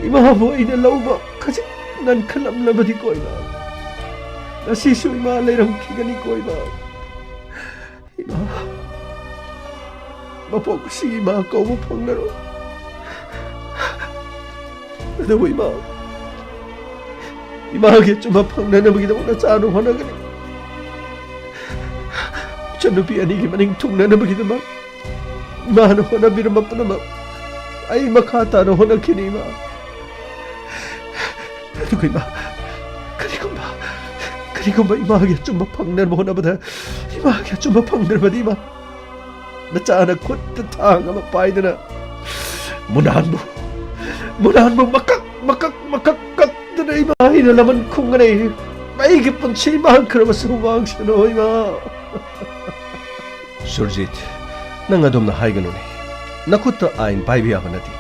ꯏꯃꯥꯕꯨ ꯑꯩꯅ ꯂꯧꯕ ꯈꯖꯤꯛ ꯅꯟꯈꯠꯂꯝꯂꯕꯗꯤꯀꯣ ꯏꯃꯥ, ꯉꯁꯤꯁꯨ ꯏꯃꯥ ꯂꯩꯔꯝꯈꯤꯒꯅꯤꯀꯣ ꯏꯃꯥ꯫ ꯏꯃꯥ, ꯃꯄꯣꯛꯁꯤ ꯏꯃꯥ ꯀꯧꯕ ꯐꯪꯂꯔꯣꯏ꯫ ꯑꯗꯨꯕꯨ ꯏꯃꯥ, ꯏꯃꯥꯒꯤ ꯑꯆꯨꯝꯕ ꯐꯪꯅꯅꯕꯒꯤꯗꯃꯛ ꯅꯆꯥꯅ ꯍꯣꯠꯅꯒꯅꯤ꯫ ꯏꯆꯟꯅꯨꯄꯤ ꯑꯅꯤꯒꯤ ꯃꯅꯤꯡ ꯊꯨꯡꯅꯅꯕꯒꯤꯗꯃꯛ ꯏꯃꯥꯅ ꯍꯣꯠꯅꯕꯤꯔꯝꯕ ꯄꯨꯝꯅꯃꯛ ꯑꯩ ꯃꯈꯥ ꯇꯥꯅ ꯍꯣꯠꯅꯈꯤꯅꯤ ꯏꯃꯥ꯫ ꯑꯗꯨꯒ ꯏꯃꯥ, ꯀꯔꯤꯒꯨꯝꯕ, ꯀꯔꯤꯒꯨꯝꯕ ꯏꯃꯥꯒꯤ ꯑꯆꯨꯝꯕ ꯐꯪꯅꯕ ꯍꯣꯠꯅꯕꯗ ꯏꯃꯥꯒꯤ ꯑꯆꯨꯝꯕ ꯐꯪꯗ꯭ꯔꯕꯗꯤ ꯏꯃꯥ, ꯅꯆꯥꯅ ꯈꯨꯠꯇ ꯊꯥꯡ ꯑꯃ ꯄꯥꯏꯗꯨꯅ ꯃꯨꯅꯥꯟꯕꯨ, ꯃꯨꯅꯥꯟꯕꯨ ꯃꯀꯛ, ꯃꯀꯛ, ꯃꯀꯛ ꯀꯛꯇꯨꯅ ꯏꯃꯥ ꯑꯩꯅ ꯂꯃꯟ ꯈꯨꯝꯒꯅꯤ꯫ ꯑꯩꯒꯤ ꯄꯨꯟꯁꯤ ꯃꯥꯡꯈ꯭ꯔꯕꯁꯨ ꯃꯥꯡꯁꯅꯨ ꯏꯃꯥ꯫ ꯁꯨꯔꯖꯤꯠ, ꯅꯪ ꯑꯗꯨꯝꯅ ꯍꯥꯏꯒꯅꯨꯅꯦ꯫ ꯅꯈꯨꯠꯇ ꯑꯥꯏꯟ ꯄꯥꯏꯕ ꯌꯥꯕ ꯅꯠꯇꯦ꯫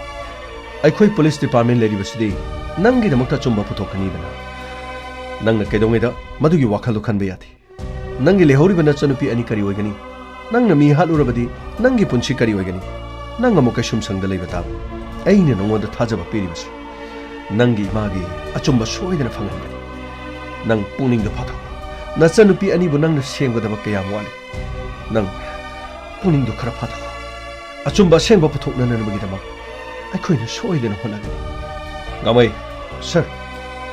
ꯑꯩꯈꯣꯏ ꯄꯨꯂꯤꯁ ꯗꯤꯄꯥꯔꯠꯃꯦꯟ ꯂꯩꯔꯤꯕꯁꯤꯗꯤ ꯅꯪꯒꯤꯗꯃꯛꯇ ꯑꯆꯨꯝꯕ ꯄꯨꯊꯣꯛꯀꯅꯤꯗꯅ꯫ ꯅꯪꯅ ꯀꯩꯗꯧꯉꯩꯗ ꯃꯗꯨꯒꯤ ꯋꯥꯈꯜꯗꯨ ꯈꯟꯕ ꯌꯥꯗꯦ꯫ ꯅꯪꯒꯤ ꯂꯩꯍꯧꯔꯤꯕ ꯅꯆꯟꯅꯨꯄꯤ ꯑꯅꯤ ꯀꯔꯤ ꯑꯣꯏꯒꯅꯤ? ꯅꯪꯅ ꯃꯤ ꯍꯥꯠꯂꯨꯔꯕꯗꯤ ꯅꯪꯒꯤ ꯄꯨꯟꯁꯤ ꯀꯔꯤ ꯑꯣꯏꯒꯅꯤ? ꯅꯪ ꯑꯃꯨꯛ ꯀꯩꯁꯨꯝꯁꯪꯗ ꯂꯩꯕ ꯇꯥꯕ꯫ ꯑꯩꯅ ꯅꯉꯣꯟꯗ ꯊꯥꯖꯕ ꯄꯤꯔꯤꯕꯁꯤ ꯅꯪꯒꯤ ꯏꯃꯥꯒꯤ ꯑꯆꯨꯝꯕ ꯁꯣꯏꯗꯅ ꯐꯪꯍꯟꯒꯅꯤ꯫ ꯅꯪ ꯄꯨꯛꯅꯤꯡꯗ ꯐꯥꯊꯧ꯫ ꯅꯆꯟꯅꯨꯄꯤ ꯑꯅꯤꯕꯨ ꯅꯪꯅ ꯁꯦꯝꯒꯗꯕ ꯀꯌꯥꯝ ꯋꯥꯠꯂꯤ꯫ ꯅꯪ ꯄꯨꯛꯅꯤꯡꯗꯨ ꯈꯔ ꯐꯥꯊꯧ꯫ ꯑꯆꯨꯝꯕ ꯑꯁꯦꯡꯕ ꯄꯨꯊꯣꯛꯅꯅꯕꯒꯤꯗꯃꯛ ꯑꯩꯈꯣꯏꯅ ꯁꯣꯏꯗꯅ ꯍꯣꯠꯅꯒꯅꯤ꯫ ꯉꯥꯃꯩ, ꯁꯔ,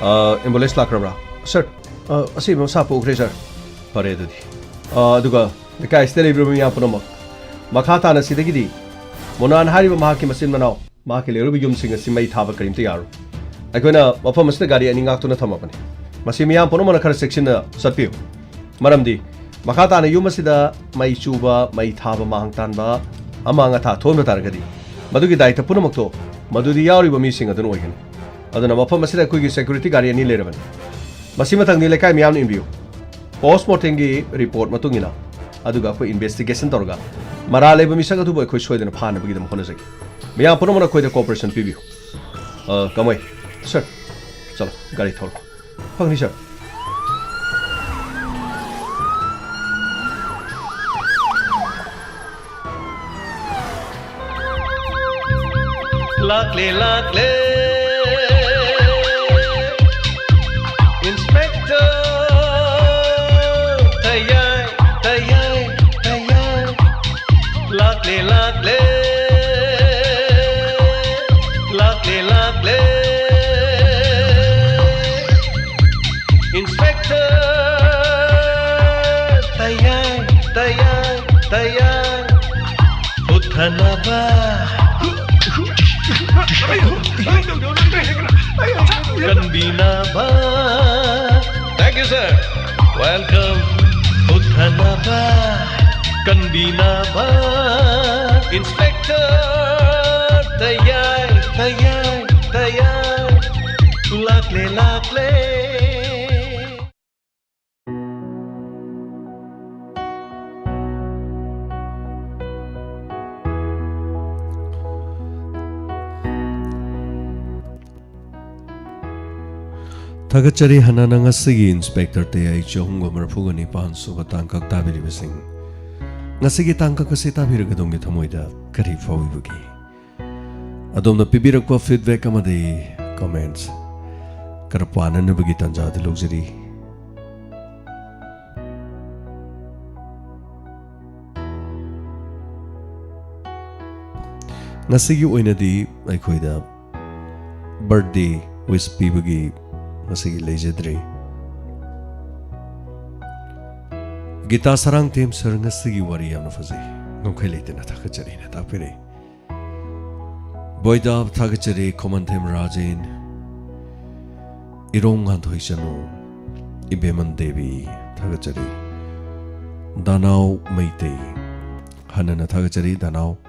ꯑ, ꯑꯦꯝꯕꯨꯂꯦꯟꯁ ꯂꯥꯛꯈ꯭ꯔꯕ꯭ꯔꯥ? ꯁꯔ, ꯑ, ꯑꯁꯤꯕ ꯃꯁꯥ ꯄꯨꯈ꯭ꯔꯦ, ꯁꯔ꯫ ꯐꯔꯦ ꯑꯗꯨꯗꯤ꯫ ꯑ, ꯑꯗꯨꯒ ꯂꯩꯀꯥꯏꯁꯤꯗ ꯂꯩꯕꯤꯔꯕ ꯃꯤꯌꯥꯝ ꯄꯨꯝꯅꯃꯛ, ꯃꯈꯥ ꯇꯥꯅ ꯁꯤꯗꯒꯤꯗꯤ ꯃꯣꯅꯥꯟ ꯍꯥꯏꯔꯤꯕ ꯃꯍꯥꯛꯀꯤ ꯃꯆꯤꯟ ꯃꯅꯥꯎ, ꯃꯍꯥꯛꯀꯤ ꯂꯩꯍꯧꯔꯤꯕ ꯌꯨꯝꯁꯤꯡ ꯑꯁꯤ ꯃꯩ ꯊꯥꯕ ꯀꯔꯤꯝꯇ ꯌꯥꯔꯣꯏ꯫ ꯑꯩꯈꯣꯏꯅ ꯃꯐꯝ ꯑꯁꯤꯗ ꯒꯥꯔꯤ ꯑꯅꯤ ꯉꯥꯛꯇꯨꯅ ꯊꯝꯃꯕꯅꯤ꯫ ꯃꯁꯤ ꯃꯤꯌꯥꯝ ꯄꯨꯝꯅꯃꯛꯅ ꯈꯔ ꯆꯦꯛꯁꯤꯟꯅ ꯆꯠꯄꯤꯌꯨ꯫ ꯃꯔꯝꯗꯤ ꯃꯈꯥ ꯇꯥꯅ ꯌꯨꯝ ꯑꯁꯤꯗ ꯃꯩ ꯆꯨꯕ, ꯃꯩ ꯊꯥꯕ, ꯃꯥꯡ ꯇꯥꯟꯕ, ꯑꯃꯥꯡ ꯑꯇꯥ ꯊꯣꯛꯍꯟꯕ ꯇꯥꯔꯒꯗꯤ ꯃꯗꯨꯒꯤ ꯗꯥꯏꯇ ꯄꯨꯝꯅꯃꯛꯇꯣ ꯃꯗꯨꯗꯤ ꯌꯥꯎꯔꯤꯕ ꯃꯤꯁꯤꯡ ꯑꯗꯨꯅ ꯑꯣꯏꯒꯅꯤ꯫ ꯑꯗꯨꯅ ꯃꯐꯝ ꯑꯁꯤꯗ ꯑꯩꯈꯣꯏꯒꯤ ꯁꯦꯀ꯭ꯌꯨꯔꯤꯇꯤ ꯒꯥꯔꯤ ꯑꯅꯤ ꯂꯩꯔꯕꯅꯤ꯫ ꯃꯁꯤ ꯃꯊꯪꯗꯤ ꯂꯩꯀꯥꯏ ꯃꯤꯌꯥꯝꯅ ꯏꯟꯕꯤꯌꯨ꯫ ꯄꯣꯁꯃꯣꯔꯇꯦꯝꯒꯤ ꯔꯤꯄꯣꯔꯠ ꯃꯇꯨꯡ ꯏꯟꯅ, ꯑꯗꯨꯒ ꯑꯩꯈꯣꯏ ꯏꯟꯚꯦꯁꯇꯤꯒꯦꯁꯟ ꯇꯧꯔꯒ ꯃꯔꯥꯜ ꯂꯩꯕ ꯃꯤꯁꯛ ꯑꯗꯨꯕꯨ ꯑꯩꯈꯣꯏ ꯁꯣꯏꯗꯅ ꯐꯥꯅꯕꯒꯤꯗꯃꯛ ꯍꯣꯠꯅꯖꯒꯦ꯫ ꯃꯌꯥꯝ ꯄꯨꯝꯅꯃꯛꯅ ꯑꯩꯈꯣꯏꯗ ꯀꯣꯑꯣꯄꯔꯦꯁꯟ ꯄꯤꯕꯤꯌꯨ꯫ ꯑ, ꯀꯃꯩ, ꯁꯔ, ꯆꯠꯂꯣ, ꯒꯥꯔꯤ ꯊꯧꯔꯣ꯫ ꯐꯪꯅꯤ, ꯁꯔ꯫ ꯂꯥꯛꯂꯦ, ꯂꯥꯛꯂꯦ, ꯏꯟꯁꯄꯦꯛꯇꯔ ꯇꯌꯥꯏ, ꯇꯌꯥꯏ, ꯇꯌꯥꯏ꯫ ꯂꯥꯛꯂꯦ, ꯂꯥꯛꯂꯦ, ꯂꯥꯛꯂꯦ, ꯂꯥꯛꯂꯦ, ꯏꯟꯁꯄꯦꯛꯇꯔ ꯇꯌꯥꯏ, ꯇꯌꯥꯏ, ꯇꯌꯥꯏ꯫ ꯎꯠꯊꯅꯕ, ꯀꯟꯕꯤꯅꯕ꯫ Thank you, sir. Welcome. ꯎꯠꯊꯅꯕ, ꯀꯟꯕꯤꯅꯕ, ꯏꯟꯁꯄꯦꯛꯇꯔ ꯇꯌꯥꯏ, ꯇꯌꯥꯏ, ꯇꯌꯥꯏ꯫ ꯂꯥꯛꯂꯦ, ꯂꯥꯛꯂꯦ꯫ ꯊꯥꯒꯠꯆꯔꯤ꯫ ꯍꯥꯟꯅꯅ ꯉꯁꯤꯒꯤ ꯏꯟꯁꯄꯦꯛꯇꯔ ꯇꯌꯥꯏ ꯆꯍꯨꯝꯒ ꯃꯔꯤꯐꯨꯒ ꯅꯤꯄꯥꯟ ꯁꯨꯕ ꯇꯥꯡꯀꯛ ꯇꯥꯕꯤꯔꯤꯕꯁꯤꯡ, ꯉꯁꯤꯒꯤ ꯇꯥꯡꯀꯛ ꯑꯁꯤ ꯇꯥꯕꯤꯔꯒ ꯑꯗꯣꯝꯒꯤ ꯊꯃꯣꯏꯗ ꯀꯔꯤ ꯐꯥꯎꯏꯕꯒꯦ? ꯑꯗꯣꯝꯅ ꯄꯤꯕꯤꯔꯛꯄ ꯐꯤꯗꯕꯦꯛ ꯑꯃꯗꯤ ꯀꯃꯦꯟꯠꯁ ꯈꯔ ꯄꯥꯅꯅꯕꯒꯤ ꯇꯥꯟꯖꯥ ꯑꯗꯨ ꯂꯧꯖꯔꯤ꯫ ꯉꯁꯤꯒꯤ ꯑꯣꯏꯅꯗꯤ ꯑꯩꯈꯣꯏꯗ ꯕꯔꯊꯗꯦ ꯋꯤꯁ ꯄꯤꯕꯒꯤ ꯉꯁꯤꯒꯤ ꯂꯩꯖꯗ꯭ꯔꯦ꯫ ꯒꯤꯇꯥ ꯁꯔꯥꯡꯊꯦꯝ ꯁꯔ, ꯉꯁꯤꯒꯤ ꯋꯥꯔꯤ ꯌꯥꯝꯅ ꯐꯖꯩ, ꯉꯝꯈꯩ ꯂꯩꯇꯅ ꯊꯥꯒꯠꯆꯔꯤꯅ ꯇꯥꯛꯄꯤꯔꯛꯏ꯫ ꯕꯣꯏꯗꯥꯞ ꯊꯥꯒꯠꯆꯔꯤ, ꯈꯣꯃꯟꯊꯦꯝ ꯔꯥꯖꯦꯟ, ꯏꯔꯣꯝ ꯉꯥꯟꯊꯣꯏ ꯆꯅꯨ, ꯏꯕꯦꯃꯟ ꯗꯦꯕꯤ ꯊꯥꯒꯠꯆꯔꯤ, ꯗꯥꯅꯥꯎ ꯃꯩꯇꯩ ꯍꯟꯅꯅ ꯊꯥꯒꯠꯆꯔꯤ, ꯗꯥꯅꯥꯎ꯫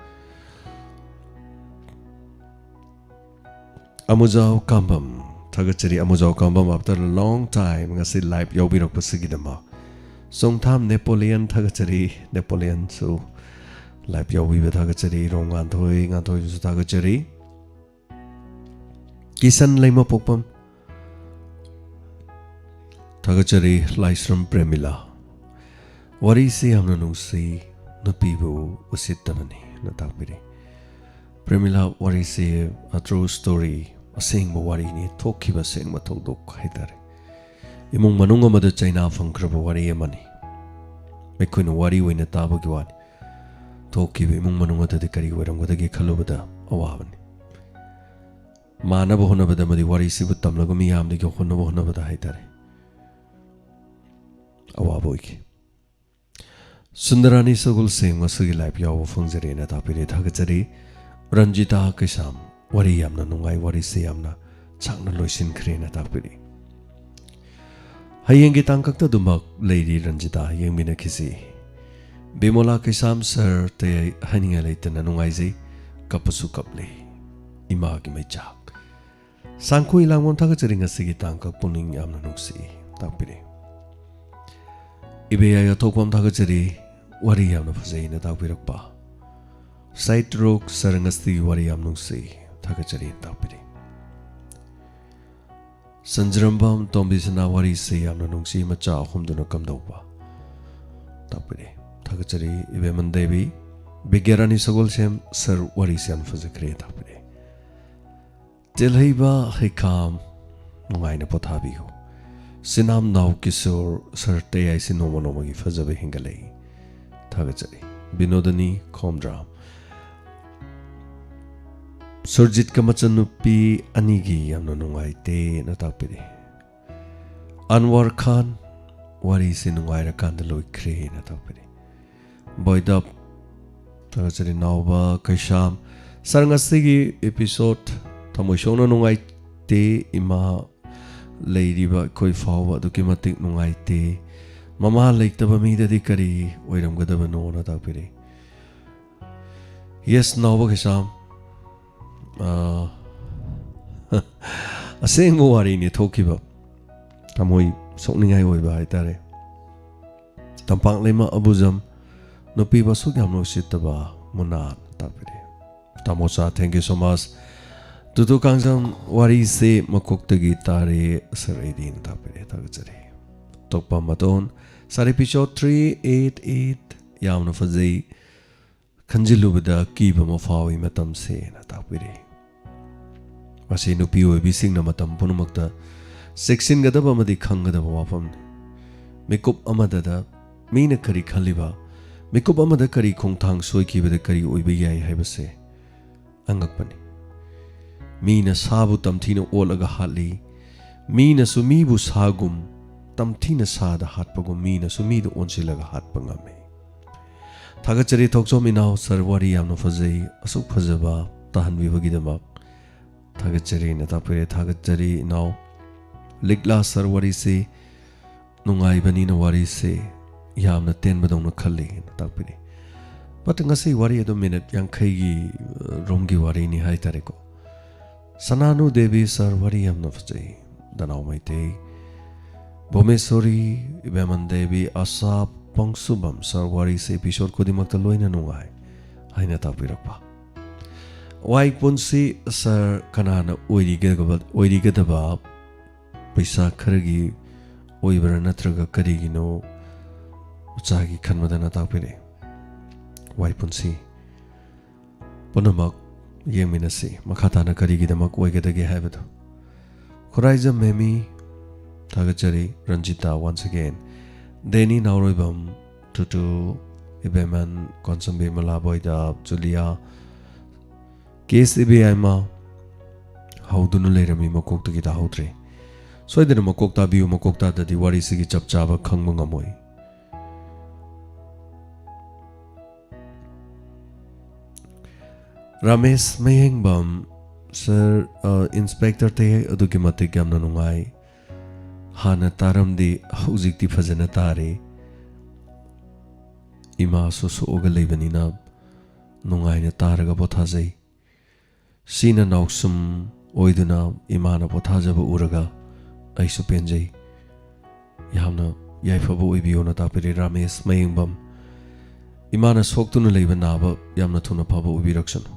ꯑꯃꯨꯖꯥꯎ ꯀꯥꯝꯕꯝ ꯊꯥꯒꯠꯆꯔꯤ, ꯑꯃꯨꯖꯥꯎ ꯀꯥꯝꯕꯝ, after a long time ꯉꯁꯤ ꯂꯥꯏꯚ ꯌꯥꯎꯕꯤꯔꯛꯄꯁꯤꯒꯤꯗꯃꯛ꯫ ꯆꯣꯡꯊꯥꯝ ꯅꯦꯄꯣꯂꯤꯌꯟ ꯊꯥꯒꯠꯆꯔꯤ꯫ ꯅꯦꯄꯣꯂꯤꯌꯟꯁꯨ live ꯌꯥꯎꯕꯤꯕ ꯊꯥꯒꯠꯆꯔꯤ꯫ ꯔꯣꯝ ꯉꯥꯟꯊꯣꯏ, ꯉꯥꯟꯊꯣꯏꯕꯨꯁꯨ ꯊꯥꯒꯠꯆꯔꯤ꯫ ꯀꯤꯁꯟ ꯂꯩꯃꯄꯣꯛꯄꯝ ꯊꯥꯒꯠꯆꯔꯤ꯫ ꯂꯥꯏꯁ꯭ꯔꯝ ꯄ꯭ꯔꯦꯃꯤꯂꯥ, ꯋꯥꯔꯤꯁꯤ ꯌꯥꯝꯅ ꯅꯨꯡꯁꯤ, ꯅꯨꯄꯤꯕꯨ ꯎꯁꯤꯠꯇꯕꯅꯤ ꯅ ꯇꯥꯛꯄꯤꯔꯤ꯫ ꯄ꯭ꯔꯦꯃꯤꯂꯥ, ꯋꯥꯔꯤꯁꯤ a true story, ꯑꯁꯦꯡꯕ ꯋꯥꯔꯤꯅꯤ, ꯊꯣꯛꯈꯤꯕ ꯑꯁꯦꯡꯕ ꯊꯧꯗꯣꯛ ꯍꯥꯏꯇꯥꯔꯦ꯫ ꯏꯃꯨꯡ ꯃꯅꯨꯡ ꯑꯃꯗ ꯆꯩꯅꯥ ꯐꯪꯈ꯭ꯔꯕ ꯋꯥꯔꯤ ꯑꯃꯅꯤ꯫ ꯑꯩꯈꯣꯏꯅ ꯋꯥꯔꯤ ꯑꯣꯏꯅ ꯇꯥꯕꯒꯤ ꯋꯥꯅꯤ꯫ ꯊꯣꯛꯈꯤꯕ ꯏꯃꯨꯡ ꯃꯅꯨꯡ ꯑꯗꯨꯗꯤ ꯀꯔꯤ ꯑꯣꯏꯔꯝꯒꯗꯒꯦ ꯈꯜꯂꯨꯕꯗ ꯑꯋꯥꯕꯅꯤ꯫ ꯃꯥꯟꯅꯕ ꯍꯣꯠꯅꯕꯗ ꯑꯃꯗꯤ ꯋꯥꯔꯤꯁꯤꯕꯨ ꯇꯝꯂꯒ ꯃꯤꯌꯥꯝꯗꯒꯤ ꯍꯣꯠꯅꯕ ꯍꯣꯠꯅꯕꯗ ꯍꯥꯏꯇꯥꯔꯦ, ꯑꯋꯥꯕ ꯑꯣꯏꯈꯤ꯫ ꯁꯨꯟꯗꯔꯥꯅꯤ ꯁꯒꯣꯜꯁꯦꯝ ꯉꯁꯤꯒꯤ live ꯌꯥꯎꯕ ꯐꯪꯖꯔꯦꯅ ꯇꯥꯛꯄꯤꯔꯦ, ꯊꯥꯒꯠꯆꯔꯤ꯫ ꯔꯟꯖꯤꯇꯥ ꯀꯩꯁꯥꯝ, ꯋꯥꯔꯤ ꯌꯥꯝꯅ ꯅꯨꯡꯉꯥꯏ, ꯋꯥꯔꯤꯁꯦ ꯌꯥꯝꯅ ꯁꯥꯡꯅ ꯂꯣꯏꯁꯤꯟꯈ꯭ꯔꯦꯅ ꯇꯥꯛꯄꯤꯔꯤ꯫ ꯍꯌꯦꯡꯒꯤ ꯇꯥꯡꯀꯛꯇ ꯑꯗꯨꯃꯛ ꯂꯩꯔꯤ ꯔꯟꯖꯤꯇꯥ, ꯌꯦꯡꯃꯤꯟꯅꯈꯤꯁꯤ꯫ ꯕꯤꯃꯣꯂꯥ ꯀꯩꯁꯥꯝ, ꯁꯥꯔ, ꯑꯇꯩ ꯍꯥꯏꯅꯤꯡꯉꯥꯏ ꯂꯩꯇꯅ ꯅꯨꯡꯉꯥꯏꯖꯩ, ꯀꯞꯄꯁꯨ ꯀꯞꯂꯦ, ꯏꯃꯥꯒꯤ ꯃꯩꯆꯥꯛ꯫ ꯁꯥꯡꯈꯣꯏ ꯂꯥꯡꯕꯝ ꯊꯥꯒꯠꯆꯔꯤ, ꯉꯁꯤꯒꯤ ꯇꯥꯡꯀꯛ ꯄꯨꯛꯅꯤꯡ ꯌꯥꯝꯅ ꯅꯨꯡꯁꯤ ꯇꯥꯛꯄꯤꯔꯦ꯫ ꯏꯕꯦꯌꯥꯏ ꯑꯊꯣꯛꯄꯝ ꯊꯥꯒꯠꯆꯔꯤ, ꯋꯥꯔꯤ ꯌꯥꯝꯅ ꯐꯖꯩꯅ ꯇꯥꯛꯄꯤꯔꯛꯄ꯫ ꯁꯥꯏꯠ ꯔꯣꯛ, ꯁꯥꯔ, ꯉꯁꯤꯒꯤ ꯋꯥꯔꯤ ꯌꯥꯝ ꯅꯨꯡꯁꯤ, ꯊꯥꯒꯠꯆꯔꯤ ꯇꯥꯛꯄꯤꯔꯦ꯫ ꯁꯟꯖꯔꯝꯕꯝ ꯇꯣꯝꯕꯤꯁꯅꯥ, ꯋꯥꯔꯤꯁꯤ ꯌꯥꯝꯅ ꯅꯨꯡꯁꯤ, ꯃꯆꯥ ꯑꯍꯨꯝꯗꯨꯅ ꯀꯝꯗꯧꯕ ꯇꯥꯛꯄꯤꯔꯦ, ꯊꯥꯒꯠꯆꯔꯤ꯫ ꯏꯕꯦꯝꯃꯟ ꯗꯦꯕꯤ, ꯕꯤꯒ꯭ꯌꯥꯔꯥꯅꯤ ꯁꯒꯣꯜꯁꯦꯝ, ꯁꯥꯔ, ꯋꯥꯔꯤꯁꯤ ꯌꯥꯝ ꯐꯖꯈ꯭ꯔꯦ ꯇꯥꯛꯄꯤꯔꯦ꯫ ꯇꯦꯜꯍꯩꯕ ꯍꯩꯈꯥꯝ, ꯅꯨꯡꯉꯥꯏꯅ ꯄꯣꯊꯥꯕꯤꯌꯨ꯫ ꯁꯤꯅꯥꯝ ꯅꯥꯎ ꯀꯤꯁꯣꯔ, ꯁꯥꯔ, ꯑꯇꯩ ꯍꯥꯏꯁꯤ ꯅꯣꯡꯃ ꯅꯣꯡꯃꯒꯤ ꯐꯖꯕ ꯍꯦꯟꯒꯠꯂꯛꯏ, ꯊꯥꯒꯠꯆꯔꯤ꯫ ꯕꯤꯅꯣꯗꯅꯤ ꯈꯣꯝꯗ꯭ꯔꯥꯝ, ꯁꯨꯔꯖꯤꯠꯀ ꯃꯆꯟꯅꯨꯄꯤ ꯑꯅꯤꯒꯤ ꯌꯥꯝꯅ ꯅꯨꯡꯉꯥꯏꯇꯦꯅ ꯇꯥꯛꯄꯤꯔꯤ꯫ ꯑꯟꯋꯔ ꯈꯥꯟ, ꯋꯥꯔꯤꯁꯤ ꯅꯨꯡꯉꯥꯏꯔꯀꯥꯟꯗ ꯂꯣꯏꯈ꯭ꯔꯦꯅ ꯇꯥꯛꯄꯤꯔꯤ꯫ ꯕꯣꯏꯗꯞ, ꯊꯥꯒꯠꯆꯔꯤ꯫ ꯅꯥꯎꯕ ꯀꯩꯁꯥꯝ, ꯁꯥꯔ, ꯉꯁꯤꯒꯤ episode ꯊꯃꯣꯏ ꯁꯣꯛꯅ ꯅꯨꯡꯉꯥꯏꯇꯦ꯫ ꯏꯃꯥ ꯂꯩꯔꯤꯕ ꯑꯩꯈꯣꯏ ꯐꯥꯎꯕ ꯑꯗꯨꯛꯀꯤ ꯃꯇꯤꯛ ꯅꯨꯡꯉꯥꯏꯇꯦ꯫ ꯃꯃꯥ ꯂꯩꯇꯕ ꯃꯤꯗꯗꯤ ꯀꯔꯤ ꯑꯣꯏꯔꯝꯒꯗꯕꯅꯣꯅ ꯇꯥꯛꯄꯤꯔꯤ꯫ ꯌꯦꯁ, ꯅꯥꯎꯕ ꯀꯩꯁꯥꯝ, ꯑꯥ, ꯑꯁꯦꯡꯕ ꯋꯥꯔꯤꯅꯤ ꯊꯣꯛꯈꯤꯕ, ꯊꯃꯣꯏ ꯁꯣꯛꯅꯤꯡꯉꯥꯏ ꯑꯣꯏꯕ ꯍꯥꯏꯇꯥꯔꯦ꯫ ꯇꯝꯄꯥꯛ ꯂꯩꯃ ꯑꯕꯨꯖꯝ, ꯅꯨꯄꯤꯕꯨ ꯑꯁꯨꯛ ꯌꯥꯝꯅ ꯎꯁꯤꯠꯇꯕ ꯃꯨꯅꯥ ꯇꯥꯛꯄꯤꯔꯦ꯫ ꯇꯥꯃꯣꯆꯥ, thank you so much꯫ ꯇꯨꯇꯨ Kangjam ꯋꯥꯔꯤꯁꯦ ꯃꯀꯣꯛꯇꯒꯤ ꯇꯥꯔꯦ ꯁꯥꯔ ꯑꯩꯗꯤꯅ ꯇꯥꯛꯄꯤꯔꯦ, ꯊꯥꯒꯠꯆꯔꯤ꯫ ꯇꯣꯛꯄ ꯃꯇꯣꯟ, ꯁꯥꯔ episode three eight eight ꯌꯥꯝꯅ ꯐꯖꯩ, ꯈꯟꯖꯤꯜꯂꯨꯕꯗ ꯀꯤꯕ ꯑꯃ ꯐꯥꯎꯏ ꯃꯇꯝꯁꯦꯅ ꯇꯥꯛꯄꯤꯔꯦ꯫ ꯃꯁꯤ ꯅꯨꯄꯤ ꯑꯣꯏꯕꯤꯁꯤꯡꯅ ꯃꯇꯝ ꯄꯨꯝꯅꯃꯛꯇ ꯆꯦꯛꯁꯤꯟꯒꯗꯕ ꯑꯃꯗꯤ ꯈꯪꯒꯗꯕ ꯋꯥꯐꯝꯅꯤ꯫ ꯃꯤꯀꯨꯞ ꯑꯃꯗꯗ ꯃꯤꯅ ꯀꯔꯤ ꯈꯜꯂꯤꯕ, ꯃꯤꯀꯨꯞ ꯑꯃꯗ ꯀꯔꯤ ꯈꯣꯡꯊꯥꯡ ꯁꯣꯏꯈꯤꯕꯗ ꯀꯔꯤ ꯑꯣꯏꯕ ꯌꯥꯏ ꯍꯥꯏꯕꯁꯦ ꯑꯉꯛꯄꯅꯤ꯫ ꯃꯤꯅ ꯁꯥꯕꯨ ꯇꯝꯊꯤꯅ ꯑꯣꯠꯂꯒ ꯍꯥꯠꯂꯤ, ꯃꯤꯅꯁꯨ ꯃꯤꯕꯨ ꯁꯥꯒꯨꯝ ꯇꯝꯊꯤꯅ ꯁꯥꯗ ꯍꯥꯠꯄꯒꯨꯝ ꯃꯤꯅꯁꯨ ꯃꯤꯗ ꯑꯣꯟꯁꯤꯜꯂꯒ ꯍꯥꯠꯄ ꯉꯝꯃꯤ꯫ ꯊꯥꯒꯠꯆꯔꯤ ꯊꯣꯛꯆꯣꯝ ꯏꯅꯥꯎ, ꯁꯥꯔ ꯋꯥꯔꯤ ꯌꯥꯝꯅ ꯐꯖꯩ, ꯑꯁꯨꯛ ꯐꯖꯕ ꯇꯥꯍꯟꯕꯤꯕꯒꯤꯗꯃꯛ ꯊꯥꯒꯠꯆꯔꯤꯅ ꯇꯥꯛꯄꯤꯔꯦ꯫ ꯊꯥꯒꯠꯆꯔꯤ ꯏꯅꯥꯎ꯫ ꯂꯤꯛꯂꯥ, ꯁꯥꯔ ꯋꯥꯔꯤꯁꯤ ꯅꯨꯡꯉꯥꯏꯕꯅꯤꯅ ꯋꯥꯔꯤꯁꯦ ꯌꯥꯝꯅ ꯇꯦꯟꯕꯗꯧꯅ ꯈꯜꯂꯤꯅ ꯇꯥꯛꯄꯤꯔꯦ꯫ But ꯉꯁꯤ ꯋꯥꯔꯤ ꯑꯗꯨꯝ ꯃꯤꯅꯤꯠ ꯌꯥꯡꯈꯩꯒꯤ, ꯑ, ꯔꯣꯝꯒꯤ ꯋꯥꯔꯤꯅꯤ ꯍꯥꯏꯇꯥꯔꯦꯀꯣ꯫ ꯁꯅꯥꯅꯨ ꯗꯦꯕꯤ, ꯁꯥꯔ ꯋꯥꯔꯤ ꯌꯥꯝꯅ ꯐꯖꯩ꯫ ꯗꯅꯥꯎ ꯃꯩꯇꯩ, ꯚꯨꯃꯦꯁꯣꯔꯤ, ꯏꯕꯦꯃꯟ ꯗꯦꯕꯤ, ꯑꯁꯥ ꯄꯪꯁꯨꯕꯝ, ꯁꯥꯔ ꯋꯥꯔꯤꯁꯦ episode ꯈꯨꯗꯤꯡꯃꯛꯇ ꯂꯣꯏꯅ ꯅꯨꯡꯉꯥꯏ ꯍꯥꯏꯅ ꯇꯥꯛꯄꯤꯔꯛꯄ꯫ ꯋꯥꯏ ꯄꯨꯟꯁꯤ, ꯁꯥꯔ ꯀꯅꯥꯅ ꯑꯣꯏꯔꯤꯒꯗꯕ, ꯑꯣꯏꯔꯤꯒꯗꯕ ꯄꯩꯁꯥ ꯈꯔꯒꯤ ꯑꯣꯏꯕ꯭ꯔꯥ ꯅꯠꯇ꯭ꯔꯒ ꯀꯔꯤꯒꯤꯅꯣ ꯃꯆꯥꯒꯤ ꯈꯟꯕꯗꯅ ꯇꯥꯛꯄꯤꯔꯛꯏ꯫ ꯋꯥꯏ ꯄꯨꯟꯁꯤ꯫ ꯄꯨꯝꯅꯃꯛ ꯌꯦꯡꯃꯤꯟꯅꯁꯤ, ꯃꯈꯥ ꯇꯥꯅ ꯀꯔꯤꯒꯤꯗꯃꯛ ꯑꯣꯏꯒꯗꯒꯦ ꯍꯥꯏꯕꯗꯨ꯫ ꯈꯨꯔꯥꯏꯖꯝ ꯃꯦꯃꯤ, ꯊꯥꯒꯠꯆꯔꯤ꯫ Ranjita, once again꯫ ꯗꯦꯅꯤ ꯅꯥꯎꯔꯣꯏꯕꯝ, ꯇꯨꯇꯨ, ꯏꯕꯦꯃꯟ, ꯀꯣꯟꯁꯝꯕꯤ ꯃꯂꯥꯕꯣꯏꯗ, ꯖꯨꯂꯤꯌꯥ, ꯀꯦꯁ ꯏꯕꯦꯌꯥꯏꯃ, ꯍꯧꯗꯨꯅ ꯂꯩꯔꯝꯃꯤ, ꯃꯀꯣꯛꯇꯒꯤ ꯇꯥꯍꯧꯗ꯭ꯔꯦ꯫ ꯁꯣꯏꯗꯅ ꯃꯀꯣꯛ ꯇꯥꯕꯤꯌꯨ, ꯃꯀꯣꯛ ꯇꯥꯗꯗꯤ ꯋꯥꯔꯤꯁꯤꯒꯤ ꯆꯞ ꯆꯥꯕ ꯈꯪꯕ ꯉꯝꯃꯣꯏ꯫ ꯔꯥꯃꯦꯁ ꯃꯌꯦꯡꯕꯝ, ꯁꯥꯔ, ꯑ, ꯏꯟꯁꯄꯦꯛꯇꯔ ꯇꯌꯦ ꯑꯗꯨꯛꯀꯤ ꯃꯇꯤꯛ ꯌꯥꯝꯅ ꯅꯨꯡꯉꯥꯏ꯫ ꯍꯥꯟꯅ ꯇꯥꯔꯝꯗꯦ, ꯍꯧꯖꯤꯛꯇꯤ ꯐꯖꯅ ꯇꯥꯔꯦ꯫ ꯏꯃꯥꯁꯨ ꯁꯣꯛꯑꯒ ꯂꯩꯕꯅꯤꯅ ꯅꯨꯡꯉꯥꯏꯅ ꯇꯥꯔꯒ ꯄꯣꯊꯥꯖꯩ꯫ ꯁꯤꯅ ꯅꯥꯎꯁꯨꯝ ꯑꯣꯏꯗꯨꯅ ꯏꯃꯥꯅ ꯄꯣꯊꯥꯖꯕ ꯎꯔꯒ ꯑꯩꯁꯨ ꯄꯦꯟꯖꯩ꯫ ꯌꯥꯝꯅ ꯌꯥꯏꯐꯕ ꯑꯣꯏꯕꯤꯌꯣꯅ ꯇꯥꯛꯄꯤꯔꯤ ꯔꯥꯃꯦꯁ ꯃꯌꯦꯡꯕꯝ꯫ ꯏꯃꯥꯅ ꯁꯣꯛꯇꯨꯅ ꯂꯩꯕ ꯅꯥꯕ ꯌꯥꯝꯅ ꯊꯨꯅ ꯐꯕ ꯑꯣꯏꯕꯤꯔꯛꯁꯅꯨ꯫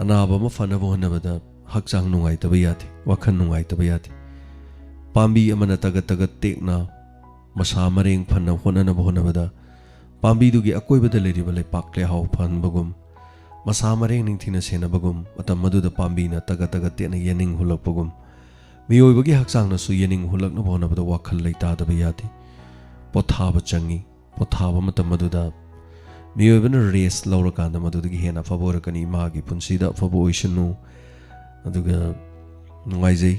ꯑꯅꯥꯕ ꯑꯃ ꯐꯅꯕ ꯍꯣꯠꯅꯕꯗ ꯍꯛꯆꯥꯡ ꯅꯨꯡꯉꯥꯏꯇꯕ ꯌꯥꯗꯦ, ꯋꯥꯈꯜ ꯅꯨꯡꯉꯥꯏꯇꯕ ꯌꯥꯗꯦ꯫ ꯄꯥꯝꯕꯤ ꯑꯃꯅ ꯇꯒꯠ ꯇꯒꯠ ꯇꯦꯛꯅ ꯃꯁꯥ ꯃꯔꯦꯡ ꯐꯅ ꯍꯣꯠꯅꯅꯕ ꯍꯣꯠꯅꯕꯗ ꯄꯥꯝꯕꯤꯗꯨꯒꯤ ꯑꯀꯣꯏꯕꯗ ꯂꯩꯔꯤꯕ ꯂꯩꯄꯥꯛ ꯂꯩꯍꯥꯎ ꯐꯍꯟꯕꯒꯨꯝ, ꯃꯁꯥ ꯃꯔꯦꯡ ꯅꯤꯡꯊꯤꯅ ꯁꯦꯟꯅꯕꯒꯨꯝ, ꯃꯇꯝ ꯑꯗꯨꯗ ꯄꯥꯝꯕꯤꯅ ꯇꯒꯠ ꯇꯒꯠ ꯇꯦꯛꯅ ꯌꯦꯅꯤꯡ ꯍꯨꯜꯂꯛꯄꯒꯨꯝ, ꯃꯤꯑꯣꯏꯕꯒꯤ ꯍꯛꯆꯥꯡꯅꯁꯨ ꯌꯦꯅꯤꯡ ꯍꯨꯜꯂꯛꯅꯕ ꯍꯣꯠꯅꯕꯗ ꯋꯥꯈꯜ ꯂꯩꯇꯥꯗꯕ ꯌꯥꯗꯦ꯫ ꯄꯣꯊꯥꯕ ꯆꯪꯉꯤ꯫ ꯄꯣꯊꯥꯕ ꯃꯇꯝ ꯑꯗꯨꯗ ꯃꯤꯑꯣꯏꯕꯅ ꯔꯦꯁ ꯂꯧꯔꯀꯥꯟꯗ ꯃꯗꯨꯗꯒꯤ ꯍꯦꯟꯅ ꯑꯐꯕ ꯑꯣꯏꯔꯛꯀꯅꯤ꯫ ꯏꯃꯥꯒꯤ ꯄꯨꯟꯁꯤꯗ ꯑꯐꯕ ꯑꯣꯏꯁꯅꯨ꯫ ꯑꯗꯨꯒ ꯅꯨꯡꯉꯥꯏꯖꯩ꯫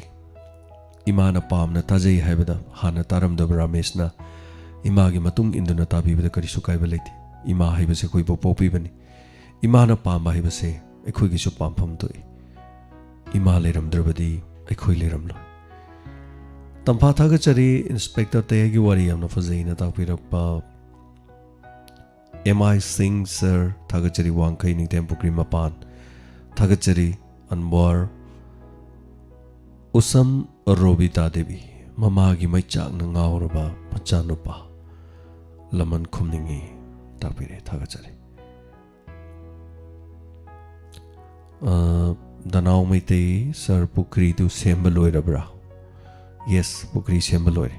ꯏꯃꯥꯅ ꯄꯥꯝꯅ ꯇꯥꯖꯩ ꯍꯥꯏꯕꯗ ꯍꯥꯟꯅ ꯇꯥꯔꯝꯗꯕ ꯔꯥꯃꯦꯁꯅ ꯏꯃꯥꯒꯤ ꯃꯇꯨꯡ ꯏꯟꯗꯨꯅ ꯇꯥꯕꯤꯕꯗ ꯀꯔꯤꯁꯨ ꯀꯥꯏꯕ ꯂꯩꯇꯦ꯫ ꯏꯃꯥ ꯍꯥꯏꯕꯁꯦ ꯑꯩꯈꯣꯏꯕꯨ ꯄꯣꯛꯄꯤꯕꯅꯤ꯫ ꯏꯃꯥꯅ ꯄꯥꯝꯕ ꯍꯥꯏꯕꯁꯦ ꯑꯩꯈꯣꯏꯒꯤꯁꯨ ꯄꯥꯝꯐꯝ ꯊꯣꯛꯏ꯫ ꯏꯃꯥ ꯂꯩꯔꯝꯗ꯭ꯔꯕꯗꯤ ꯑꯩꯈꯣꯏ ꯂꯩꯔꯝꯂꯣꯏ꯫ ꯇꯝꯐꯥ ꯊꯥꯒꯠꯆꯔꯤ ꯏꯟꯁꯄꯦꯛꯇꯔ ꯇꯌꯥꯏꯒꯤ ꯋꯥꯔꯤ ꯌꯥꯝꯅ ꯐꯖꯩꯅ ꯇꯥꯛꯄꯤꯔꯛꯄ꯫ ꯑꯦꯝ ꯑꯥꯏ ꯁꯤꯡ ꯁꯔ ꯊꯥꯒꯠꯆꯔꯤ, ꯋꯥꯡꯈꯩ ꯅꯤꯡꯊꯦꯝ ꯄꯨꯈ꯭ꯔꯤ ꯃꯄꯥꯟ ꯊꯥꯒꯠꯆꯔꯤ꯫ ꯑꯟꯋꯔ ꯎꯁꯝ ꯔꯣꯕꯤꯇꯥ ꯗꯦꯕꯤ, ꯃꯃꯥꯒꯤ ꯃꯩꯆꯥꯛꯅ ꯉꯥꯎꯔꯕ ꯃꯆꯥꯅꯨꯄꯥ ꯂꯃꯟ ꯈꯨꯝꯅꯤꯡꯉꯤ ꯇꯥꯛꯄꯤꯔꯦ, ꯊꯥꯒꯠꯆꯔꯤ꯫ ꯑ, ꯗꯅꯥꯎ ꯃꯩꯇꯩ ꯁꯔ, ꯄꯨꯈ꯭ꯔꯤꯗꯨ ꯁꯦꯝꯕ ꯂꯣꯏꯔꯕ꯭ꯔꯥ? ꯌꯦꯁ, ꯄꯨꯈ꯭ꯔꯤ ꯁꯦꯝꯕ ꯂꯣꯏꯔꯦ꯫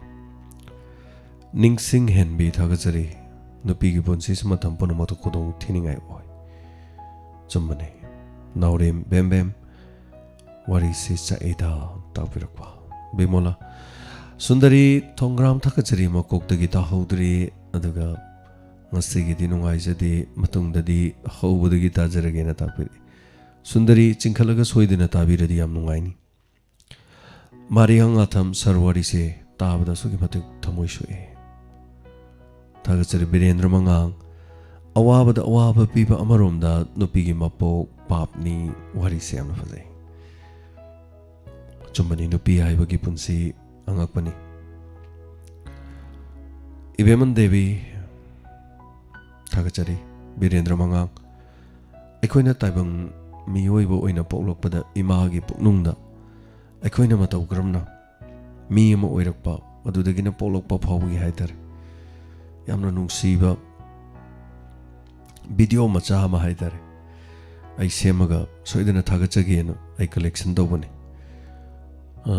ꯅꯤꯡꯁꯤꯡ ꯍꯦꯟꯕꯤ ꯊꯥꯒꯠꯆꯔꯤ꯫ ꯅꯨꯄꯤꯒꯤ ꯄꯨꯟꯁꯤꯁꯨ ꯃꯇꯝ ꯄꯨꯝꯅꯃꯛꯇ ꯈꯨꯗꯣꯡ ꯊꯤꯅꯤꯡꯉꯥꯏ ꯑꯣꯏ꯫ ꯆꯨꯝꯕꯅꯦ꯫ ꯅꯥꯎꯔꯦꯝ ꯕꯦꯝꯕꯦꯝ ꯋꯥꯔꯤꯁꯤ ꯆꯥꯛꯏꯗ ꯇꯥꯛꯄꯤꯔꯛꯄ꯫ ꯕꯤꯃꯣꯂꯥ꯫ ꯁꯨꯟꯗꯔꯤ ꯊꯣꯡꯒ꯭ꯔꯥꯝ ꯊꯥꯒꯠꯆꯔꯤ, ꯃꯀꯣꯛꯇꯒꯤ ꯇꯥꯍꯧꯗ꯭ꯔꯤ꯫ ꯑꯗꯨꯒ ꯉꯁꯤꯒꯤꯗꯤ ꯅꯨꯡꯉꯥꯏꯖꯗꯦ, ꯃꯇꯨꯡꯗꯗꯤ ꯍꯧꯕꯗꯒꯤ ꯇꯥꯖꯔꯒꯦꯅ ꯇꯥꯛꯄꯤꯔꯛꯏ꯫ ꯁꯨꯟꯗꯔꯤ ꯆꯤꯡꯈꯠꯂꯒ ꯁꯣꯏꯗꯅ ꯇꯥꯕꯤꯔꯗꯤ ꯌꯥꯝ ꯅꯨꯡꯉꯥꯏꯅꯤ꯫ ꯃꯥꯔꯤꯌꯥꯡ ꯑꯥꯊꯝ ꯁꯔ ꯋꯥꯔꯤꯁꯦ ꯇꯥꯕꯗ ꯑꯁꯨꯛꯀꯤ ꯃꯇꯤꯛ ꯊꯃꯣꯏ ꯁꯣꯛꯑꯦ꯫ ꯊꯥꯒꯠꯆꯔꯤ ꯕꯤꯔꯦꯟꯗ꯭ꯔ ꯃꯉꯥꯡ꯫ ꯑꯋꯥꯕꯗ ꯑꯋꯥꯕ ꯄꯤꯕ ꯑꯃꯔꯣꯝꯗ ꯅꯨꯄꯤꯒꯤ ꯃꯄꯣꯛ ꯄꯥꯞꯅꯤ ꯋꯥꯔꯤꯁꯦ ꯌꯥꯝꯅ ꯐꯖꯩ꯫ ꯑꯆꯨꯝꯕꯅꯤ, ꯅꯨꯄꯤ ꯍꯥꯏꯕꯒꯤ ꯄꯨꯟꯁꯤ ꯑꯉꯛꯄꯅꯤ꯫ ꯏꯕꯦꯝꯃꯟ ꯗꯦꯕꯤ, ꯊꯥꯒꯠꯆꯔꯤ꯫ ꯕꯤꯔꯦꯟꯗ꯭ꯔ ꯃꯉꯥꯡ, ꯑꯩꯈꯣꯏꯅ ꯇꯥꯏꯕꯪ ꯃꯤꯑꯣꯏꯕ ꯑꯣꯏꯅ ꯄꯣꯛꯂꯛꯄꯗ ꯏꯃꯥꯒꯤ ꯄꯨꯛꯅꯨꯡꯗ ꯑꯩꯈꯣꯏꯅ ꯃꯇꯧ ꯀꯔꯝꯅ ꯃꯤ ꯑꯃ ꯑꯣꯏꯔꯛꯄ, ꯃꯗꯨꯗꯒꯤꯅ ꯄꯣꯛꯂꯛꯄ ꯐꯥꯎꯕꯒꯤ ꯍꯥꯏꯇꯥꯔꯦ, ꯌꯥꯝꯅ ꯅꯨꯡꯁꯤꯕ ꯚꯤꯗꯤꯑꯣ ꯃꯆꯥ ꯑꯃ ꯍꯥꯏꯇꯥꯔꯦ, ꯑꯩ ꯁꯦꯝꯃꯒ ꯁꯣꯏꯗꯅ ꯊꯥꯒꯠꯆꯒꯦꯅ ꯑꯩ ꯀꯂꯦꯛꯁꯟ ꯇꯧꯕꯅꯤ꯫ ꯑ,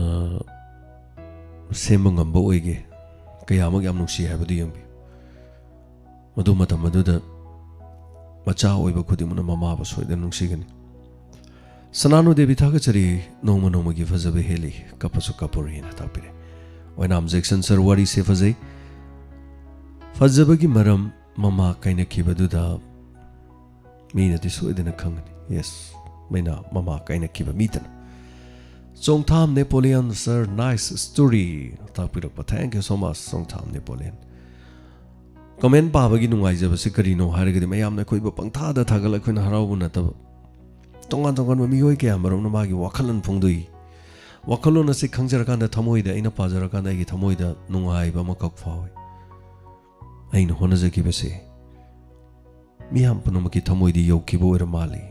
ꯁꯦꯝꯕ ꯉꯝꯕ ꯑꯣꯏꯒꯦ꯫ ꯀꯌꯥꯃꯨꯛ ꯌꯥꯝ ꯅꯨꯡꯁꯤ ꯍꯥꯏꯕꯗꯨ ꯌꯦꯡꯕꯤꯌꯨ꯫ ꯃꯗꯨ ꯃꯇꯝ ꯑꯗꯨꯗ ꯃꯆꯥ ꯑꯣꯏꯕ ꯈꯨꯗꯤꯡꯃꯛꯅ ꯃꯃꯥꯕꯨ ꯁꯣꯏꯗꯅ ꯅꯨꯡꯁꯤꯒꯅꯤ꯫ ꯁꯅꯥꯅꯨ ꯗꯦꯕꯤ, ꯊꯥꯒꯠꯆꯔꯤ꯫ ꯅꯣꯡꯃ ꯅꯣꯡꯃꯒꯤ ꯐꯖꯕ ꯍꯦꯜꯂꯤ, ꯀꯞꯄꯁꯨ ꯀꯞꯄꯨꯔꯦꯅ ꯇꯥꯛꯄꯤꯔꯦ꯫ ꯑꯣꯏꯅꯥꯝ ꯖꯦꯛꯁꯟ ꯁꯔ, ꯋꯥꯔꯤꯁꯦ ꯐꯖꯩ꯫ ꯐꯖꯕꯒꯤ ꯃꯔꯝ ꯃꯃꯥ ꯀꯥꯏꯅꯈꯤꯕꯗꯨꯗ ꯃꯤꯅꯗꯤ ꯁꯣꯏꯗꯅ ꯈꯪꯒꯅꯤ꯫ ꯌꯦꯁ, ꯃꯩꯅꯥ ꯃꯃꯥ ꯀꯥꯏꯅꯈꯤꯕ ꯃꯤꯇꯅ꯫ Chongtham Napoleon sir, nice story ꯇꯥꯛꯄꯤꯔꯛꯄ, thank you so much Chongtham Napoleon. Comment ꯄꯥꯕꯒꯤ ꯅꯨꯡꯉꯥꯏꯖꯕꯁꯤ ꯀꯔꯤꯅꯣ ꯍꯥꯏꯔꯒꯗꯤ, ꯃꯌꯥꯝꯅ ꯑꯩꯈꯣꯏꯕꯨ ꯄꯪꯊꯥꯗ ꯊꯥꯒꯠꯂ ꯑꯩꯈꯣꯏꯅ ꯍꯔꯥꯎꯕ ꯅꯠꯇꯕ, ꯇꯣꯉꯥꯟ ꯇꯣꯉꯥꯟꯕ ꯃꯤꯑꯣꯏ ꯀꯌꯥ ꯃꯔꯨꯝꯅ ꯃꯥꯒꯤ ꯋꯥꯈꯜꯂꯣꯟ ꯐꯣꯡꯗꯣꯛꯏ꯫ ꯋꯥꯈꯜꯂꯣꯟ ꯑꯁꯤ ꯈꯪꯖꯔꯀꯥꯟꯗ ꯊꯃꯣꯏꯗ, ꯑꯩꯅ ꯄꯥꯖꯔꯀꯥꯟꯗ ꯑꯩꯒꯤ ꯊꯃꯣꯏꯗ ꯅꯨꯡꯉꯥꯏꯕ ꯑꯃꯈꯛ ꯐꯥꯎꯏ꯫ ꯑꯩꯅ ꯍꯣꯠꯅꯖꯈꯤꯕꯁꯦ ꯃꯤꯌꯥꯝ ꯄꯨꯝꯅꯃꯛꯀꯤ ꯊꯃꯣꯏꯗ ꯌꯧꯈꯤꯕ ꯑꯣꯏꯔ ꯃꯥꯜꯂꯤ꯫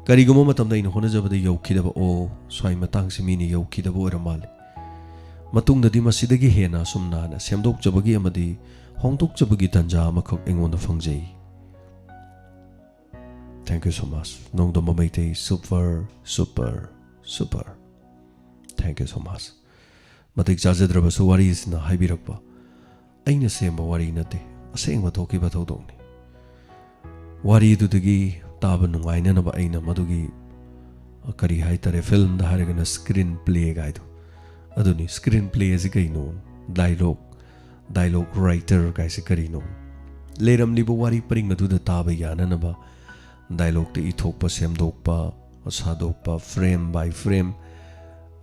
ꯀꯔꯤꯒꯨꯝꯕ ꯃꯇꯝꯗ ꯑꯩꯅ ꯍꯣꯠꯅꯖꯕꯗ ꯌꯧꯈꯤꯗꯕ, ꯑꯣ, ꯁ꯭ꯋꯥꯏ ꯃꯇꯥꯡꯁꯤ ꯃꯤꯅ ꯌꯧꯈꯤꯗꯕ ꯑꯣꯏꯔ ꯃꯥꯜꯂꯤ꯫ ꯃꯇꯨꯡꯗꯗꯤ ꯃꯁꯤꯗꯒꯤ ꯍꯦꯟꯅ ꯑꯁꯨꯝ ꯅꯥꯟꯅ ꯁꯦꯝꯗꯣꯛꯆꯕꯒꯤ ꯑꯃꯗꯤ ꯍꯣꯡꯗꯣꯛꯆꯕꯒꯤ ꯇꯥꯟꯖꯥ ꯑꯃꯈꯛ ꯑꯩꯉꯣꯟꯗ ꯐꯪꯖꯩ꯫ Thank you so much ꯅꯣꯡꯗꯝꯕ Meitei, super super super, thank you so much꯫ ꯃꯇꯤꯛ ꯆꯥꯖꯗ꯭ꯔꯕꯁꯨ ꯋꯥꯔꯤꯁꯤꯅ ꯍꯥꯏꯕꯤꯔꯛꯄ, ꯑꯩꯅ ꯁꯦꯝꯕ ꯋꯥꯔꯤ ꯅꯠꯇꯦ, ꯑꯁꯦꯡꯕ ꯊꯣꯛꯈꯤꯕ ꯊꯧꯗꯣꯛꯅꯤ꯫ ꯋꯥꯔꯤꯗꯨꯗꯒꯤ ꯇꯥꯕ ꯅꯨꯡꯉꯥꯏꯅꯅꯕ ꯑꯩꯅ ꯃꯗꯨꯒꯤ, ꯑ, ꯀꯔꯤ ꯍꯥꯏꯇꯥꯔꯦ, ꯐꯤꯂꯝꯗ ꯍꯥꯏꯔꯒꯅ screen play ꯒꯥꯏꯗꯣ, ꯑꯗꯨꯅꯤ꯫ Screen play ꯑꯁꯤ ꯀꯩꯅꯣ? Dialogue, dialogue writer ꯒꯥꯏꯁꯤ ꯀꯔꯤꯅꯣ? ꯂꯩꯔꯝꯂꯤꯕ ꯋꯥꯔꯤ ꯄꯔꯤꯡ ꯑꯗꯨꯗ ꯇꯥꯕ ꯌꯥꯅꯅꯕ dialogue ꯇ ꯏꯊꯣꯛꯄ, ꯁꯦꯝꯗꯣꯛꯄ, ꯁꯥꯗꯣꯛꯄ, frame by frame,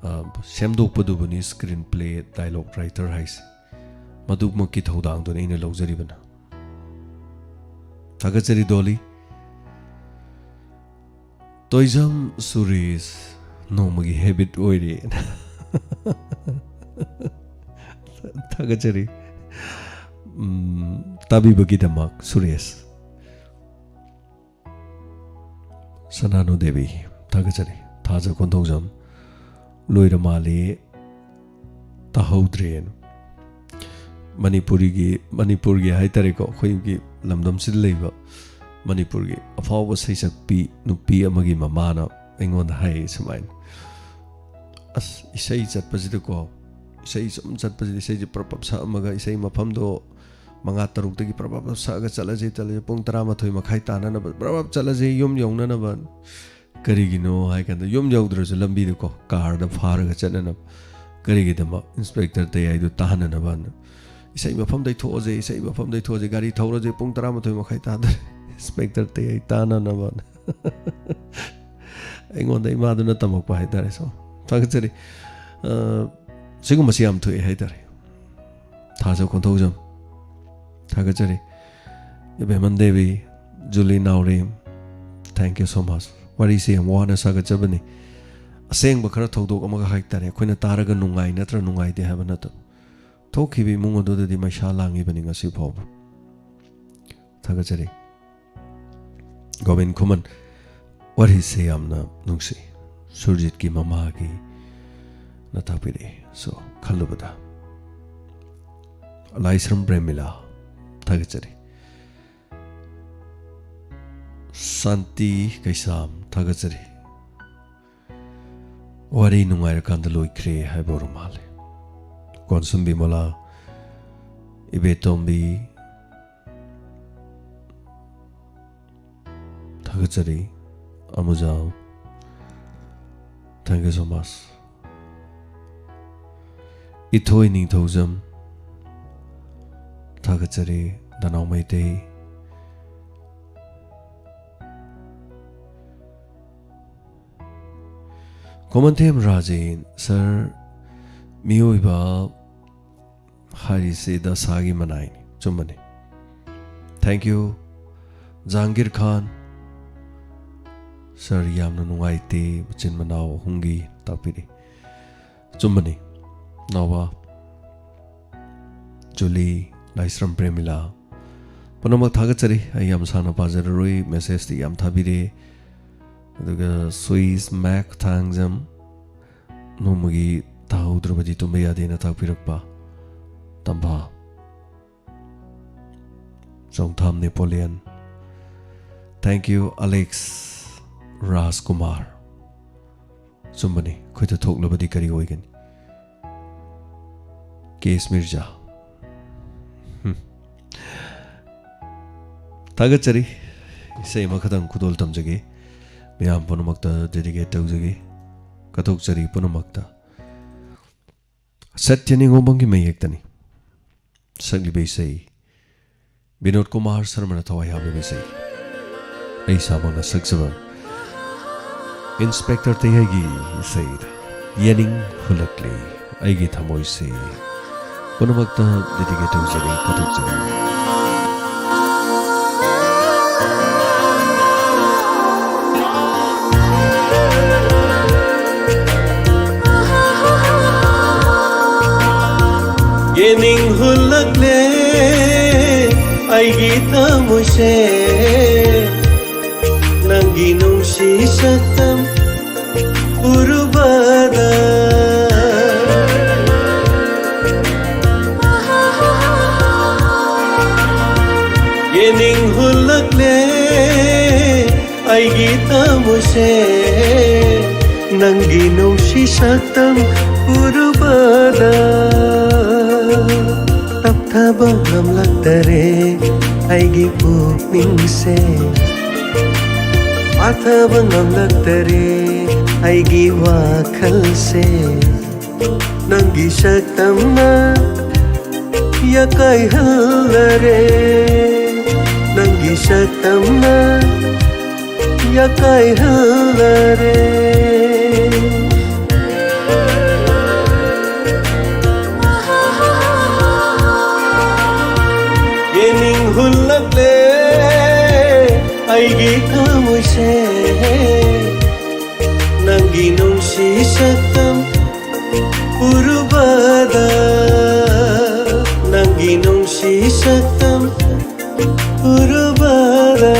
ꯑ, ꯁꯦꯝꯗꯣꯛꯄꯗꯨꯕꯨꯅꯤ screen play dialogue writer ꯍꯥꯏꯁꯦ꯫ ꯃꯗꯨꯃꯛꯀꯤ ꯊꯧꯗꯥꯡꯗꯨꯅꯤ ꯑꯩꯅ ꯂꯧꯖꯔꯤꯕꯅ꯫ ꯊꯥꯒꯠꯆꯔꯤ ꯗꯣꯂꯤ꯫ ꯇꯣꯏꯖꯝ ꯁꯨꯔꯦꯁ, ꯅꯣꯡꯃꯒꯤ habit ꯑꯣꯏꯔꯦ꯫ ꯊꯥꯒꯠꯆꯔꯤ꯫ ꯎꯝ, ꯇꯥꯕꯤꯕꯒꯤꯗꯃꯛ ꯁꯨꯔꯦꯁ꯫ ꯁꯅꯥꯅꯨ ꯗꯦꯕꯤ, ꯊꯥꯒꯠꯆꯔꯤ꯫ ꯊꯥꯖ ꯀꯣꯟꯊꯧꯖꯝ, ꯂꯣꯏꯔ ꯃꯥꯜꯂꯦ꯫ ꯇꯥꯍꯧꯗ꯭ꯔꯦꯅ꯫ ꯃꯅꯤꯄꯨꯔꯤꯒꯤ, ꯃꯅꯤꯄꯨꯔꯒꯤ ꯍꯥꯏꯇꯥꯔꯦꯀꯣ, ꯑꯩꯈꯣꯏꯒꯤ ꯂꯝꯗꯝꯁꯤꯗ ꯂꯩꯕ ꯃꯅꯤꯄꯨꯔꯒꯤ ꯑꯐꯥꯎꯕ ꯁꯩꯁꯛꯄꯤ ꯅꯨꯄꯤ ꯑꯃꯒꯤ ꯃꯃꯥꯅ ꯑꯩꯉꯣꯟꯗ ꯍꯥꯏꯌꯦ ꯁꯨꯃꯥꯏꯅ, "ꯑꯁ, ꯏꯁꯩ ꯆꯠꯄꯁꯤꯗꯀꯣ, ꯏꯁꯩ ꯁꯨꯝ ꯆꯠꯄꯁꯤꯗ ꯏꯁꯩꯁꯦ ꯄ꯭ꯔꯞ ꯄ꯭ꯔꯞ ꯁꯛꯑꯝꯃꯒ ꯏꯁꯩ ꯃꯐꯝꯗꯣ ꯃꯉꯥ ꯇꯔꯨꯛꯇꯒꯤ ꯄ꯭ꯔꯞ ꯄ꯭ꯔꯞ ꯄ꯭ꯔꯞ ꯁꯛꯑꯒ ꯆꯠꯂꯁꯦ, ꯆꯠꯂꯁꯦ, ꯄꯨꯡ ꯇꯔꯥꯃꯥꯊꯣꯏ ꯃꯈꯥꯏ ꯇꯥꯅꯅꯕ ꯄ꯭ꯔꯞ ꯄ꯭ꯔꯞ ꯆꯠꯂꯁꯦ, ꯌꯨꯝ ꯌꯧꯅꯅꯕ"꯫ ꯀꯔꯤꯒꯤꯅꯣ ꯍꯥꯏ ꯀꯥꯟꯗ, ꯌꯨꯝ ꯌꯧꯗ꯭ꯔꯁꯨ ꯂꯝꯕꯤꯗꯀꯣ ꯀꯥꯔꯗ ꯐꯥꯔꯒ ꯆꯠꯅꯅꯕ꯫ ꯀꯔꯤꯒꯤꯗꯃꯛ? ꯏꯟꯁꯄꯦꯛꯇꯔ ꯇꯌꯥꯏꯗꯨ ꯇꯥꯍꯟꯅꯅꯕꯅ꯫ "ꯏꯁꯩ ꯃꯐꯝꯗꯩ ꯊꯣꯛꯑꯁꯦ, ꯏꯁꯩ ꯃꯐꯝꯗꯩ ꯊꯣꯛꯑꯁꯦ, ꯒꯥꯔꯤ ꯊꯧꯔꯁꯦ, ꯄꯨꯡ ꯇꯔꯥꯃꯥꯊꯣꯏ ꯃꯈꯥꯏ ꯇꯥꯗꯣꯔꯦ, ꯏꯟꯁꯄꯦꯛꯇꯔ ꯇꯌꯥꯏ ꯇꯥꯅꯅꯕꯅ"꯫ ꯑꯩꯉꯣꯟꯗ ꯏꯃꯥꯗꯨꯅ ꯇꯝꯃꯛꯄ ꯍꯥꯏꯇꯥꯔꯦ꯫ So, ꯊꯥꯒꯠꯆꯔꯤ꯫ ꯑ, ꯁꯤꯒꯨꯝꯕꯁꯤ ꯌꯥꯝ ꯊꯣꯛꯑꯦ ꯍꯥꯏꯇꯥꯔꯦ꯫ ꯊꯥꯖ ꯈꯣꯟꯊꯧꯖꯝ, ꯊꯥꯒꯠꯆꯔꯤ꯫ ꯏꯕꯦꯝꯃꯟ ꯗꯦꯕꯤ, ꯖꯨꯂꯤ ꯅꯥꯎꯔꯦꯝ, thank you so much꯫ ꯋꯥꯔꯤꯁꯦ ꯌꯥꯝ ꯋꯥꯅ ꯁꯥꯒꯠꯆꯕꯅꯤ꯫ ꯑꯁꯦꯡꯕ ꯈꯔ ꯊꯧꯗꯣꯛ ꯑꯃꯒ ꯍꯥꯏꯇꯥꯔꯦ, ꯑꯩꯈꯣꯏꯅ ꯇꯥꯔꯒ ꯅꯨꯡꯉꯥꯏ ꯅꯠꯇ꯭ꯔ ꯅꯨꯡꯉꯥꯏꯇꯦ ꯍꯥꯏꯕ ꯅꯠꯇꯕ, ꯊꯣꯛꯈꯤꯕ ꯏꯃꯨꯡ ꯑꯗꯨꯗꯗꯤ ꯃꯩꯁꯥ ꯂꯥꯡꯉꯤꯕꯅꯤ ꯉꯁꯤ ꯐꯥꯎꯕ꯫ ꯊꯥꯒꯠꯆꯔꯤ꯫ ꯒꯣꯕꯤꯟ ꯈꯨꯃꯟ, ꯋꯥꯔꯤꯁꯦ ꯌꯥꯝꯅ ꯅꯨꯡꯁꯤ꯫ ꯁꯨꯔꯖꯤꯠꯀꯤ ꯃꯃꯥꯒꯤ ꯅ ꯇꯥꯛꯄꯤꯔꯛꯏ꯫ So, ꯈꯜꯂꯨꯕꯗ꯫ ꯂꯥꯏꯁ꯭ꯔꯝ ꯄ꯭ꯔꯦꯃꯤꯂꯥ, ꯊꯥꯒꯠꯆꯔꯤ꯫ ꯁꯥꯟꯇꯤ ꯀꯩꯁꯥꯝ, ꯊꯥꯒꯠꯆꯔꯤ꯫ ꯋꯥꯔꯤ ꯅꯨꯡꯉꯥꯏꯔꯀꯥꯟꯗ ꯂꯣꯏꯈ꯭ꯔꯦ ꯍꯥꯏꯕ ꯑꯣꯏꯔ ꯃꯥꯜꯂꯦ꯫ ꯀꯣꯟꯁꯨꯝ ꯕꯤꯃꯣꯂꯥ, ꯏꯕꯦꯇꯣꯝꯕꯤ, ꯊꯥꯒꯠꯆꯔꯤ꯫ ꯑꯃꯨꯖꯥ, thank you so much꯫ ꯏꯊꯣꯏ ꯅꯤꯡꯊꯧꯖꯝ, ꯊꯥꯒꯠꯆꯔꯤ꯫ ꯗꯅꯥꯎ ꯃꯩꯇꯩ, ꯈꯣꯃꯟꯊꯦꯝ ꯔꯥꯖꯦꯟ, ꯁꯥꯔ, ꯃꯤꯑꯣꯏꯕ ꯍꯥꯏꯔꯤꯁꯦ ꯗꯁꯥꯒꯤ ꯃꯅꯥꯏꯅꯤ꯫ ꯆꯨꯝꯕꯅꯤ꯫ Thank you꯫ ꯖꯍꯥꯡꯒꯤꯔ ꯈꯥꯟ, ꯁꯥꯔ, ꯌꯥꯝꯅ ꯅꯨꯡꯉꯥꯏꯇꯦ, ꯃꯆꯤꯟ ꯃꯅꯥꯎ ꯑꯍꯨꯝꯒꯤ ꯇꯥꯛꯄꯤꯔꯤ꯫ ꯆꯨꯝꯕꯅꯤ꯫ ꯅꯥꯎꯕ, ꯖꯨꯂꯤ, ꯂꯥꯏꯁ꯭ꯔꯝ ꯄ꯭ꯔꯦꯃꯤꯂꯥ, ꯄꯨꯝꯅꯃꯛ ꯊꯥꯒꯠꯆꯔꯤ꯫ ꯑꯩ ꯌꯥꯝ ꯁꯥꯡꯅ ꯄꯥꯖꯔꯔꯣꯏ, ꯃꯦꯁꯦꯖꯇꯤ ꯌꯥꯝ ꯊꯥꯕꯤꯔꯦ꯫ ꯑꯗꯨꯒ ꯁ꯭ꯋꯤꯁ ꯃꯦꯛ ꯊꯥꯡꯖꯝ, ꯅꯣꯡꯃꯒꯤ ꯇꯥꯍꯧꯗ꯭ꯔꯕꯗꯤ ꯇꯨꯝꯕ ꯌꯥꯗꯦꯅ ꯇꯥꯛꯄꯤꯔꯛꯄ ꯇꯝꯐꯥ ꯆꯣꯡꯊꯥꯝ ꯅꯦꯄꯣꯂꯤꯌꯟ꯫ Thank you, Alex ꯔꯥꯖꯀꯨꯃꯥꯔ꯫ ꯑꯆꯨꯝꯕꯅꯤ, ꯑꯩꯈꯣꯏꯗ ꯊꯣꯛꯂꯕꯗꯤ ꯀꯔꯤ ꯑꯣꯏꯒꯅꯤ? ꯀꯦ ꯑꯦꯁ ꯃꯤꯔꯖꯥ꯫ ꯍꯝ꯫ ꯊꯥꯒꯠꯆꯔꯤ꯫ ꯏꯁꯩ ꯑꯃꯈꯛꯇꯪ ꯈꯨꯗꯣꯜ ꯇꯝꯖꯒꯦ꯫ ꯃꯌꯥꯝ ꯄꯨꯝꯅꯃꯛꯇ dedicate ꯇꯧꯖꯒꯦ꯫ ꯀꯠꯊꯣꯛꯆꯔꯤ ꯄꯨꯝꯅꯃꯛꯇ꯫ ꯁꯠꯇ꯭ꯌ ꯅꯤꯉꯣꯝꯕꯝꯒꯤ ꯃꯌꯦꯛꯇꯅꯤ꯫ ꯁꯛꯂꯤꯕ ꯏꯁꯩ ꯕꯤꯅꯣꯗ ꯀꯨꯃꯥꯔ ꯁꯔꯃꯅ ꯊꯋꯥꯏ ꯍꯥꯞꯂꯤꯕ ꯏꯁꯩ꯫ ꯑꯩ ꯏꯁꯥꯃꯛꯅ ꯁꯛꯆꯕ ꯏꯟꯁꯄꯦꯛꯇꯔ ꯇꯩꯍꯩꯒꯤ ꯏꯁꯩꯗ ꯌꯦꯅꯤꯡ ꯍꯨꯜꯂꯛꯂꯦ ꯑꯩꯒꯤ ꯊꯃꯣꯏꯁꯦ꯫ ꯄꯨꯝꯅꯃꯛꯇ dedicate ꯇꯧꯖꯔꯤ, ꯀꯠꯊꯣꯛꯆꯔꯤ꯫ ꯌꯦꯅꯤꯡ ꯍꯨꯜꯂꯛꯂꯦ ꯑꯩꯒꯤ ꯊꯃꯣꯏꯁꯦ, ꯅꯪꯒꯤ ꯅꯨꯡꯁꯤ ꯁꯛꯇꯝ ꯎꯔꯨꯕꯗ꯫ ꯌꯦꯅꯤꯡ ꯍꯨꯜꯂꯛꯂꯦ ꯑꯩꯒꯤ ꯊꯃꯣꯏꯁꯦ, ꯅꯪꯒꯤ ꯅꯨꯡꯁꯤ ꯁꯛꯇꯝ ꯎꯔꯨꯕꯗ꯫ ꯇꯞꯊꯕ ꯉꯝꯂꯛꯇꯔꯦ ꯑꯩꯒꯤ ꯄꯨꯛꯅꯤꯡꯁꯦ, ꯄꯥꯊꯕ ꯉꯝꯂꯛꯇꯔꯦ ꯑꯩꯒꯤ ꯋꯥꯈꯜꯁꯦ꯫ ꯅꯪꯒꯤ ꯁꯛꯇꯝꯅ ꯌꯥꯀꯥꯏꯍꯜꯂꯔꯦ, ꯅꯪꯒꯤ ꯁꯛꯇꯝꯅ ꯌꯥꯀꯥꯏꯍꯜꯂꯔꯦ꯫ ꯌꯦꯅꯤꯡ ꯍꯨꯜꯂꯛꯂꯦ ꯑꯩꯒꯤ ꯊꯃꯣꯏꯁꯦ, ꯅꯪꯒꯤ ꯅꯨꯡꯁꯤ ꯁꯛꯇꯝ ꯎꯔꯨꯕꯗ, ꯅꯪꯒꯤ ꯅꯨꯡꯁꯤ ꯁꯛꯇꯝ ꯎꯔꯨꯕꯗ꯫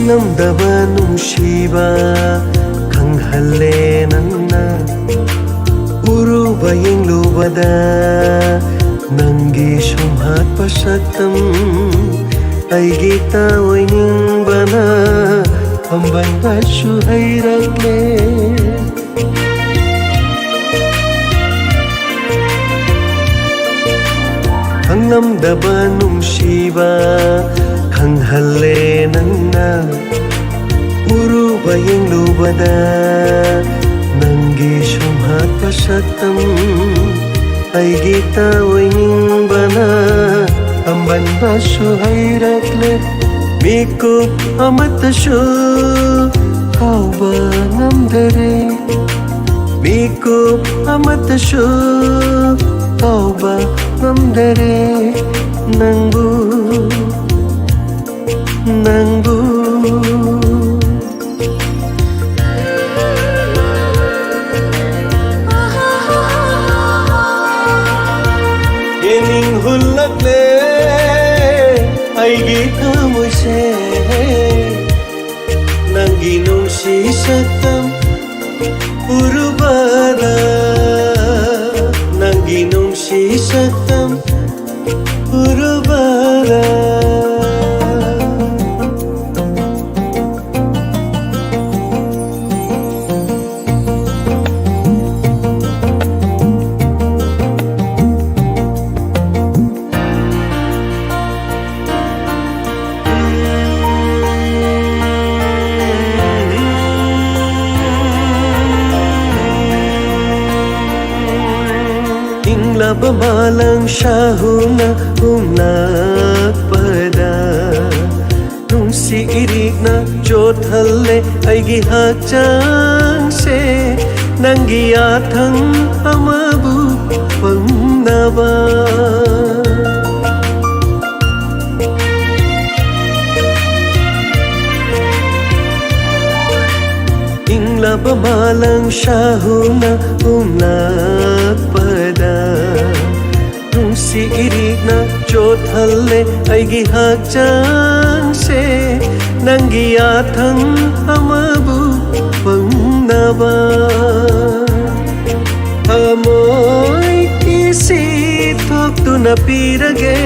ꯉꯝꯗꯕ ꯅꯨꯡꯁꯤꯕ ꯈꯪꯍꯜꯂꯦ ꯅꯪꯅ꯫ ꯎꯔꯨꯕ ꯌꯦꯡꯂꯨꯕꯗ ꯅꯪꯒꯤ ꯁꯨꯝꯍꯠꯄ ꯁꯛꯇꯝ ꯑꯩꯒꯤ ꯇꯥꯑꯣꯏꯅꯤꯡꯕꯅ ꯇꯝꯕꯟꯕꯁꯨ ꯍꯩꯔꯛꯂꯦ꯫ ꯈꯪꯂꯝꯗꯕ ꯅꯨꯡꯁꯤꯕ ꯈꯪꯍꯜꯂꯦ ꯅꯪꯅ꯫ ꯎꯔꯨꯕ ꯌꯦꯡꯂꯨꯕꯗ ꯅꯪꯒꯤ ꯁꯨꯝꯍꯠꯄ ꯁꯛꯇꯝ ꯑꯩꯒꯤ ꯇꯥꯑꯣꯏꯅꯤꯡꯕꯅ ꯇꯝꯕꯟꯕꯁꯨ ꯍꯩꯔꯛꯂꯦ꯫ ꯃꯤꯀꯨꯞ ꯑꯃꯠꯇꯁꯨ ꯀꯥꯎꯕ ꯉꯝꯗꯔꯦ꯫ ꯃꯤꯀꯨꯞ ꯑꯃꯠꯇꯁꯨ ꯀꯥꯎꯕ ꯉꯝꯗꯔꯦ ꯅꯪꯕꯨ, ꯅꯪꯕꯨ꯫ ꯌꯦꯡꯅꯤꯡ ꯍꯨꯜꯂꯛꯂꯦ ꯑꯩꯒꯤ ꯊꯃꯣꯏꯁꯦ꯫ ꯅꯪꯒꯤ ꯅꯨꯡꯁꯤ ꯁꯛꯇꯝ ꯎꯔꯨꯕꯗ, ꯅꯪꯒꯤ ꯅꯨꯡꯁꯤ ꯁꯛꯇꯝ ꯎꯔꯨꯕꯗ꯫ ꯏꯪꯂꯕ ꯃꯥꯂꯪ ꯁꯥꯍꯨꯅ ꯍꯨꯝꯂꯛꯄꯗ, ꯅꯨꯡꯁꯤ ꯏꯔꯤꯛꯅ ꯆꯣꯠꯍꯜꯂꯦ ꯑꯩꯒꯤ ꯍꯛꯆꯥꯡꯁꯦ꯫ ꯅꯪꯒꯤ ꯌꯥꯊꯪ ꯑꯃꯕꯨ ꯐꯪꯅꯕ꯫ ꯏꯪꯂꯕ ꯃꯥꯂꯪ ꯁꯥꯍꯨꯅ ꯍꯨꯝꯂꯛꯄꯗ, ꯅꯨꯡꯁꯤ ꯏꯔꯤꯛꯅ ꯆꯣꯠꯍꯜꯂꯦ ꯑꯩꯒꯤ ꯍꯛꯆꯥꯡꯁꯦ꯫ ꯅꯪꯒꯤ ꯌꯥꯊꯪ ꯑꯃꯕꯨ ꯐꯪꯅꯕ ꯊꯃꯣꯏ ꯏꯁꯤ ꯊꯣꯛꯇꯨꯅ ꯄꯤꯔꯒꯦ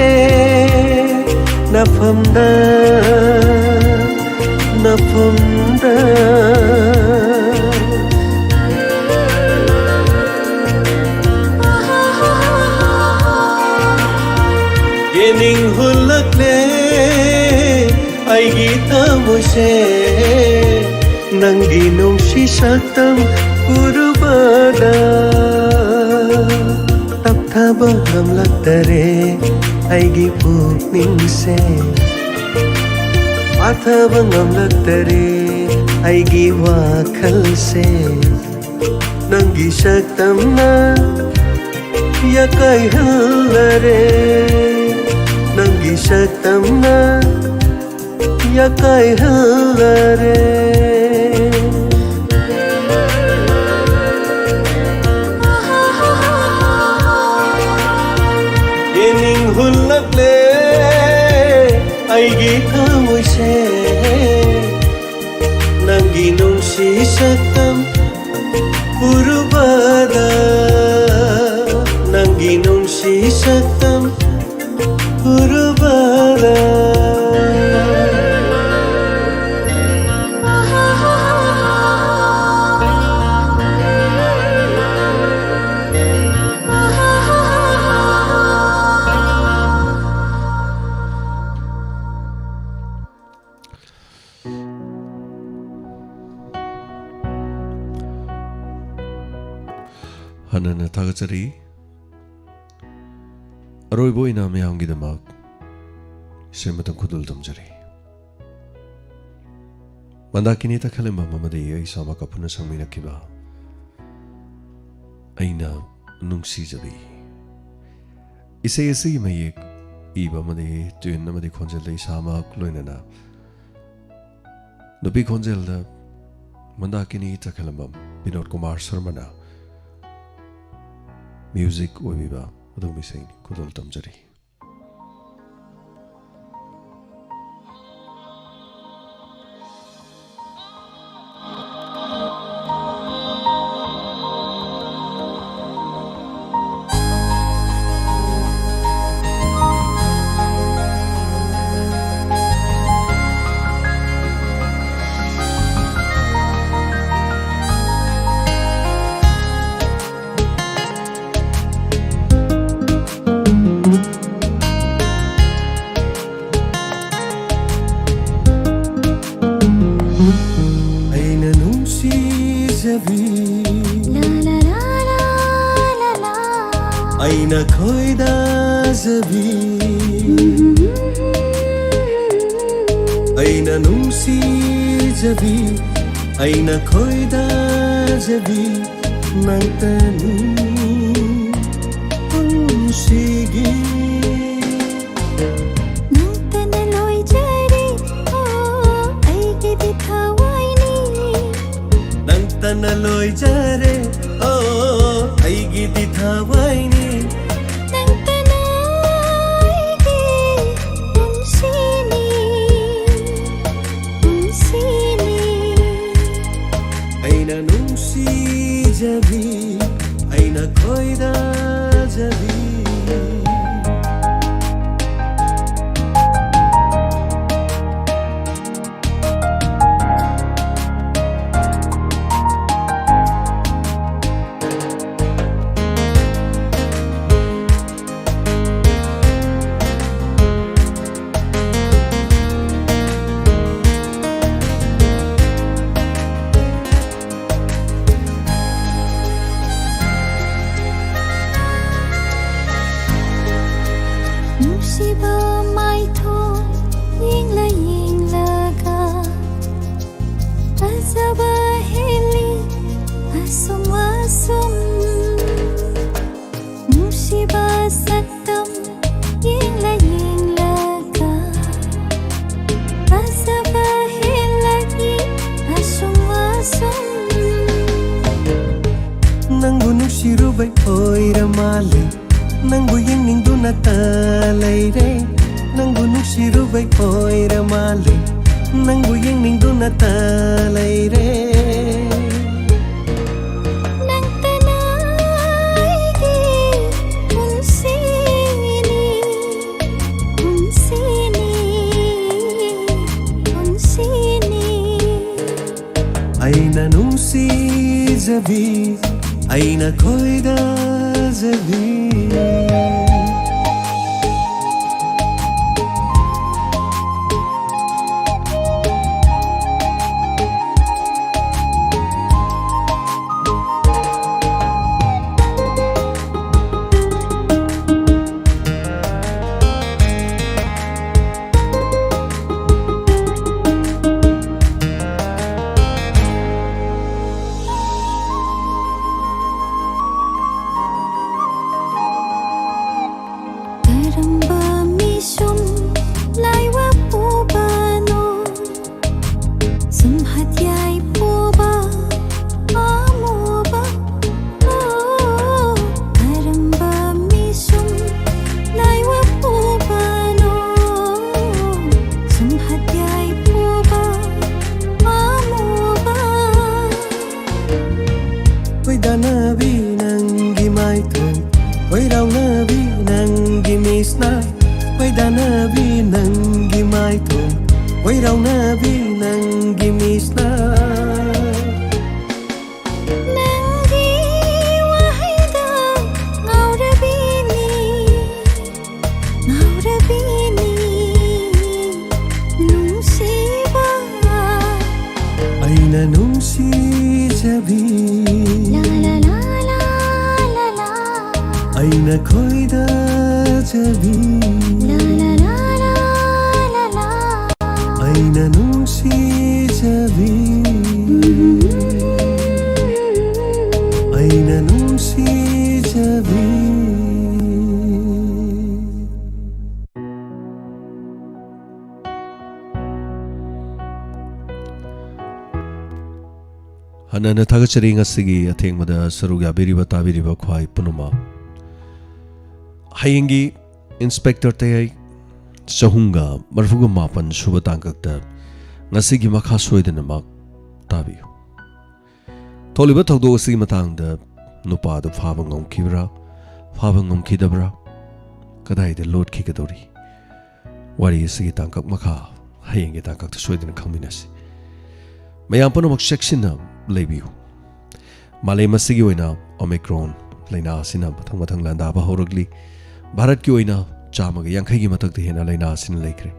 ꯅꯐꯝꯗ, ꯅꯐꯝꯗ꯫ ꯌꯦꯅꯤꯡ ꯍꯨꯜꯂꯛꯂꯦ ꯑꯩꯒꯤ ꯊꯃꯣꯏꯁꯦ, ꯅꯪꯒꯤ ꯅꯨꯡꯁꯤ ꯁꯛꯇꯝ ꯎꯔꯨꯕꯗ ꯇꯞꯊꯕ ꯉꯝꯂꯛꯇꯔꯦ ꯑꯩꯒꯤ ꯄꯨꯛꯅꯤꯡꯁꯦ, ꯄꯥꯊꯕ ꯉꯝꯂꯛꯇꯔꯦ ꯑꯩꯒꯤ ꯋꯥꯈꯜꯁꯦ꯫ ꯅꯪꯒꯤ ꯁꯛꯇꯝꯅ ꯌꯥꯀꯥꯏꯍꯜꯂꯔꯦ, ꯅꯪꯒꯤ ꯁꯛꯇꯝꯅ ꯌꯥꯀꯥꯏꯍꯜꯂꯔꯦ꯫ ꯌꯦꯅꯤꯡ ꯍꯨꯜꯂꯛꯂꯦ ꯑꯩꯒꯤ ꯊꯃꯣꯏꯁꯦ, ꯅꯪꯒꯤ ꯅꯨꯡꯁꯤ ꯁꯛꯇꯝ ꯎꯔꯨꯕꯗ, ꯅꯪꯒꯤ ꯅꯨꯡꯁꯤ ꯁꯛꯇꯝ ꯎꯔꯨꯕꯗ꯫ ꯍꯟꯅ ꯍꯟꯅ ꯊꯥꯒꯠꯆꯔꯤ꯫ ꯑꯔꯣꯏꯕ ꯑꯣꯏꯅ ꯃꯌꯥꯝꯒꯤꯗꯃꯛ ꯏꯁꯩ ꯑꯃꯇꯪ ꯈꯨꯗꯣꯜ ꯇꯝꯖꯔꯤ꯫ ꯃꯟꯗꯥꯀꯤꯅꯤ ꯇꯈꯦꯜꯂꯝꯕꯝ ꯑꯃꯗꯤ ꯑꯩ ꯏꯁꯥꯃꯛꯀ ꯄꯨꯟꯅ ꯁꯛꯃꯤꯟꯅꯈꯤꯕ ꯑꯩꯅ ꯅꯨꯡꯁꯤꯖꯕꯤ꯫ ꯏꯁꯩ ꯑꯁꯤꯒꯤ ꯃꯌꯦꯛ ꯏꯕ ꯑꯃꯗꯤ ꯇ꯭ꯌꯨꯟ ꯑꯃꯗꯤ ꯈꯣꯟꯖꯦꯜꯗ ꯏꯁꯥꯃꯛ ꯂꯣꯏꯅꯅ ꯅꯨꯄꯤ ꯈꯣꯟꯖꯦꯜꯗ ꯃꯟꯗꯥꯀꯤꯅꯤ ꯇꯈꯦꯜꯂꯝꯕꯝ ꯕꯤꯅꯣꯗ ꯀꯨꯃꯥꯔ ꯁꯔꯃꯅ ꯃ꯭ꯌꯨꯖꯤꯛ ꯑꯣꯏꯕꯤꯕ ꯑꯗꯨꯒꯨꯝꯕ ꯏꯁꯩꯅꯤ꯫ ꯈꯨꯗꯣꯜ ꯇꯝꯖꯔꯤ꯫ ꯑꯩꯅ ꯈꯣꯏꯗꯥꯖꯕꯤ, ꯑꯩꯅ ꯅꯨꯡꯁꯤꯖꯕꯤ, ꯑꯩꯅ ꯈꯣꯏꯗꯥꯖꯕꯤ ꯅꯪꯇꯅꯤ ꯄꯨꯟꯁꯤꯒꯤ꯫ ꯅꯪꯇꯅ ꯂꯣꯏꯖꯔꯦ, ꯑꯣ, ꯑꯩꯒꯤꯗꯤ ꯊꯋꯥꯏꯅꯤ꯫ ꯅꯪꯇꯅ ꯂꯣꯏꯖꯔꯦ, ꯑꯣ, ꯑꯩꯒꯤꯗꯤ ꯊꯋꯥꯏꯅꯤ꯫ ꯅꯪꯇꯅ ꯑꯩꯒꯤ ꯄꯨꯟꯁꯤꯅꯤ, ꯄꯨꯟꯁꯤꯅꯤ꯫ ꯑꯩꯅ ꯅꯨꯡꯁꯤꯖꯕꯤ, ꯑꯩꯅ ꯈꯣꯏꯗꯥꯖꯕꯤ꯫ ꯅꯨꯡꯁꯤꯕ ꯃꯥꯏꯊꯣꯡ ꯌꯦꯡꯂ ꯌꯦꯡꯂꯒ ꯐꯖꯕ ꯍꯦꯜꯂꯤ ꯑꯁꯨꯝ ꯑꯁꯨꯝ꯫ ꯅꯨꯡꯁꯤꯕ ꯁꯛꯇꯝ ꯌꯦꯡꯂ ꯌꯦꯡꯂꯒ ꯐꯖꯕ ꯍꯦꯜꯂꯛꯏ ꯑꯁꯨꯝ ꯑꯁꯨꯝ꯫ ꯅꯪꯕꯨ ꯅꯨꯡꯁꯤꯔꯨꯕꯩ ꯑꯣꯏꯔ ꯃꯥꯜꯂꯦ, ꯅꯪꯕꯨ ꯌꯦꯡꯅꯤꯡꯗꯨꯅꯇ ꯂꯩꯔꯦ꯫ ꯅꯪꯕꯨ ꯅꯨꯡꯁꯤꯔꯨꯕꯩ ꯑꯣꯏꯔ ꯃꯥꯜꯂꯦ, ꯅꯪꯕꯨ ꯌꯦꯡꯅꯤꯡꯗꯨꯅꯇ ꯂꯩꯔꯦ꯫ ꯅꯪꯇꯅ ꯑꯩꯒꯤ ꯄꯨꯟꯁꯤꯅꯤ, ꯄꯨꯟꯁꯤꯅꯤ, ꯄꯨꯟꯁꯤꯅꯤ꯫ ꯑꯩꯅ ꯅꯨꯡꯁꯤꯖꯕꯤ, ꯑꯩꯅ ꯈꯣꯏꯗꯥꯖꯕꯤ꯫ ꯇꯧꯅꯕꯤ ꯅꯪꯒꯤ ꯃꯤꯁꯅ꯫ ꯅꯪꯒꯤ ꯋꯥꯍꯩꯗ ꯉꯥꯎꯔꯕꯤꯅꯤ, ꯉꯥꯎꯔꯕꯤꯅꯤ ꯅꯨꯡꯁꯤꯕ꯫ ꯑꯩꯅ ꯅꯨꯡꯁꯤꯖꯕꯤ, ꯂꯥ, ꯂꯥ, ꯂꯥ, ꯂꯥ, ꯂꯥ, ꯂꯥ꯫ ꯑꯩꯅ ꯈꯣꯏꯗꯥꯖꯕꯤ, ꯂꯥ, ꯂꯥ, ꯂꯥ, ꯂꯥ, ꯂꯥ, ꯂꯥ꯫ ꯑꯩꯅ ꯅꯨꯡꯁꯤꯖꯕꯤ, ꯑꯩꯅ ꯅꯨꯡꯁꯤꯖꯕꯤ꯫ ꯍꯟꯅ ꯍꯟꯅ ꯊꯥꯒꯠꯆꯔꯤ ꯉꯁꯤꯒꯤ ꯑꯊꯦꯡꯕꯗ ꯁꯔꯨꯛ ꯌꯥꯕꯤꯔꯤꯕ, ꯇꯥꯕꯤꯔꯤꯕ ꯈ꯭ꯋꯥꯏ ꯄꯨꯝꯅꯃꯛ꯫ ꯍꯌꯦꯡꯒꯤ ꯏꯟꯁꯄꯦꯛꯇꯔ ꯇꯌꯥꯏ ꯆꯍꯨꯝꯒ ꯃꯔꯤꯐꯨꯒ ꯃꯥꯄꯟ ꯁꯨꯕ ꯇꯥꯡꯀꯛꯇ ꯉꯁꯤꯒꯤ ꯃꯈꯥ ꯁꯣꯏꯗꯅꯃꯛ ꯇꯥꯕꯤꯌꯨ꯫ ꯊꯣꯛꯂꯤꯕ ꯊꯧꯗꯣꯛ ꯑꯁꯤꯒꯤ ꯃꯇꯥꯡꯗ ꯅꯨꯄꯥꯗꯨ ꯐꯥꯕ ꯉꯝꯈꯤꯕ꯭ꯔꯥ, ꯐꯥꯕ ꯉꯝꯈꯤꯗꯕ꯭ꯔꯥ, ꯀꯗꯥꯏꯗ ꯂꯣꯠꯈꯤꯒꯗꯧꯔꯤ? ꯋꯥꯔꯤ ꯑꯁꯤꯒꯤ ꯇꯥꯡꯀꯛ ꯃꯈꯥ ꯍꯌꯦꯡꯒꯤ ꯇꯥꯡꯀꯛꯇ ꯁꯣꯏꯗꯅ ꯈꯪꯃꯤꯟꯅꯁꯤ꯫ ꯃꯌꯥꯝ ꯄꯨꯝꯅꯃꯛ ꯆꯦꯛꯁꯤꯟꯅ ꯂꯩꯕꯤꯌꯨ꯫ ꯃꯥꯂꯦꯝ ꯑꯁꯤꯒꯤ ꯑꯣꯏꯅ ꯑꯣꯃꯤꯀ꯭ꯔꯣꯟ ꯂꯥꯏꯅꯥ ꯑꯁꯤꯅ ꯃꯊꯪ ꯃꯊꯪ ꯂꯥꯟꯗꯥꯕ ꯍꯧꯔꯛꯂꯤ꯫ ꯚꯥꯔꯠꯀꯤ ꯑꯣꯏꯅ ꯆꯥꯝꯃꯒ ꯌꯥꯡꯈꯩꯒꯤ ꯃꯊꯛꯇ ꯍꯦꯟꯅ ꯂꯥꯏꯅꯥ ꯑꯁꯤꯅ ꯂꯩꯈ꯭ꯔꯦ꯫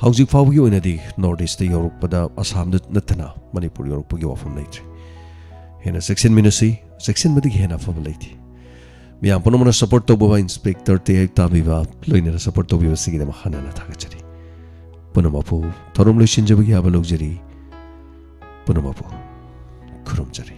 ꯍꯧꯖꯤꯛ ꯐꯥꯎꯕꯒꯤ ꯑꯣꯏꯅꯗꯤ ꯅꯣꯔꯠ ꯏꯁꯇ ꯌꯧꯔꯛꯄꯗ ꯑꯁꯥꯝꯗ ꯅꯠꯇꯅ ꯃꯅꯤꯄꯨꯔ ꯌꯧꯔꯛꯄꯒꯤ ꯋꯥꯐꯝ ꯂꯩꯇ꯭ꯔꯦ꯫ ꯍꯦꯟꯅ ꯆꯦꯛꯁꯤꯟꯃꯤꯟꯅꯁꯤ, ꯆꯦꯛꯁꯤꯟꯕꯗꯒꯤ ꯍꯦꯟꯅ ꯑꯐꯕ ꯂꯩꯇꯦ꯫ ꯃꯌꯥꯝ ꯄꯨꯝꯅꯃꯛꯅ ꯁꯄꯣꯔꯠ ꯇꯧꯕ ꯏꯟꯁꯄꯦꯛꯇꯔ ꯇꯌꯥꯏ ꯇꯥꯕꯤꯕ, ꯂꯣꯏꯅꯅ ꯁꯄꯣꯔꯠ ꯇꯧꯕꯤꯕꯁꯤꯒꯤꯗꯃꯛ ꯍꯟꯅ ꯍꯟꯅ ꯊꯥꯒꯠꯆꯔꯤ꯫ ꯄꯨꯝꯅꯃꯛꯄꯨ ꯊꯧꯔꯝ ꯂꯣꯏꯁꯤꯟꯖꯕꯒꯤ ꯑꯌꯥꯕ ꯂꯧꯖꯔꯤ꯫ ꯄꯨꯝꯅꯃꯛꯄꯨ ꯈꯨꯔꯨꯝꯖꯔꯤ꯫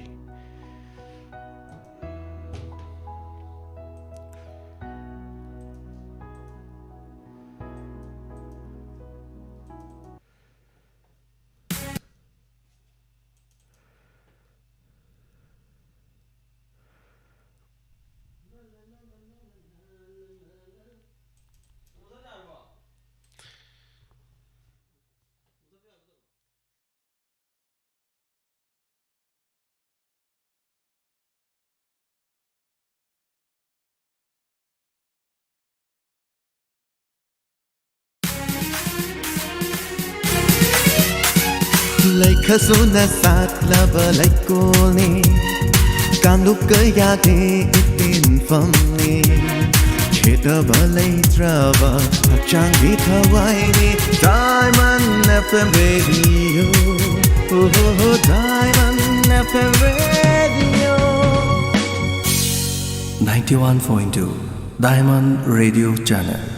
ꯈꯖꯨꯅ ꯁꯥꯠꯂꯕ ꯂꯩꯀꯣꯜꯅꯤ, ꯀꯥꯡꯂꯨꯞ ꯀꯌꯥꯒꯤ ꯏꯇꯤꯟꯐꯝꯅꯤ꯫ ꯈꯦꯠꯅꯕ ꯂꯩꯇ꯭ꯔꯕ ꯍꯛꯆꯥꯡꯒꯤ ꯊꯋꯥꯏꯅꯤ꯫ Diamond F M Radio, oh, Diamond F M Radio. Ninety-one point two Diamond Radio Channel.